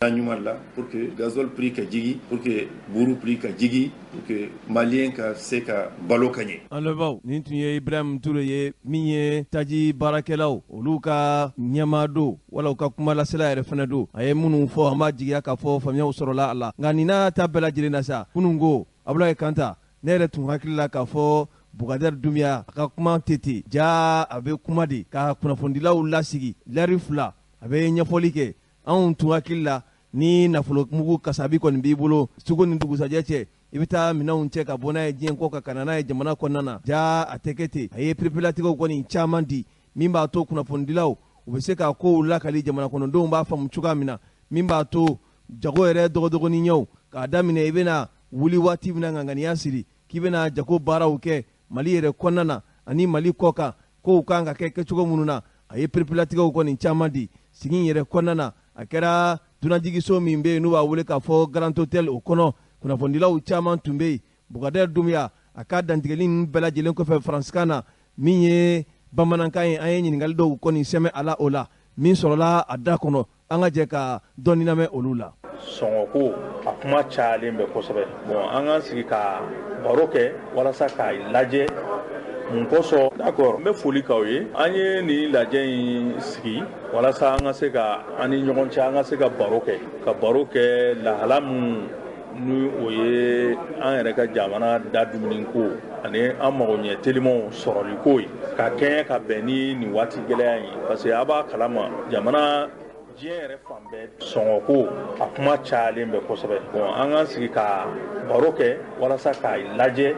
ɲuman la, pour que gasoil prix ka jigi, pour que buru prix ka jigi, pour que maliyɛn ka se ka balo ka ɲɛ. An lamɛnbaaw, nin tun ye Ibrahim Ture ye, min ye taji baarakɛlaw olu ka ɲɛmaa don, wala u ka kumalasela yɛrɛ fana don. A ye minnu fɔ, an b'a jigiya k'a fɔ faamuyaw sɔrɔla a la. Nka nin n'a ta bɛɛ lajɛlen na sa, kunun ko Abulaye Kanta, ne yɛrɛ tun hakili la k'a fɔ Bukadari Dunbiya a ka kuma tɛ ten ja, a bɛ kuma de ka kunnafonidilaw lasigi lɛri 2, a bɛ ɲɛfɔli kɛ. Anw tun hakili la ni nafolo mugu kasabi kɔni b'i bolo, sugu ni dugusajɛ cɛ, i bɛ taa minɛnw cɛ ka bɔ n'a ye diɲɛ kɔ kan ka na n'a ye jamana kɔnɔna na. Ja, a tɛ kɛ ten. A ye pereperelatigɛw kɔni caman di min b'a to kunnafonidilaw u bɛ se ka kow lakali jamana kɔnɔdenw b'a faamu cogoya min na, min b'a to jago yɛrɛ dɔgɔdɔgɔnin ɲɛw k'a daminɛ, i bɛna wuli waati min na, ŋaniya siri k'i bɛna jago baaraw kɛ Mali yɛrɛ kɔnɔna na ani Mali kɔ kan, kow kan ka kɛ kɛcogo minnu na. A ye pereperelatigɛw kɔni caman di sigi yɛrɛ kɔnɔna na. A kɛra dunanjiginso min bɛ yen n'u b'a wele k'a fɔ Grand Hôtel, o kɔnɔ kunnafonidilaw caman tun bɛ yen. Bukadari Dunbiya a ka dantigɛli ninnu bɛɛ lajɛlen kɔfɛ, faransikan na min ye bamanankan ye, an ye ɲininkali dɔw kɔni sɛmɛ a la, o la min sɔrɔla a da kɔnɔ, an ka jɛ ka dɔɔni lamɛn olu la. Sɔngɔko a kuma cayalen bɛ kosɛbɛ. Bon, an k'an sigi ka baro kɛ walasa k'a lajɛ mun kosɔn. D'accord, n bɛ foli k'aw ye. An ye nin lajɛ in sigi walasa an ka se ka an ni ɲɔgɔn cɛ, an ka se ka baro kɛ, ka baro kɛ lahala mun ni o ye an yɛrɛ ka jamana da dumuni ko ani an mago ɲɛ telimanw sɔrɔli ko ye, ka kɛɲɛ ka bɛn ni nin waati gɛlɛya in ye, parce que a b'a kalama jamana diɲɛ yɛrɛ fan bɛɛ sɔngɔko a kuma cayalen bɛ kosɛbɛ. Bon, an k'an sigi ka baro kɛ walasa k'a lajɛ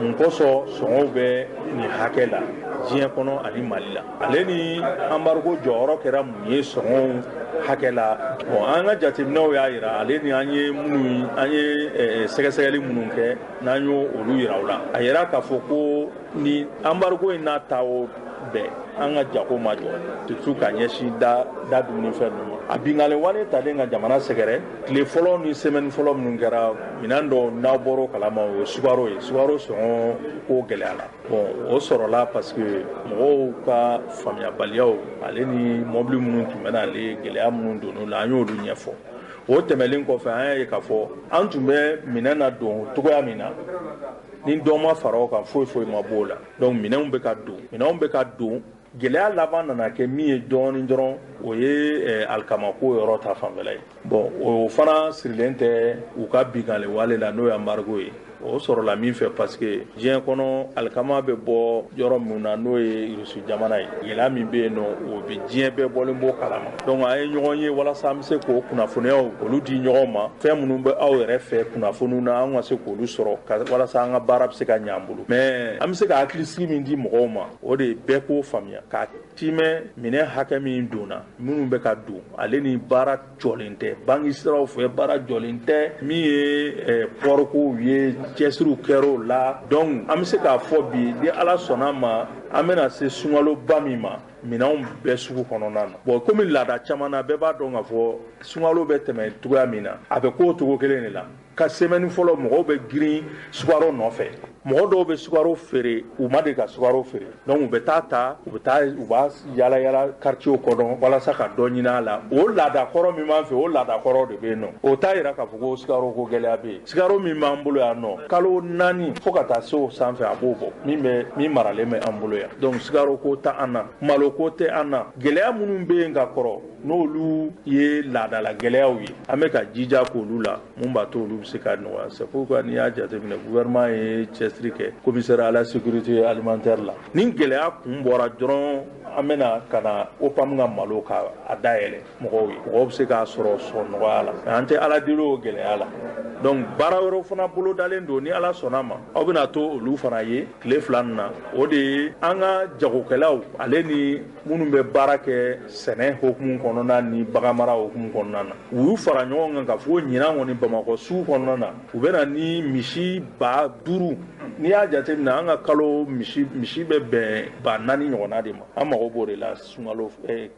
mun kosɔn sɔngɔw bɛ nin hakɛ la diɲɛ kɔnɔ ani Mali la, ale ni embargo jɔyɔrɔ kɛra mun ye sɔngɔw hakɛ la. Bon, an ka jateminɛw y'a yira, ale ni an ye minnu, an ye sɛgɛsɛgɛli minnu kɛ, n'an y'o olu yira u la, a yira k'a fɔ ko ni embargo in n'a ta o bɛɛ, an ka jago ma jɔ, surtout ka ɲɛsin da da dumunifɛn ninnu ma. A binkanni wale talen ka jamana sɛgɛrɛ, tile fɔlɔ ni semaine fɔlɔ minnu kɛra, minɛn dɔw n'aw bɔr'o kalama, o ye sukaro ye. Sukaro sɔngɔ ko gɛlɛyara. Bon, o sɔrɔla parce que mɔgɔw ka faamuyabaliyaw, ale ni mɔbili minnu tun bɛ n'ale, gɛlɛya minnu donn'o la, an y'olu ɲɛfɔ. O tɛmɛlen kɔfɛ, an y'a ye k'a fɔ an tun bɛ minɛn na don cogoya min na, ni dɔ ma fara o kan, foyi foyi ma b'o la. Donc minɛnw bɛ ka don, minɛnw bɛ ka don. Gɛlɛya laban nana kɛ min ye dɔɔnin dɔrɔn, o ye alikamako yɔrɔ ta fanfɛla ye. Bon, o fana sirilen tɛ u ka binkanni wale la, n'o ye embargo ye. O sɔrɔla min fɛ, parce que diɲɛ kɔnɔ alikama bɛ bɔ yɔrɔ min na, n'o ye Rusi jamana ye, gɛlɛya min bɛ yen nɔ, o bɛ diɲɛ bɛɛ bɔlen b'o kalama. Donc an ye ɲɔgɔn ye walasa an bɛ se k'o kunnafoniyaw olu di ɲɔgɔn ma, fɛn minnu bɛ aw yɛrɛ fɛ kunnafoniw na, an ka se k'olu sɔrɔ walasa an ka baara bɛ se ka ɲɛ an bolo. Mais an bɛ se ka hakilisigi min di mɔgɔw ma, o de ye bɛɛ k'o faamuya ka Timɛ minɛn hakɛ min donna, minnu bɛ ka don, ale ni baara jɔlen tɛ banki siraw fɛ, baara jɔlen tɛ. Min ye pɔrikow ye, cɛsiriw kɛr'o la. Donc an bɛ se k'a fɔ bi, ni Ala sɔnna ma, an bɛna se sunkaloba min ma, minɛnw bɛɛ sugu kɔnɔna na. Bon, komi laada caman na, bɛɛ b'a dɔn k'a fɔ sunkalo bɛ tɛmɛ cogoya min na, a bɛ k'o cogo kelen de la. Ka semaine fɔlɔ, mɔgɔw bɛ girin sukaro nɔfɛ. Mɔgɔ dɔw bɛ sukaro feere, u ma deli ka sukaro feere, donc u bɛ taa ta, u bɛ taa, u b'a yala yala quartier kɔnɔ walasa ka dɔ ɲini a la. O laada kɔrɔ min b'an fɛ, o laada kɔrɔ de bɛ yen nɔ. O t'a yira k'a fɔ ko sukaro ko gɛlɛya bɛ yen. Sukaro min b'an bolo yan nɔ, kalo 4 fo ka taa se o sanfɛ, a b'o bɔ, min bɛ min maralen bɛ an bolo yan. Donc sukaro ko tɛ an na, malo ko tɛ an na. Gɛlɛya minnu bɛ yen ka kɔrɔ, n'olu ye laadala gɛlɛyaw ye, an bɛ ka jija k'olu la, mun b'a to olu bɛ se ka nɔgɔya. C'est pourquoi n'i y'a jateminɛ, gouvernement ye cɛsiri kɛ commissaire à la sécurité alimentaire la. Ni gɛlɛya kun bɔra dɔrɔn, an bɛna ka na OPAM ka malo ka a dayɛlɛ mɔgɔw ye, mɔgɔw bɛ se k'a sɔrɔ sɔrɔ nɔgɔya la. Mais an tɛ Ala deli o gɛlɛya la. Donc baara wɛrɛw fana bolodalen don. Ni Ala sɔnna ma, aw bɛna to olu fana ye tile 2 nin na. O de ye an ka jagokɛlaw, ale ni minnu bɛ baara kɛ sɛnɛ hokumu kɔnɔna ni baganmara hokumu kɔnɔna na, u y'u fara ɲɔgɔn kan k'a fɔ ko ɲinan kɔni, Bamakɔ sugu kɔnɔna na, u bɛna ni misi 5000. N'i y'a jateminɛ, an ka kalo misi bɛ bɛn 4000 ɲɔgɔnna de ma. An mago b'o de la sunkalo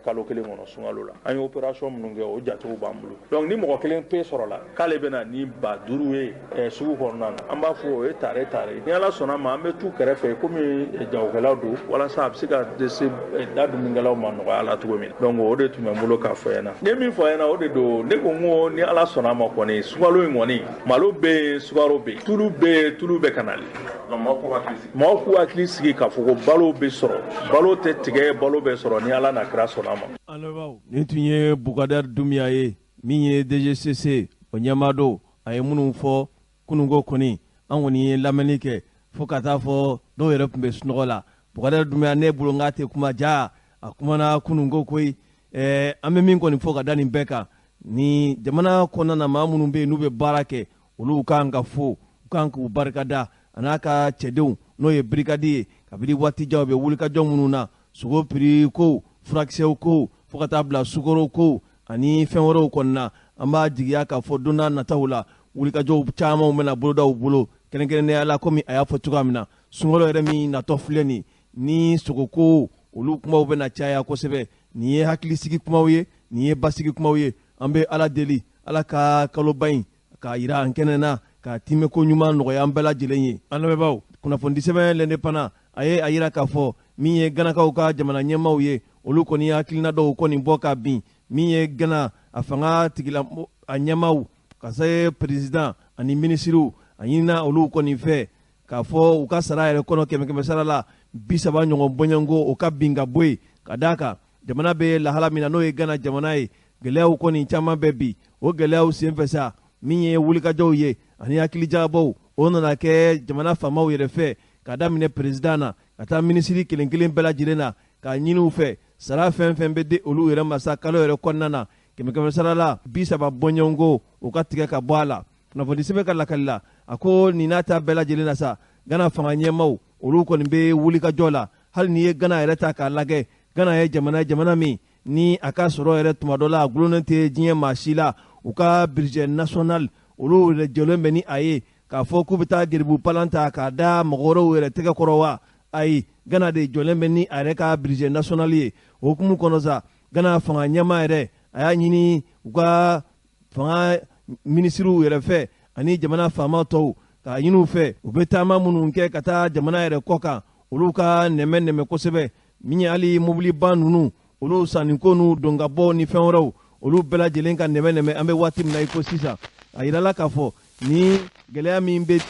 kalo kelen kɔnɔ. Sunkalo la, an ye opération minnu kɛ, o jatew b'an bolo. Donc ni mɔgɔ kelen pe sɔrɔla k'ale bɛna ni 5000 ye sugu kɔnɔna na, an b'a fɔ o ye tare tare. Ni Ala sɔnna ma, an bɛ t'u kɛrɛfɛ komi jagokɛlaw don, walasa a bɛ se ka se da dumunikɛlaw ma nɔgɔya la cogo min na. Donc o de tun bɛ n bolo k'a fɔ ɲɛna. N ye min fɔ ɲɛna, o de don. Ne ko n ko ni Ala sɔnna ma kɔni, sunkalo in kɔni, malo bɛ yen, sukaro bɛ yen, tulu bɛ yen, tulu bɛ ka nali. Maaw k'u hakili sigi k'a fɔ ko balo bɛ sɔrɔ, balo tɛ tigɛ, balo bɛ sɔrɔ ni Ala n'a kira sɔnna ma. Nin tun ye Bukadari Dunbiya ye, min ye DGCC o ɲɛmaa don. A ye minnu fɔ kununko kɔni, an kɔni ye lamɛnni kɛ fo ka taa fɔ dɔw yɛrɛ tun bɛ sunɔgɔ la. Bukadari Dunbiya, ne bolo n k'a tɛ kuma ja, a kumana kununko koyi. An bɛ min kɔni fɔ ka da nin bɛɛ kan, ni jamana kɔnɔna na, maa minnu bɛ yen n'u bɛ baara kɛ, olu kan ka fo, u kan k'u barikada, a n'a ka cɛdenw, n'o ye brigade ye. Kabini waati jan, u bɛ wulikajɔ minnu na, sogo prix ko, furakisɛw ko, fo ka taa bila sukaro ko ani fɛn wɛrɛw kɔnɔna. An b'a jigiya k'a fɔ don n'a nataw la, wulikajɔw camanw bɛna boloda u bolo, kɛrɛnkɛrɛnnenya la, komi a y'a fɔ cogoya min na, sunkalo yɛrɛ min natɔ filɛ nin ni sogoko, olu kumaw bɛna caya kosɛbɛ. Nin ye hakilisigi kumaw ye, nin ye basigi kumaw ye. An bɛ Ala deli, Ala ka kaloba in k'a yira an kɛnɛ na, ka timɛko ɲuman nɔgɔya an bɛɛ lajɛlen ye. An lamɛnbaaw, kunnafonidisɛbɛn L'Indépendant, a ye a yira k'a fɔ min ye Ganakaw ka jamana ɲɛmaaw ye, olu kɔni ye hakilina dɔw kɔni bɔ ka bin. Min ye Gana a fanga tigila a ɲɛmaaw, ka se président ani minisiriw, a ɲinina olu kɔni fɛ k'a fɔ u ka sara yɛrɛ kɔnɔ, 100 sara la, 30 ɲɔgɔn bɔɲɔgɔnko, o ka bin ka bɔ yen, ka d'a kan jamana bɛ lahala min na, n'o ye Gana jamana ye, gɛlɛyaw kɔni caman bɛ bi. O gɛlɛyaw senfɛ sa, min ye wulikajɔw ye ani hakilijagabɔw, o nana kɛ jamana faamaw yɛrɛ fɛ, ka daminɛ président na ka taa minisiri kelen kelen bɛɛ lajɛlen na, k'a ɲini u fɛ, sara fɛn fɛn bɛ di olu yɛrɛ ma sa kalo yɛrɛ kɔnɔna na, 100 sara la, 30 bɔɲɔgɔnko, o ka tigɛ ka bɔ a la. Kunnafoni sɛbɛn ka lakali la, a ko nin n'a ta bɛɛ lajɛlen na sa, Gana fanga ɲɛmaaw, olu kɔni bɛ wulikajɔ la. Hali n'i ye Gana yɛrɛ ta k'a lajɛ, Gana ye jamana ye, jamana min ni a ka sɔrɔ yɛrɛ tuma dɔ la, a gulonnen tɛ diɲɛ maa si la. U ka budget national, olu yɛrɛ jɔlen bɛ ni a ye k'a fɔ k'u bɛ taa geribu palan ta k'a da mɔgɔ wɛrɛw yɛrɛ tɛgɛ kɔrɔ wa? Ayi, Gana de jɔlen bɛ ni a yɛrɛ ka budget national ye. O hukumu kɔnɔ sa, Gana fanga ɲɛmaa yɛrɛ, a y'a ɲini u ka fanga minisiriw yɛrɛ fɛ ani jamana faama tɔw, k'a ɲini u fɛ, u bɛ taama minnu kɛ ka taa jamana yɛrɛ kɔ kan, olu ka nɛmɛ nɛmɛ kosɛbɛ. Min ye hali mobiliba ninnu, olu sanniko n'u don ka bɔ ni fɛn wɛrɛw, olu bɛɛ lajɛlen ka nɛmɛ nɛmɛ. An bɛ waati min na i ko sisan, a yirala k'a fɔ ni gɛlɛya min bɛ,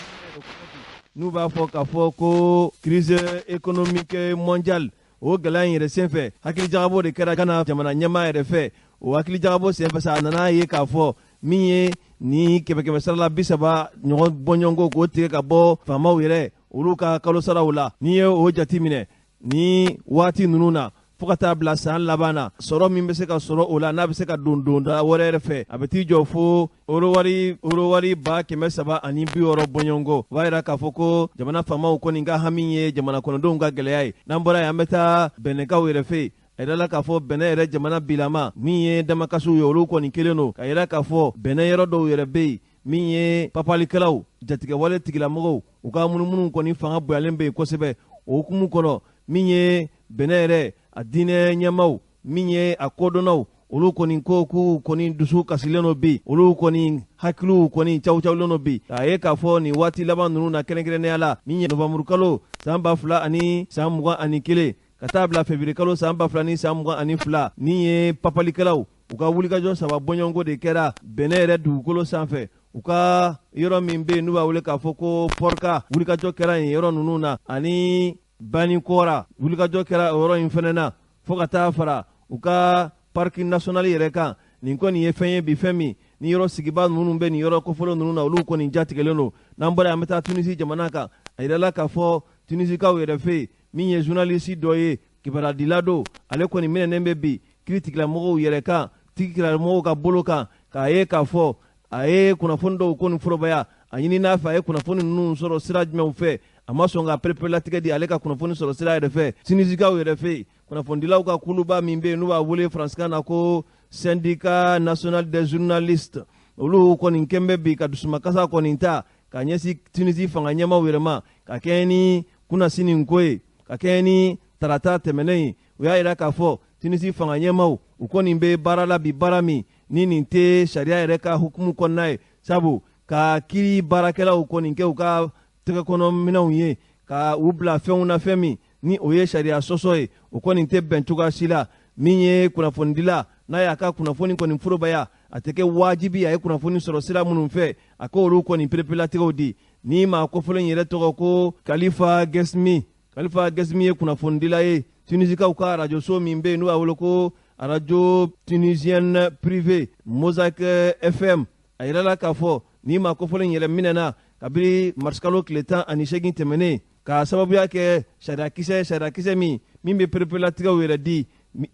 n'u b'a fɔ k'a fɔ ko crise économique mondiale, o gɛlɛya in yɛrɛ senfɛ, hakilijagabɔ de kɛra Gana jamana ɲɛmaa yɛrɛ fɛ. O hakilijagabɔ senfɛ sa, a nana ye k'a fɔ min ye ni 100 sara la, 30 ɲɔgɔn bɔɲɔgɔnko, k'o tigɛ ka bɔ faamaw yɛrɛ, olu ka kalo saraw la. N'i ye o jate minɛ ni waati ninnu na, fo ka taa bila san laban na, sɔrɔ min bɛ se ka sɔrɔ o la, n'a bɛ se ka don donda wɛrɛ yɛrɛ fɛ, a bɛ t'i jɔ fo eurowari 360 bɔɲɔgɔnko. O b'a yira k'a fɔ ko jamana faamaw kɔni ka hami ye jamana kɔnɔdenw ka gɛlɛya ye. N'an bɔra yen, an bɛ taa Bɛnɛkaw yɛrɛ fɛ yen. A yirala k'a fɔ Bɛnɛ yɛrɛ jamana bilama min ye damakasiw ye, olu kɔni kelen don k'a yira k'a fɔ Bɛnɛ yɔrɔ dɔw yɛrɛ bɛ yen min ye papalikɛlaw, jatigɛwale tigilamɔgɔw, u ka munumunu kɔni fanga bonyalen bɛ yen kosɛbɛ. O hukumu kɔnɔ, min ye Bɛnɛ yɛrɛ a diinɛ ɲɛmaaw, min ye a kodɔnnaw, olu kɔni ko k'u kɔni dusu kasilen don bi, olu kɔni hakiliw kɔni cawucawulen don bi, k'a ye k'a fɔ nin waati laban ninnu na, kɛrɛnkɛrɛnnenya la min ye novanburukalo san 2021 ka taa bila feburuyekalo san 2022, min ye papalikɛlaw u ka wulikajɔ saba bɔɲɔgɔnko de kɛra Bɛnɛ yɛrɛ dugukolo sanfɛ. U ka yɔrɔ min bɛ yen n'u b'a wele k'a fɔ ko Pɔrika, wulikajɔ kɛra yen yɔrɔ ninnu na, ani Banikɔra, wulikajɔ kɛra o yɔrɔ in fana na, fo ka taa fara u ka parc national yɛrɛ kan. Nin kɔni ye fɛn ye bi, fɛn min ni yɔrɔ sigibaa minnu bɛ nin yɔrɔ kofɔlen ninnu na, olu kɔni jatigɛlen don. N'an bɔra yen, an bɛ taa Tunisi jamana kan. A yirala k'a fɔ Tunisikaw yɛrɛ fɛ yen, min ye journaliste dɔ ye, kibaruyadila don, ale kɔni minɛnen bɛ bi kiiritigɛlamɔgɔw yɛrɛ kan, kiiritigɛlamɔgɔw ka bolo kan, k'a ye k'a fɔ a ye kunnafoni dɔw kɔni forobaya. A ɲinin'a fɛ a ye kunnafoni ninnu sɔrɔ sira jumɛnw fɛ, a ma sɔn ka pereperelatigɛ di ale ka kunnafoni sɔrɔ sira yɛrɛ fɛ. Tunisikaw yɛrɛ fɛ yen, kunnafonidilaw ka kuluba min bɛ yen n'u b'a wele faransikan na ko Syndicat national des journalistes, olu kɔni kɛn bɛ bi ka dusumakasa kɔni ta ka ɲɛsin Tunisi fanga ɲɛmaaw yɛrɛ ma, ka kɛɲɛ ni kunnasini ko ye, ka kɛɲɛ ni tarata tɛmɛnen ye. U y'a yira k'a fɔ Tunisi fanga ɲɛmaaw, u kɔni bɛ baara la bi, baara min ni nin tɛ sariya yɛrɛ ka hukumu kɔnɔna ye, sabu ka kiiri baarakɛlaw kɔni kɛ u ka tɛgɛkɔnɔ minɛnw ye, ka u bila fɛnw na, fɛn min ni o ye sariya sɔsɔ ye, o kɔni tɛ bɛn cogoya si la. Min ye kunnafonidila n'a y'a ka kunnafoni kɔni forobaya, a tɛ kɛ wajibi a ye kunnafoni sɔrɔ sira minnu fɛ, a k'olu kɔni pereperelatigɛw di. Ni maa kofɔlen yɛrɛ tɔgɔ ko Kalifa Gɛsimi. Kalifa Gɛsimi ye kunnafonidila ye Tunisikaw ka arajoso min bɛ yen n'u b'a wele ko radio tunisienne privée Mosaïque FM. A yirala k'a fɔ ni maa kofɔlen yɛrɛ minɛna kabini marisikalo tile 18 tɛmɛnen, k'a sababuya kɛ sariyakisɛ min bɛ pereperelatigɛw yɛrɛ di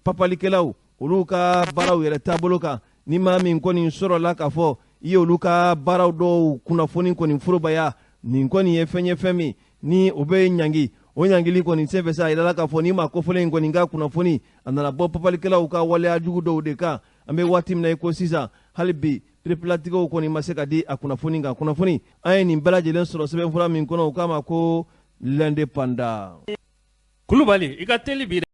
papalikɛlaw olu ka baaraw yɛrɛ taabolo kan. Ni maa min kɔni sɔrɔla k'a fɔ i ye olu ka baaraw dɔw kunnafoni kɔni forobaya, nin kɔni ye fɛn ye, fɛn min ni o bɛ ɲangi. O ɲangili kɔni senfɛ sa, a yirala k'a fɔ ni maa kofɔlen in kɔni ka kunnafoni a nana bɔ papalikɛlaw ka waleya jugu dɔw de kan. An bɛ waati min na i ko sisan, hali bi pereperelatigɛw kɔni ma se ka di a kunnafoni kan. Kunnafoni an ye nin bɛɛ lajɛlen sɔrɔ sɛbɛnfura min kɔnɔ, u k'a ma ko L'Indépendant. Kulubali, i ka teli bi.